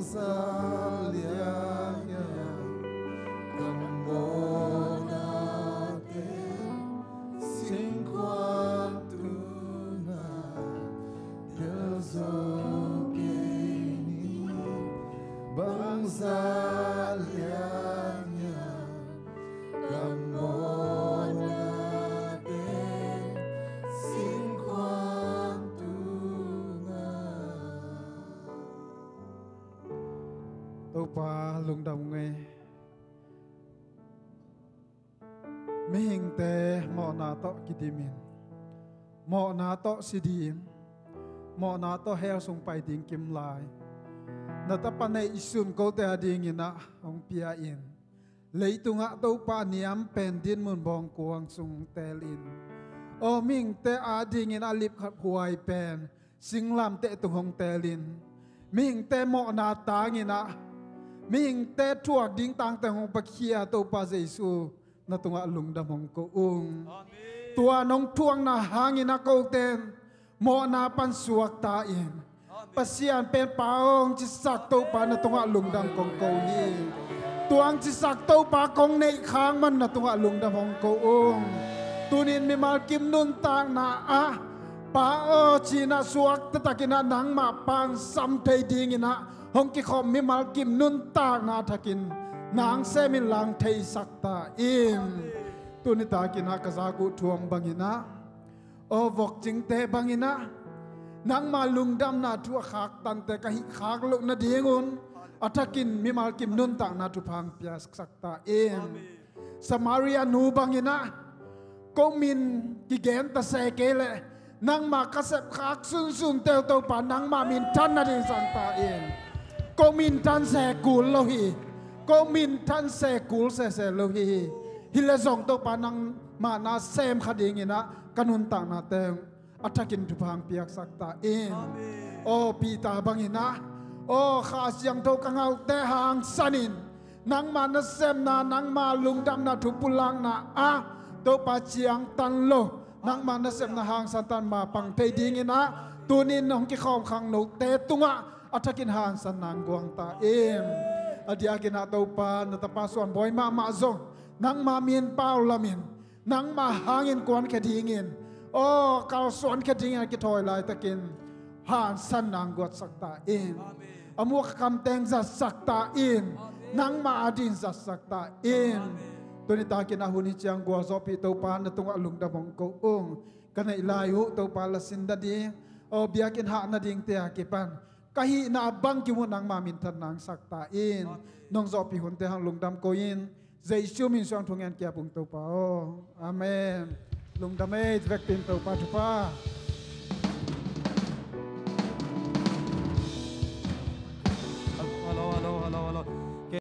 Bangzah lianlian ka mawhnate singkhuang tungah delh zo kei ni. Bangzah lianlian ka mawhnate singkhuang tungah. Topa lungdam ung ei. Mihingte mawhna tawh kidimin, mawhna tawh si ding, mawhna tawh hell sung pai ding kim lai na tapa neihsun kote adingin ah hong pia-in, leitungah Topa niam pen dinmun bawngkuang sung hong teelin, aw mihingte adingin a lipkhaphuai pen singlamteh tung hong teelin, mihingte mawhna tangin ah mihingte thuak ding tangte hong pakhia Topa Jesu na tungah lungdam hong ko ung. Amen. Tua nong thuakna hangin ah kote in mawhna pan suakta in, Amen. Pasian pen Pa aw hong cisak Topa na tungah lungdam kong ko hi. Tua hong cisak Topa kong neih khak man na tungah lungdam hong ko ung. Tunin mimal kim nuntakna ah Pa aw ci-in ah suak taktakin ah nangmah pansam thei dingin ah hong kikhop mimal kim nuntakna thakin nang semin lang theisak ta in. Tuni takin ah ka zak uh thu bangin ah, aw vokcingte bangin ah nangma lungdamna thu a khak tante ka hih khak loh nadingun a thakin mimal kim nuntakna thupha hong piaksak ta in. Amen. Samaria nu bangin ah ko min kigen ta se kei leh nangma ka sepkhak sunsun teuh Topa nangma minthan nading zang ta in. Ko minthan se kul lo hi. Ko minthan se kul sese lo hi. Hi leh zong Topa nangmah na sem kha dingin ah ka nuntakna teng a thakin thupha hong piaksak ta in. Amen. Aw Peter bangin ah, aw Kha Siangtho ka ngauhte hangsanin nangma nasepna, nangma lungdamna thu pulakna ah Topa ciangtan lo nangma nasepna hangsan tan ma pang thei dingin ah tunin hong kikhawm khang note tungah a thakin hangsan nang guang ta in. A diakin ah Topa na tapa suan bawi mahmah zong nangma min pau lamin nangma hangin kuankhia dingin, aw kalsuankhia dingin a kithawi laitakin hangsan nang guatsak ta in. Amen. A muak a kam teng zatsak ta in. Amen. Nangma ading zatsak ta in. Amen. Tuni takin a hun hi ciang gualzawhpih Topa na tungah lungdam hong ko ung. Ka neih lai uh Topa lasin nading, aw biakinn hah nadingte a kipan ka hihna bang kim uh nangma minthan nang sak ta in. Amen. Nong zawhpih hunte hang lungdam ko in, Jesu min suang thu ngen kiap ung Topa aw. Amen. Lungdam ei, vekpi in Topa thupha.